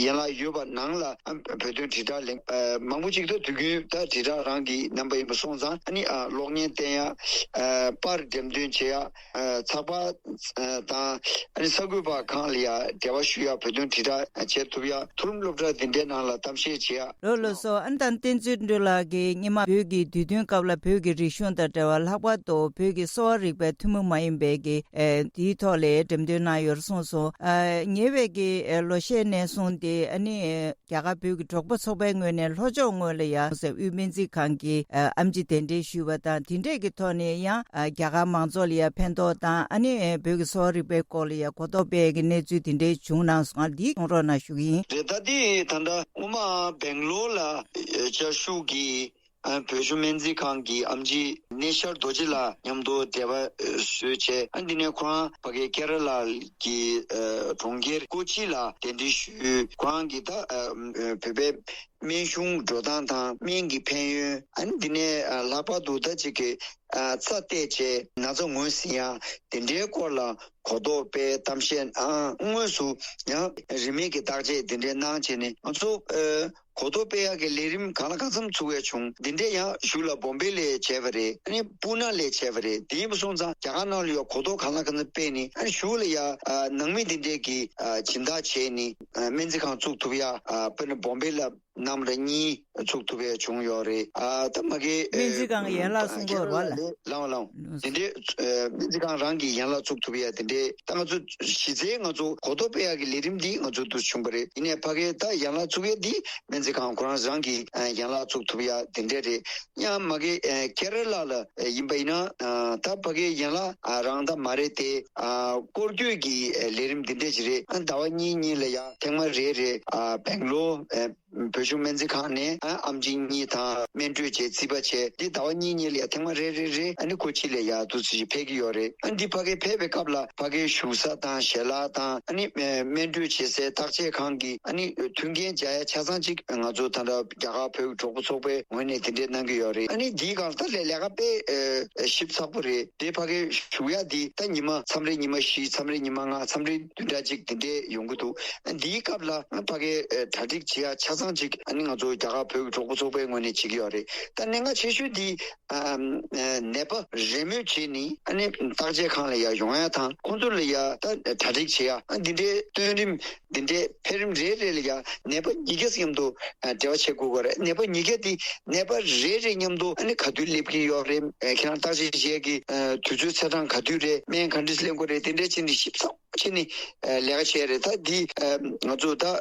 ཡན་ལག་ཡོད་པ་ནང་ལ་ཨ་བོད་དོན་དྲིལ་བསྒྲགས་ལས་ཨ་མང་པོ་ཅིག་ད་དུས་རྒྱུན་ད་དྲིལ་བསྒྲགས་རང་གི་རྣམ་པ་ཡིན་པ་སོང་ཙང་ཨ་ནི་ཨ་གློག་བརྙན་བསྟན་ཡ་ཨ་པར་འགྲེམས་སྟོན་བྱེད་ཡ་ཨ་ཚགས་པར་ཨ་དང་ཨ་ནི་གསར་འགོད་པ་ཁང་ལ་ཡ་འབྲེལ་བ་ཞུ་ཡ་བོད་དོན་དྲིལ་བསྒྲགས་བྱེད་ཐུབ་ཡ་མཐོ་རིམ་སློབ་གྲྭ་འདི་འདྲའི་ནང་ལ་གཏམ་བཤད་བྱེད་ཡ། ལགས་ལགས་སོ། ཨ་ནི་ད་བསྟན་འཛིན་སྒྲོལ་ལགས་ཀྱིས་སྔོན་མ་བོད་ཀྱི་དུས་སྟོན་སྐབས་ལ་བོད་ཀྱི་རིག་གཞུང་དང་འབྲེལ་བ་ལྷག་པར་དུ་བོད་ཀྱི་གསོ་བ་རིག་པའི་ཐུན་མོང་མ་ཡིན་པའི་གི་ཨེ་དེའི་ཐོག་ལ་འགྲེམས་སྟོན་གནང་ཡོད་གསུངས་སོང་། ཨ་ཉེ་བའི་གི་ཨེ་ལོ་ཤས་ནས་བཟུང་སྟེ་ཨ་ནི་རྒྱ་གར་བོད་ཀྱི་གྲོགས་པོ་ཚོགས་པའི་ངོས་ནས་ལྷོ་ཕྱོགས་ངོས་ལ་ཡང་དབུས་སྨན་རྩིས་ཁང་གི་ཨ་ཨེམ་ཆི་གདན་འདྲེན་ཞུས་པ་དང་དེ་འདྲས་ཀྱི་ཐོག་ནས་ཡང་ཨ་རྒྱ་གར་མང་ཚོགས་ལ་ཡང་ཕན་ཐོགས་དང་ཨ་ནི་བོད་ཀྱི་གསོ་བ་རིག་པའི་སྐོར་ལ་ཡང་གོ་རྟོགས་སྤེལ་གྱི་གནས་ཚུལ་དེ་འདྲས་བྱུང་གནང་སོང་། ཨ་འདི་གསུང་རོགས་གནང་ཞུ་གི་ཡིན། རེད། ད་འདི་ད་ལྟ་སྔོན་མ་སྦེང་ལོར་ལ་བཅའ་བཞུགས་ཀྱི་ཨ་བོད་གཞུང་སྨན་རྩིས་ཁང་གི་ཨེམ་ཆི་གནས་ཤར་རྡོ་རྗེ་ལགས་མཉམ་དུ་འབྲེལ་བ་བཟོས་བྱས། ཨ་འདི་ནས་ཁོ་རང་ཕ་གི་ཀེ་ར་ལ་གི་ཨ་གྲོང་ཁྱེར་ཀོ་ཅི་ལ་གདན་འདྲེན་ཞུས། ཁོ་རང་གིས་ད་ཨ་བོད་པའི་སྨན་གཞུང་འགྲོ་སྟངས་དང་སྨན་གྱི་ཕན་ཡོན། ཨ་ནི་འདི་ནས་ཨ་ལྷག་པར་དུ་ད་ཅིག་གི་ཨ་རྩ་གཏད་བྱས་ན་ཚ་ངོས་ཟིན་ཡ་དེ་འདྲའི་སྐོར་ལ་གོ་རྟོགས་སྤེལ། གཏམ་བཤད་ཨ་དངོས་སུ་ཡང་རིན་མེད་ཀྱི་བརྟག་དཔྱད་དེ་འདྲའི་གནང་བྱས་ནས་ང་ཚོ་ཨ་གོ་རྟོགས་སྤེལ་ཡག་གི་ལས་རིམ་གང་ལ་གང་འཚམ་ཚུགས་ཡ་བྱུང་། འདི་འདྲའི་ཡང་གཞུག་ལ་བོམ་བེ་ལ་བྱས་པ་རེད། ཨ་ནི་སྤུ་ན་ལ་བྱས་པ་རེད། དེ་ཡིན་པ་སོང་ཙང་རྒྱ་གར་ནང་ལ་ཡང་གོ་རྟོགས་གང་ལ་གང་འཚམ་སྤེལ་ནས། ཨ་ནི་གཞུག་ལ་ཡང་ཨ་ནང་མི་འདི་འདྲའི་གི་ཨ་སྦྱིན་བདག་བྱས་ནས་ཨ་སྨན་རྩིས་ཁང་བཙུགས་ཐུབ་ཡ་ཨ་དཔེར་ན་བོམ་བེ་ལ་གནམ་ར་གཉིས་བཙུགས་ཐུབ་པའི་བྱུང་ཡོད་རེད། ཨ་ད་མ་གི་སྨན་རྩིས་ཁང་ཡན་ལག་སྲུང་སྐྱོབ་རོགས་ལ། ལའོ་ལའོ། དེ་འདྲའི་སྨན་རྩིས་ཁང་རང་གི་ཡན་ལག་བཙུགས་ཐུབ་ཡ་དེ་འདྲའི་ད་ང་ཚོ་གཞི་རྩའི་ང་ཚོ་གོ་རྟོགས་སྤེལ་ཡ་གི་ལས་རིམ་འདི་ང་ཚོ་འདུ་བྱུང་པ་རེད། ཡིན་ནའི་ཕ་གི་ད་ཡན་ལག་བཙུགས་ཡ་འདི་སྨན་རྩིས་ཁང་ཁོ་རང་རང་གི་ཡན་ལག་བཙུགས་ཐུབ་ཡ་དེ་འདྲ་རེད། ཡང་མ་གི་ཀེ་ར་ལ་ལ་ཡིན་པ་ཡིན་ན་ད་ཕ་གི་ཡན་ལག་རང་ད་མ་རེད་དེ། སྐོར་སྐྱོད་ཀྱི་ལས་རིམ་འདི་འདྲ་ཞིག་རེད། ཟླ་བ་གཉིས་གཉིས་ལ་ཡ་ཐེངས་མ་རེ་རེ་སྦེང་ལོར་བོད་གཞུང་སྨན་རྩིས་ཁང་ནས་ཨ་ཨེམ་ཆི་གཉིས་དང་སྨན་སྤྲོད་བྱས་རྩིས་པ་བྱས། འདི་ཟླ་བ་གཉིས་གཉིས་ལ་ཡ་ཐེངས་མ་རེ་རེ་རེ་ཨ་ནི་ཀོ་ཅི་ལ་ཡ་འདུག་སེ་ཕེབས་ཀྱི་ཡོད་རེད། ཨ་འདི་ཕ་གིར་ཕེབས་པའི་སྐབས་ལ་ཕ་གིར་བཞུགས་ས་དང་ཞལ་ལག་དང་ཨ་ནི་སྨན་སྤྲོད་བྱེད་སའི་བརྟག་དཔྱད་ཁང་གི་ཨ་ནི་མཐུན་རྐྱེན་སྦྱར་ཡ་ཆ་ཚང་གཅིག་ང་ཚོ་ད་ལྟ་རྒྱ་གར་བོད་ཀྱི་གྲོགས་པོ་ཚོགས་པའི་ངོས་ནས་དེ་འདྲས་གནང་གི་ཡོད་རེད། ཨ་ནི་འདིའི་སྒང་ལ་ད་ལས་ལས་ཀ་དཔེ་ཞིབ་ཚགས་པོ་རེད། དེ་ཕ་གིར་བཞུགས་ཡ་འདི་ད་ཉི་མ་མཚམས་རེ་ཉི་མ་བཞི་མཚམས་རེ་ཉི་མ་ལྔ་མཚམས་རེ་བདུན་ཕྲག་གཅིག་དེ་འདྲས་ཡོང་གི་འདུག། ཨ་འདིའི་སྐབས་ལ་ཨ་ཕ་གིར་གྲ་སྒྲིག་བྱེད་ཡ་ཆ་ཚང་གཅིག་ཨ་ནི་ང་ཚོ་རྒྱ་གར་བོད་ཀྱི་གྲོགས་པོ་ཚོགས་པའི་ངོས་ནས་བྱེད་ཀྱི་ཡོད་རེད། ད་གནད་འགག་ཆེ་ཤོས་འདི་ཨ་ནད་པ་རེས་མོས་བྱས་ནས་ཨ་ནི་བརྟག་དཔྱད་ཁང་ལ་ཡ་ཡོང་ཡ་དང་ཁོང་ཚོ་ལ་ཡ་ད་གྲ་སྒྲིག་བྱེད་ཡ། ཨ་འདི་འདྲའི་སྟོན་རིམ་འདི་འདྲའི་འཕེལ་རིམ་རེ་རེ་ལ་ཡ་ནད་པ་ཉིས་བརྒྱ་མཉམ་དུ་ཨ་འབྲེལ་བ་བྱེད་དགོས་ཀྱི་རེད། ནད་པ་ཉིས་བརྒྱ་འདི་ནད་པ་རེ་རེ་མཉམ་དུ་ཨ་ནི་ག་དུས་སླེབས་ཀྱི་ཡོད་རེད། ཨ་ཁྱེད་རང་བརྟག་དཔྱད་བྱེད་ཀྱི་ཨ་དུས་ཚོད་ཚེས་གྲངས་ག་དུས་རེད། སྨན་ག་འདྲས་ལེན་དགོས་རེད། དེ་འདྲ་བྱས་ནས་ཞིབ་ཚགས་པོ་བྱས་ནས་ཨ་ལས་ཀ་བྱས་རེད། ད་འདི་ཨ་ང་ཚོ་ད་ཨ་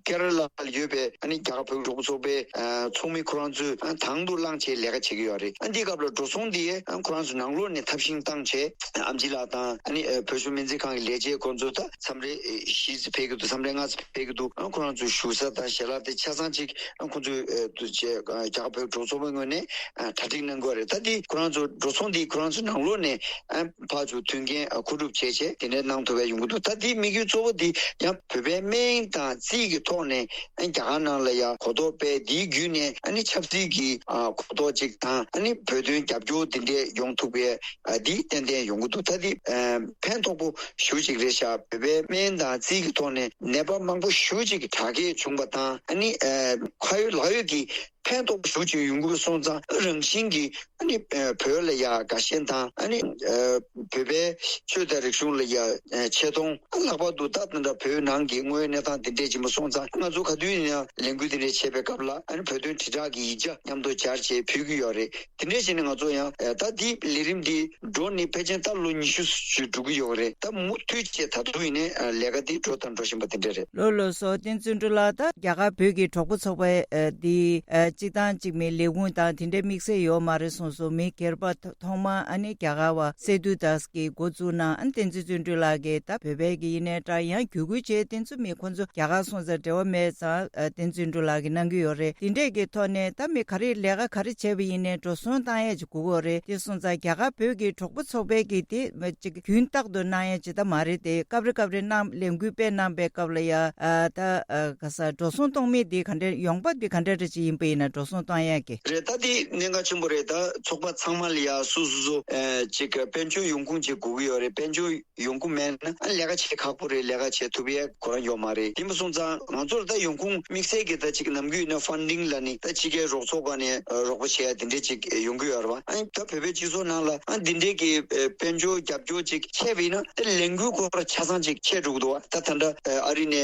ཀེ་ར་ལ་ལ་ཡོད་པའི་ཨ་ནི་རྒྱ་གར་བོད་ཀྱི་གྲོགས་པོ་ཚོགས་པའི་ཨ་ཚོགས་མི་ཁོ་རང་ཚོས་ཨ་དང་དུ་བླངས་བྱས་ལས་ཀ་བྱེད་ཀྱི་ཡོད་རེད། ཨ་འདིའི་སྐབས་ལ་འགྲོ་སོང་འདི་ཨ་ཁོ་རང་ཚོ་ནང་ལོགས་ནས་ཐབས་ཤེས་བཏང་བྱས། ཨེམ་ཆི་ལགས་དང་ཨ་ནི་ཨ་བོད་གཞུང་སྨན་རྩིས་ཁང་གི་ལས་བྱེད་ཁོང་ཚོ་ད་མཚམས་རེ་ཨ་བཞི་ཙམ་ཕེབས་ཀྱི་འདུག། མཚམས་རེ་ལྔ་ཙམ་ཕེབས་ཀྱི་འདུག། ཨ་ཁོ་རང་ཚོའི་བཞུགས་ས་དང་ཞལ་ལག་དེ་ཆ་ཚང་གཅིག་ཨ་ཁོང་ཚོས་ཨ་དུ་བྱས། ཨ་རྒྱ་གར་བོད་གྲོགས་ཚོགས་པའི་ངོས་ནས་ཨ་གྲ་སྒྲིག་གནང་དགོས་རེད། ད་འདི་ཁོ་རང་ཚོ་འགྲོ་སོང་འདི་ཁོ་རང་ཚོ་ནང་ལོགས་ནས་ཨ་ཕར་ཚུར་མཐུན་རྐྱེན་ཨ་མཁོ་སྒྲུབ་བྱས་བྱས་དེ་འདྲ་གནང་ཐུབ་པའི་ཡོང་གི་འདུག། ད་འདིའི་དམིགས་ཡུལ་གཙོ་བོ་འདི་ཡང་བོད་པའི་སྨན་དང་རྩིས་ཀྱི་ཐོག་ནས་ཨ་རྒྱ་གར་ནང་ལ་ཡང་གོ་རྟོགས་སྤེལ། འདིའི་བརྒྱུད་ནས་ཨ་ནི་ཆབ་སྲིད་ཀྱི་ཨ་གོ་རྟོགས་ཅིག་དང་ཨ་ནི་བོད་དོན་རྒྱབ་སྐྱོར་འདི་འདྲས་ཡོང་ཐུབ་པའི་ཨ་འདི་ཏན་ཏན་ཡོང་གི་འདུག། ད་འདི་ཨ་ཕན་ཐོགས་པོ་ཞེ་པོ་ཅིག་རེད་ཤག། བོད་པའི་སྨན་དང་རྩིས་ཀྱི་ཐོག་ནས་ནད་པ་མང་པོ་ཞེ་པོ་ཅིག་གི་དྲག་སྐྱེད་བྱུང་བ་དང་ཨ་ནི་ཨ་ཁ་ཡོད་ལག་ཡོད་ཀྱི་ཕན་ཐོགས་ཤུགས་ཆེ་ཡོང་གི་སོང་ཙང་རང་བཞིན་གྱིས་ཨ་ནི་ཨ་བོད་ལ་ཡ་དགའ་ཞེན་དང་ཨ་ནི་ཨ་བོད་པའི་ཆོས་དང་རིག་གཞུང་ལ་ཡ་ཨ་ཆེ་མཐོང་། ཨ་ལྷག་པར་དུ་ད་ད་ལྟ་བོད་ནང་གི་དངོས་ཡོད་གནས་སྟངས་དེ་འདྲས་ཅིག་མ་སོང་ཙང་ང་ཚོ་ག་དུས་ཡིན་ཡང་ལས་འགུལ་དེ་འདྲས་བྱེད་པའི་སྐབས་ལ་ཨ་ནི་བོད་དོན་དྲིལ་བསྒྲགས་ཀྱི་ཡིག་ཆ་མཉམ་དུ་སྦྱར་བྱས་ཕུལ་གྱི་ཡོད་རེད། དེ་འདྲས་བྱས་ནས་ང་ཚོ་ཡང་ཨ་ད་འདི་ལས་རིམ་འདི་འགྲོ་ནི་ཕལ་ཆེར་ད་ལོ་ཉི་ཤུ་ཙམ་འགྲོ་གི་ཡོད་རེད། ད་མུ་མཐུད་བྱས་ད་དུང་ཡིན་ནའི་ཨ་ལས་ཀ་འདི་འགྲོ་དང་འགྲོ་བཞིན་པ་དེ་འདྲས་རེད། ལགས་ལགས་སོ། བསྟན་འཛིན་སྒྲོལ་ལགས། ད་རྒྱ་གར་བོད་ཀྱི་གྲོགས་པོ་ཚོགས་པའི་ཨ་འདི་ཨ་ གཅིག་དང་གཅིག་མི་ལས་ཁུངས་དང་དེ་འདྲའི་དམིགས་བསལ་ཡོད་མ་རེད་གསུངས་སོང་། མི་སྒེར་པ་ཐོག་མ་ཨ་ནི་རྒྱ་གར་བ་སེ་དུ་དཱས་ཀྱིས་འགོ་བཙུགས་གནང་། ཨ་ནི་བསྟན་འཛིན་བརྩོན་འགྲུས་ལགས་ཀྱིས་ད་བོད་པའི་གི་ཡིན་ནའི་འདྲ། ཡང་བརྒྱུད་སྐུལ་བྱས་དེ་ཚོ་མི་ཁོ་ཚོ་རྒྱ་གར་སོང་ཙང་འབྲེལ་བ་མེད་ཙང་། ཨ་བསྟན་འཛིན་བརྩོན་འགྲུས་ལགས་ཀྱིས་གནང་གི་ཡོད་རེད། དེ་འདྲས་ཀྱི་ཐོག་ནས་ད་མི་ག་རེ་ལས་ཀ་ག་རེ་བྱས་པ་ཡིན་ནའི་འགྲོ་སོང་བཏང་ཡས་ཅིག་དགོས་ཀྱི་ཡོད་རེད། དེ་སོང་ཙང་རྒྱ་གར་བོད་ཀྱི་གྲོགས་པོ་ཚོགས་པའི་གི་དེ་ཅིག་རྒྱུན་རྟག་ཏུ་གནང་ཡས་ཅིག་ད་མ་རེད་དེ། སྐབས་རེ་སྐབས་རེ་གནང་ལས་འགུལ་སྤེལ་གནང་པའི་སྐབས་ལ་ཡ། ཨ་ད་ཨ་ག་ས་འགྲོ་སོང་གཏོང་མི་དེ་ག་འདྲ་ཡོང་འབབ་དེ་ག་འདྲ་འདྲ་ཅིག་ཡིན་པ་ཡིན་ན་འགྲོ་སོང་གཏོང་ཡས་ཀྱི། རེད། ད་དེ་གནད་འགག་ཆེན་པོ་རེད། ད་ཚོགས་པ་ཚང་མ་ལ་ཡ་སོ་སོ་སོ་ཨ་ཅིག་དཔལ་འབྱོར་ཡོང་ཁུངས་ཅིག་དགོས་ཀྱི་ཡོད་རེད། དཔལ་འབྱོར་ཡོང་གི་མེད་ན་ཨ་ལས་ཀ་བྱེད་ཁག་པོ་རེད། ལས་ཀ་བྱེད་ཐུབ་ཡས་ཁོ་རང་ཡོད་མ་རེད། དེ་མ་སོང་ཙང་ང་ཚོར་ད་ཡོང་ཁུངས་དམིགས་བསལ་གྱི་ད་ཅིག་ནམ་རྒྱུན་ཡིན་ན་ཕན་ཌིང་ལ་ནི་ད་ཕྱི་རྒྱལ་རོགས་ཚོགས་ཁག་ནས་ཨ་རོགས་པ་བྱེད་ཡ་དེ་འདྲས་ཅིག་ཡོང་གི་ཡོད་རེད་བ། ཨ་ནི་ད་བོད་པའི་སྤྱི་ཚོགས་ནང་ལ་ཨ་འདི་འདྲས་ཀྱི་ཨ་དཔལ་འབྱོར་རྒྱབ་སྐྱོར་ཅིག་བྱས་པ་ཡིན་ན་ད་ལས་འགུལ་སྐོར་ཆ་ཚང་ཅིག་ཆད་འགྲོ་གི་འདུག་བ། ད་ད་ལྟ་ཨ་རི་ནས་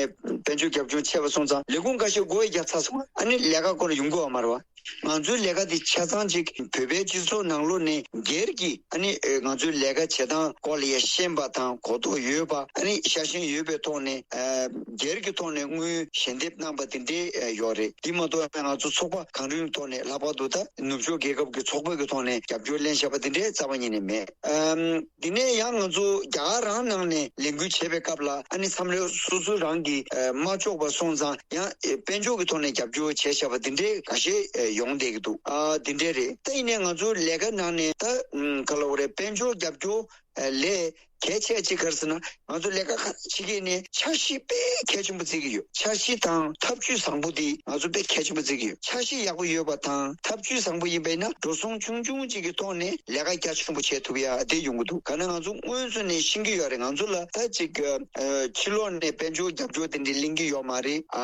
དཔལ་འབྱོར་རྒྱབ་སྐྱོར་བྱས་པ་སོང་ཙང་ལས་ཁུངས་འགའ་ཤས་སྒོ་ཡི་རྒྱབ་ཚར་སོང་། ཨ་ནི་ལས་ཀ་སྐོར་ཡོང་གི་ཡོད་མ་རེད་བ། ང་ཚོའི་ལས་ཀ་འདི་ཆ་ཚང་ཅིག་བོད་པའི་སྤྱི་ཚོགས་ནང་ལོགས་ནས་སྒེར་གྱི་ཨ་ནི་ཨེ་ང་ཚོའི་ལས་ཀ་བྱེད་སྟངས་སྐོར་ལ་ཡ་ཤེས་པ་དང་གོ་རྟོགས་ཡོད་པ། ཨ་ནི་ཤ་ཞེན་ཡོད་པའི་ཐོག་ནས་ཨ་སྒེར་གྱི་ཐོག་ནས་དངུལ་ཞལ་འདེབས་གནང་པ་དེ་འདྲའི་ཨ་ཡོད་རེད། འདི་མ་གཏོགས་ང་ཚོ་ཚོགས་པ་གང་རུང་ཐོག་ནས་ལྷག་པར་དུ་ད་ནུབ་ཕྱོགས་རྒྱལ་ཁབ་ཀྱི་ཚོགས་པ་གི་ཐོག་ནས་རྒྱབ་སྐྱོར་ལེན་བཞག་པ་དེ་འདྲའི་རྩ་བ་ཉིད་ནས་མེད། ཨམ། འདི་ནས་ཡང་ང་ཚོ་རྒྱ་གར་རང་ནང་ནས་ལས་འགུལ་བྱེད་པའི་སྐབས་ལ་ཨ་ནི་མཚམས་རེ་སོ་སོ་རང་གིས་ཨ་མ་ལྕོགས་པ་སོང་ཙང་ཡང་ཨེ་དཔལ་འབྱོར་གྱི་ཐོག་ནས་རྒྱབ་སྐྱོར་བྱས་བཞག་པ་འདི་འདྲའི་འགའ་ཤས་ཨེ་ཡོང་བསྡད་ཀྱི་འདུག། ཨ་འདི་འདྲས་རེད། ད་ཡིན་ནའི་ང་ཚོ་ལས་ཀ་ནང་ནས་ད་ཨམ་ག་ལབ་དགོས་རེད། དཔལ་འབྱོར་རྒྱབ་སྐྱོར་ཨ་ལས་གལ་ཆེ་ཅིག་ག་རེ་ཟེར་ན་ང་ཚོ་ལས་ཀ་ག་རེ་བྱེད་ཀྱི་ནས་འཆར་གཞི་དཔེ་གལ་ཆེན་པོ་བརྩི་གི་ཡོད། འཆར་གཞི་དང་ཐབས་ཇུས་བཟང་པོ་འདི་ང་ཚོ་དཔེ་གལ་ཆེན་པོ་བརྩི་གི་ཡོད། འཆར་གཞི་ཡག་པོ་ཡོད་པ་དང་ཐབས་ཇུས་བཟང་པོ་ཡིན་པ་ཡིན་ན་འགྲོ་སོང་ཆུང་ཆུང་ཅིག་གི་ཐོག་ནས་ལས་ཀ་རྒྱ་ཆེན་པོ་བྱེད་ཐུབ་ཡ་དེ་ཡོང་གི་འདུག། ག་ན་ང་ཚོ་སྔོན་ཚུད་ནས་ཤེས་ཀྱི་ཡོད་རེད། ང་ཚོ་ལ་ད་ཅིག་ཨ་ཕྱི་ལོགས་ནས་དཔལ་འབྱོར་རྒྱབ་སྐྱོར་དེ་འདྲ་ལེན་གྱི་ཡོད་མ་རེད། ཨ་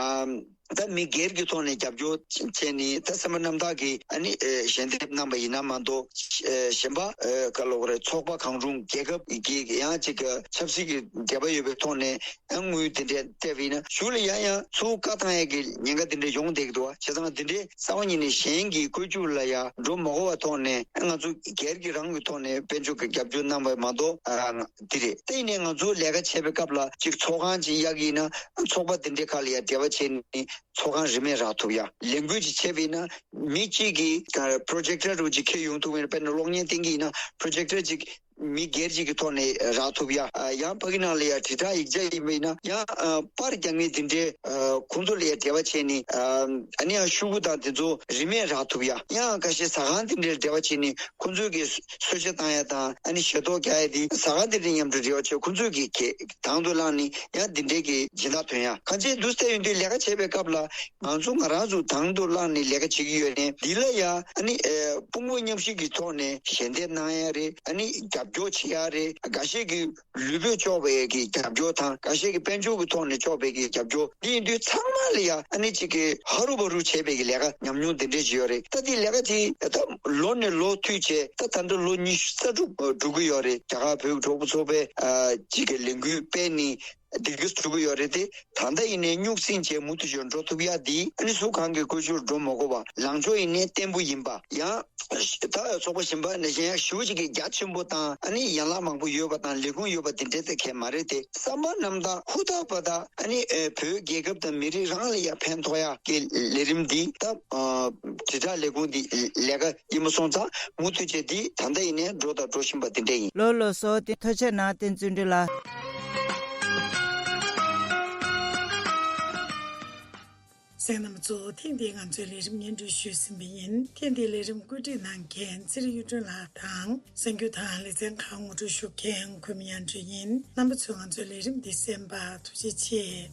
ད་མི་སྒེར་གྱི་ཐོག་ནས་རྒྱབ་སྐྱོར་བྱས་ནས་ད་སེམས་པ་རྣམ་དག་གིས་ཨ་ནི་ཨ་ཞལ་འདེབས་གནང་པ་ཡིན་ན་མ་གཏོགས་ཨ་གཞན་པ་ཨ་ག་ལབ་དགོས་རེད། ཚོགས་པ་གང་རུང་རྒྱལ་ཁབ་ཀྱི་ཡང་ཅིག་ཨ་ཆབ་སྲིད་ཀྱི་འབྲེལ་བ་ཡོད་པའི་ཐོག་ནས། ཨ་དངུལ་དེ་འདྲས་སྤྲད་པ་ཡིན་ན་གཞུག་ལ་ཡང་ཡང་ཚུར་བཀའ་བཏང་ཡས་ཀྱི་ཉེན་ཁ་དེ་འདྲས་ཡོང་བསྡད་ཀྱི་འདུག་བ། བྱས་ཙང་དེ་འདྲས་རྩ་བ་ཉིད་ནས་གཞན་གྱི་བཀོད་ཇུས་ལ་ཡང་འགྲོ་མ་དགོས་པ་ཐོག་ནས་ཨ་ང་ཚོ་སྒེར་གྱི་རང་གི་ཐོག་ནས་དཔལ་འབྱོར་གྱི་རྒྱབ་སྐྱོར་གནང་བ་མ་གཏོགས་ཨ་འདི་རེད། དེ་ཡིན་ནའི་ང་ཚོ་ལས་ཀ་བྱེད་པའི་སྐབས་ལ་ཅིག་ཚོགས་ཁང་ཅིག་གཡར་གྱི་ཡིན་ན་ཨ་ཚོགས་པ་དེ་འདྲས་ཁག་ལ་ཡང་འབྲེལ་བ་བྱས་ནས་ཚོགས་ཁང་རིན་མེད་རག་ཐུབ་ཡ། ལས་འགུལ་ཅིག་བྱས་པ་ཡིན་ན་མི་གཅིག་གིས་ཨ་པྲོ་ཇེག་ཊར་རུ་ཅིག་འཁྱེར་ཡོང་ཐུབ་པ་ཡིན་ན། དཔེར་ན་གློག་བརྙན་བསྟན་གྱི་ཡིན་ན་པྲོ་ཇེག་ཊར་ཅིག་མི་སྒེར་གཅིག་གི་ཐོག་ནས་རག་ཐུབ་ཡ། ཨ་ཡང་ཕ་གི་ནང་ལ་ཡ་དྲིལ་བསྒྲགས་ཡིག་ཆ་ཡིན་པ་ཡིན་ན་ཡང་ཨ་པར་རྒྱག་མཁན་དེ་འདྲའི་ཨ་ཁོང་ཚོ་ལ་ཡ་འབྲེལ་བ་བྱས་ནས་ཨ་ཨ་ནི་ཡང་ཤོག་གུ་དང་དེ་ཚོ་རིན་མེད་རག་ཐུབ་ཡ། ཡང་ཁ་ཤས་ཟ་ཁང་དེ་འདྲའི་འབྲེལ་བ་བྱས་ནས་ཁོང་ཚོས་ཀྱི་གསོལ་ཇ་བཏང་ཡ་དང་ཨ་ནི་ཞལ་ཏོག་རྒྱག་ཡ་དེ་ཟ་ཁང་དེ་འདྲའི་མཉམ་དུ་འབྲེལ་བ་བྱས་ཁོང་ཚོས་ཀྱི་གི་དང་དུ་བླངས་ནས་ཡང་དེ་འདྲའི་གི་སྦྱིན་བདག་ཐོན་ཡ། གང་ཅི་འདུག་ཟེར་ཡོང་དུས་ལས་ཀ་བྱེད་པའི་སྐབས་ལ་ང་ཚོ་ང་རང་ཚོ་དང་དུ་བླངས་ནས་ལས་ཀ་བྱེད་ཀྱི་ཡོད་ནས་འདི་ལ་ཡ་ཨ་ནི་ཨེ་དཔུང་པ་མཉམ་གཤིབ་ཀྱི་ཐོག་ནས་ཞལ་འདེབས་གནང་ཡ་རེད། ཨ་ནི་རྒྱབ་སྐྱོར་བྱེད་ཡ་རེད། འགའ་ཤས་ཀྱིས་ལུས་པོས་ལྕོགས་པའི་གི་རྒྱབ་སྐྱོར་དང་འགའ་ཤས་ཀྱིས་དཔལ་འབྱོར་གྱི་ཐོག་ནས་ལྕོགས་པའི་གི་རྒྱབ་སྐྱོར་འདི་ཡིན་དུས་ཚང་མ་ལ་ཡ་ཨ་ནི་གཅིག་གི་ཧ་རུ་བ་རུ་བྱས་པའི་གི་ལས་ཀ་ཉམས་མྱོང་འདི་འདྲས་ཅིག་ཡོད་རེད། ད་འདི་ལས་ཀ་དེ་ད་ལོ་ནས་ལོ་མཐུད་བྱས་ད་ད་ལྟ་ལོ་ཉི་ཤུ་རྩ་དྲུག་འགྲོ་གི་ཡོད་རེད། རྒྱ་གར་བོད་ཀྱི་གྲོགས་པོ་ཚོགས་པའི་ཨ་གཅིག་གི་ལས་འགུལ་སྤེལ་ནས། འདི་ག་ཚུགས་ཀྱི་ཡོད་རེད་དེ། ད་ལྟ་ཡིན་ནའི་སྨྱུག་སྲིང་བྱས་མུ་མཐུད་བྱས་འགྲོ་ཐུབ་ཡ་འདི་ཨ་ནི་སུ་གང་གི་བཀོད་ཇུས་འགྲོ་མ་དགོས་པ་ལངས་ཕྱོགས་ཡིན་ནའི་བརྟན་པོ་ཡིན་པ་ཡང་། ད་ཚོགས་པ་གཞན་པ་ནས་གཞན་ཡང་ཞེ་པོ་ཅིག་གི་རྒྱ་ཆེན་པོ་དང་ཨ་ནི་ཡན་ལག་མང་པོ་ཡོད་པ་དང་ལས་ཁུངས་ཡོད་པ་དེ་འདྲའི་ཐད་ཁེལ་མ་རེད་དེ། བསམ་པ་རྣམ་དག་ཧུར་ཐག་པ་དང་ཨ་ནི་བོད་རྒྱལ་ཁབ་དང་མི་རིགས་རང་ལ་ཡང་ཕན་ཐོགས་ཡ་གི་ལས་རིམ་འདི་ད་དྲིལ་བསྒྲགས་ལས་ཁུངས་འདི་ལས་ཀ་ཡིན་པ་སོང་ཙང་མུ་མཐུད་བྱས་འདི་ད་ལྟ་ཡིན་ནའི་འགྲོ་དང་འགྲོ་བཞིན་པ་དེ་འདྲ་ཡིན། ལགས་ལགས་སོ། དེ་ཐུགས་རྗེ་གནང་བསྟན་འཛིན་འདྲི་ལགས། གསན་མཁན་རྣམ་པ་ཚོ། ཐེངས་འདིའི་ང་ཚོའི་ལས་རིམ་སྙན་སྒྲོན་ཞུས་ཟིན་པ་ཡིན། ཐེངས་འདིའི་ལས་རིམ་བཀོད་སྒྲིག་གནང་མཁན་ཚེ་རིང་གཡུ་སྒྲོན་ལགས་དང་། གསར་འགྱུར་དང་ལེ་ཚན་ཁག་ངོ་སྤྲོད་ཞུ་མཁན་འཁོད་མི་དབྱངས་སྒྲོན་ཡིན། རྣམ་པ་ཚོས་ང་ཚོའི་ལས་རིམ་འདི་གསན་པར་ཐུགས་རྗེ་ཆེ།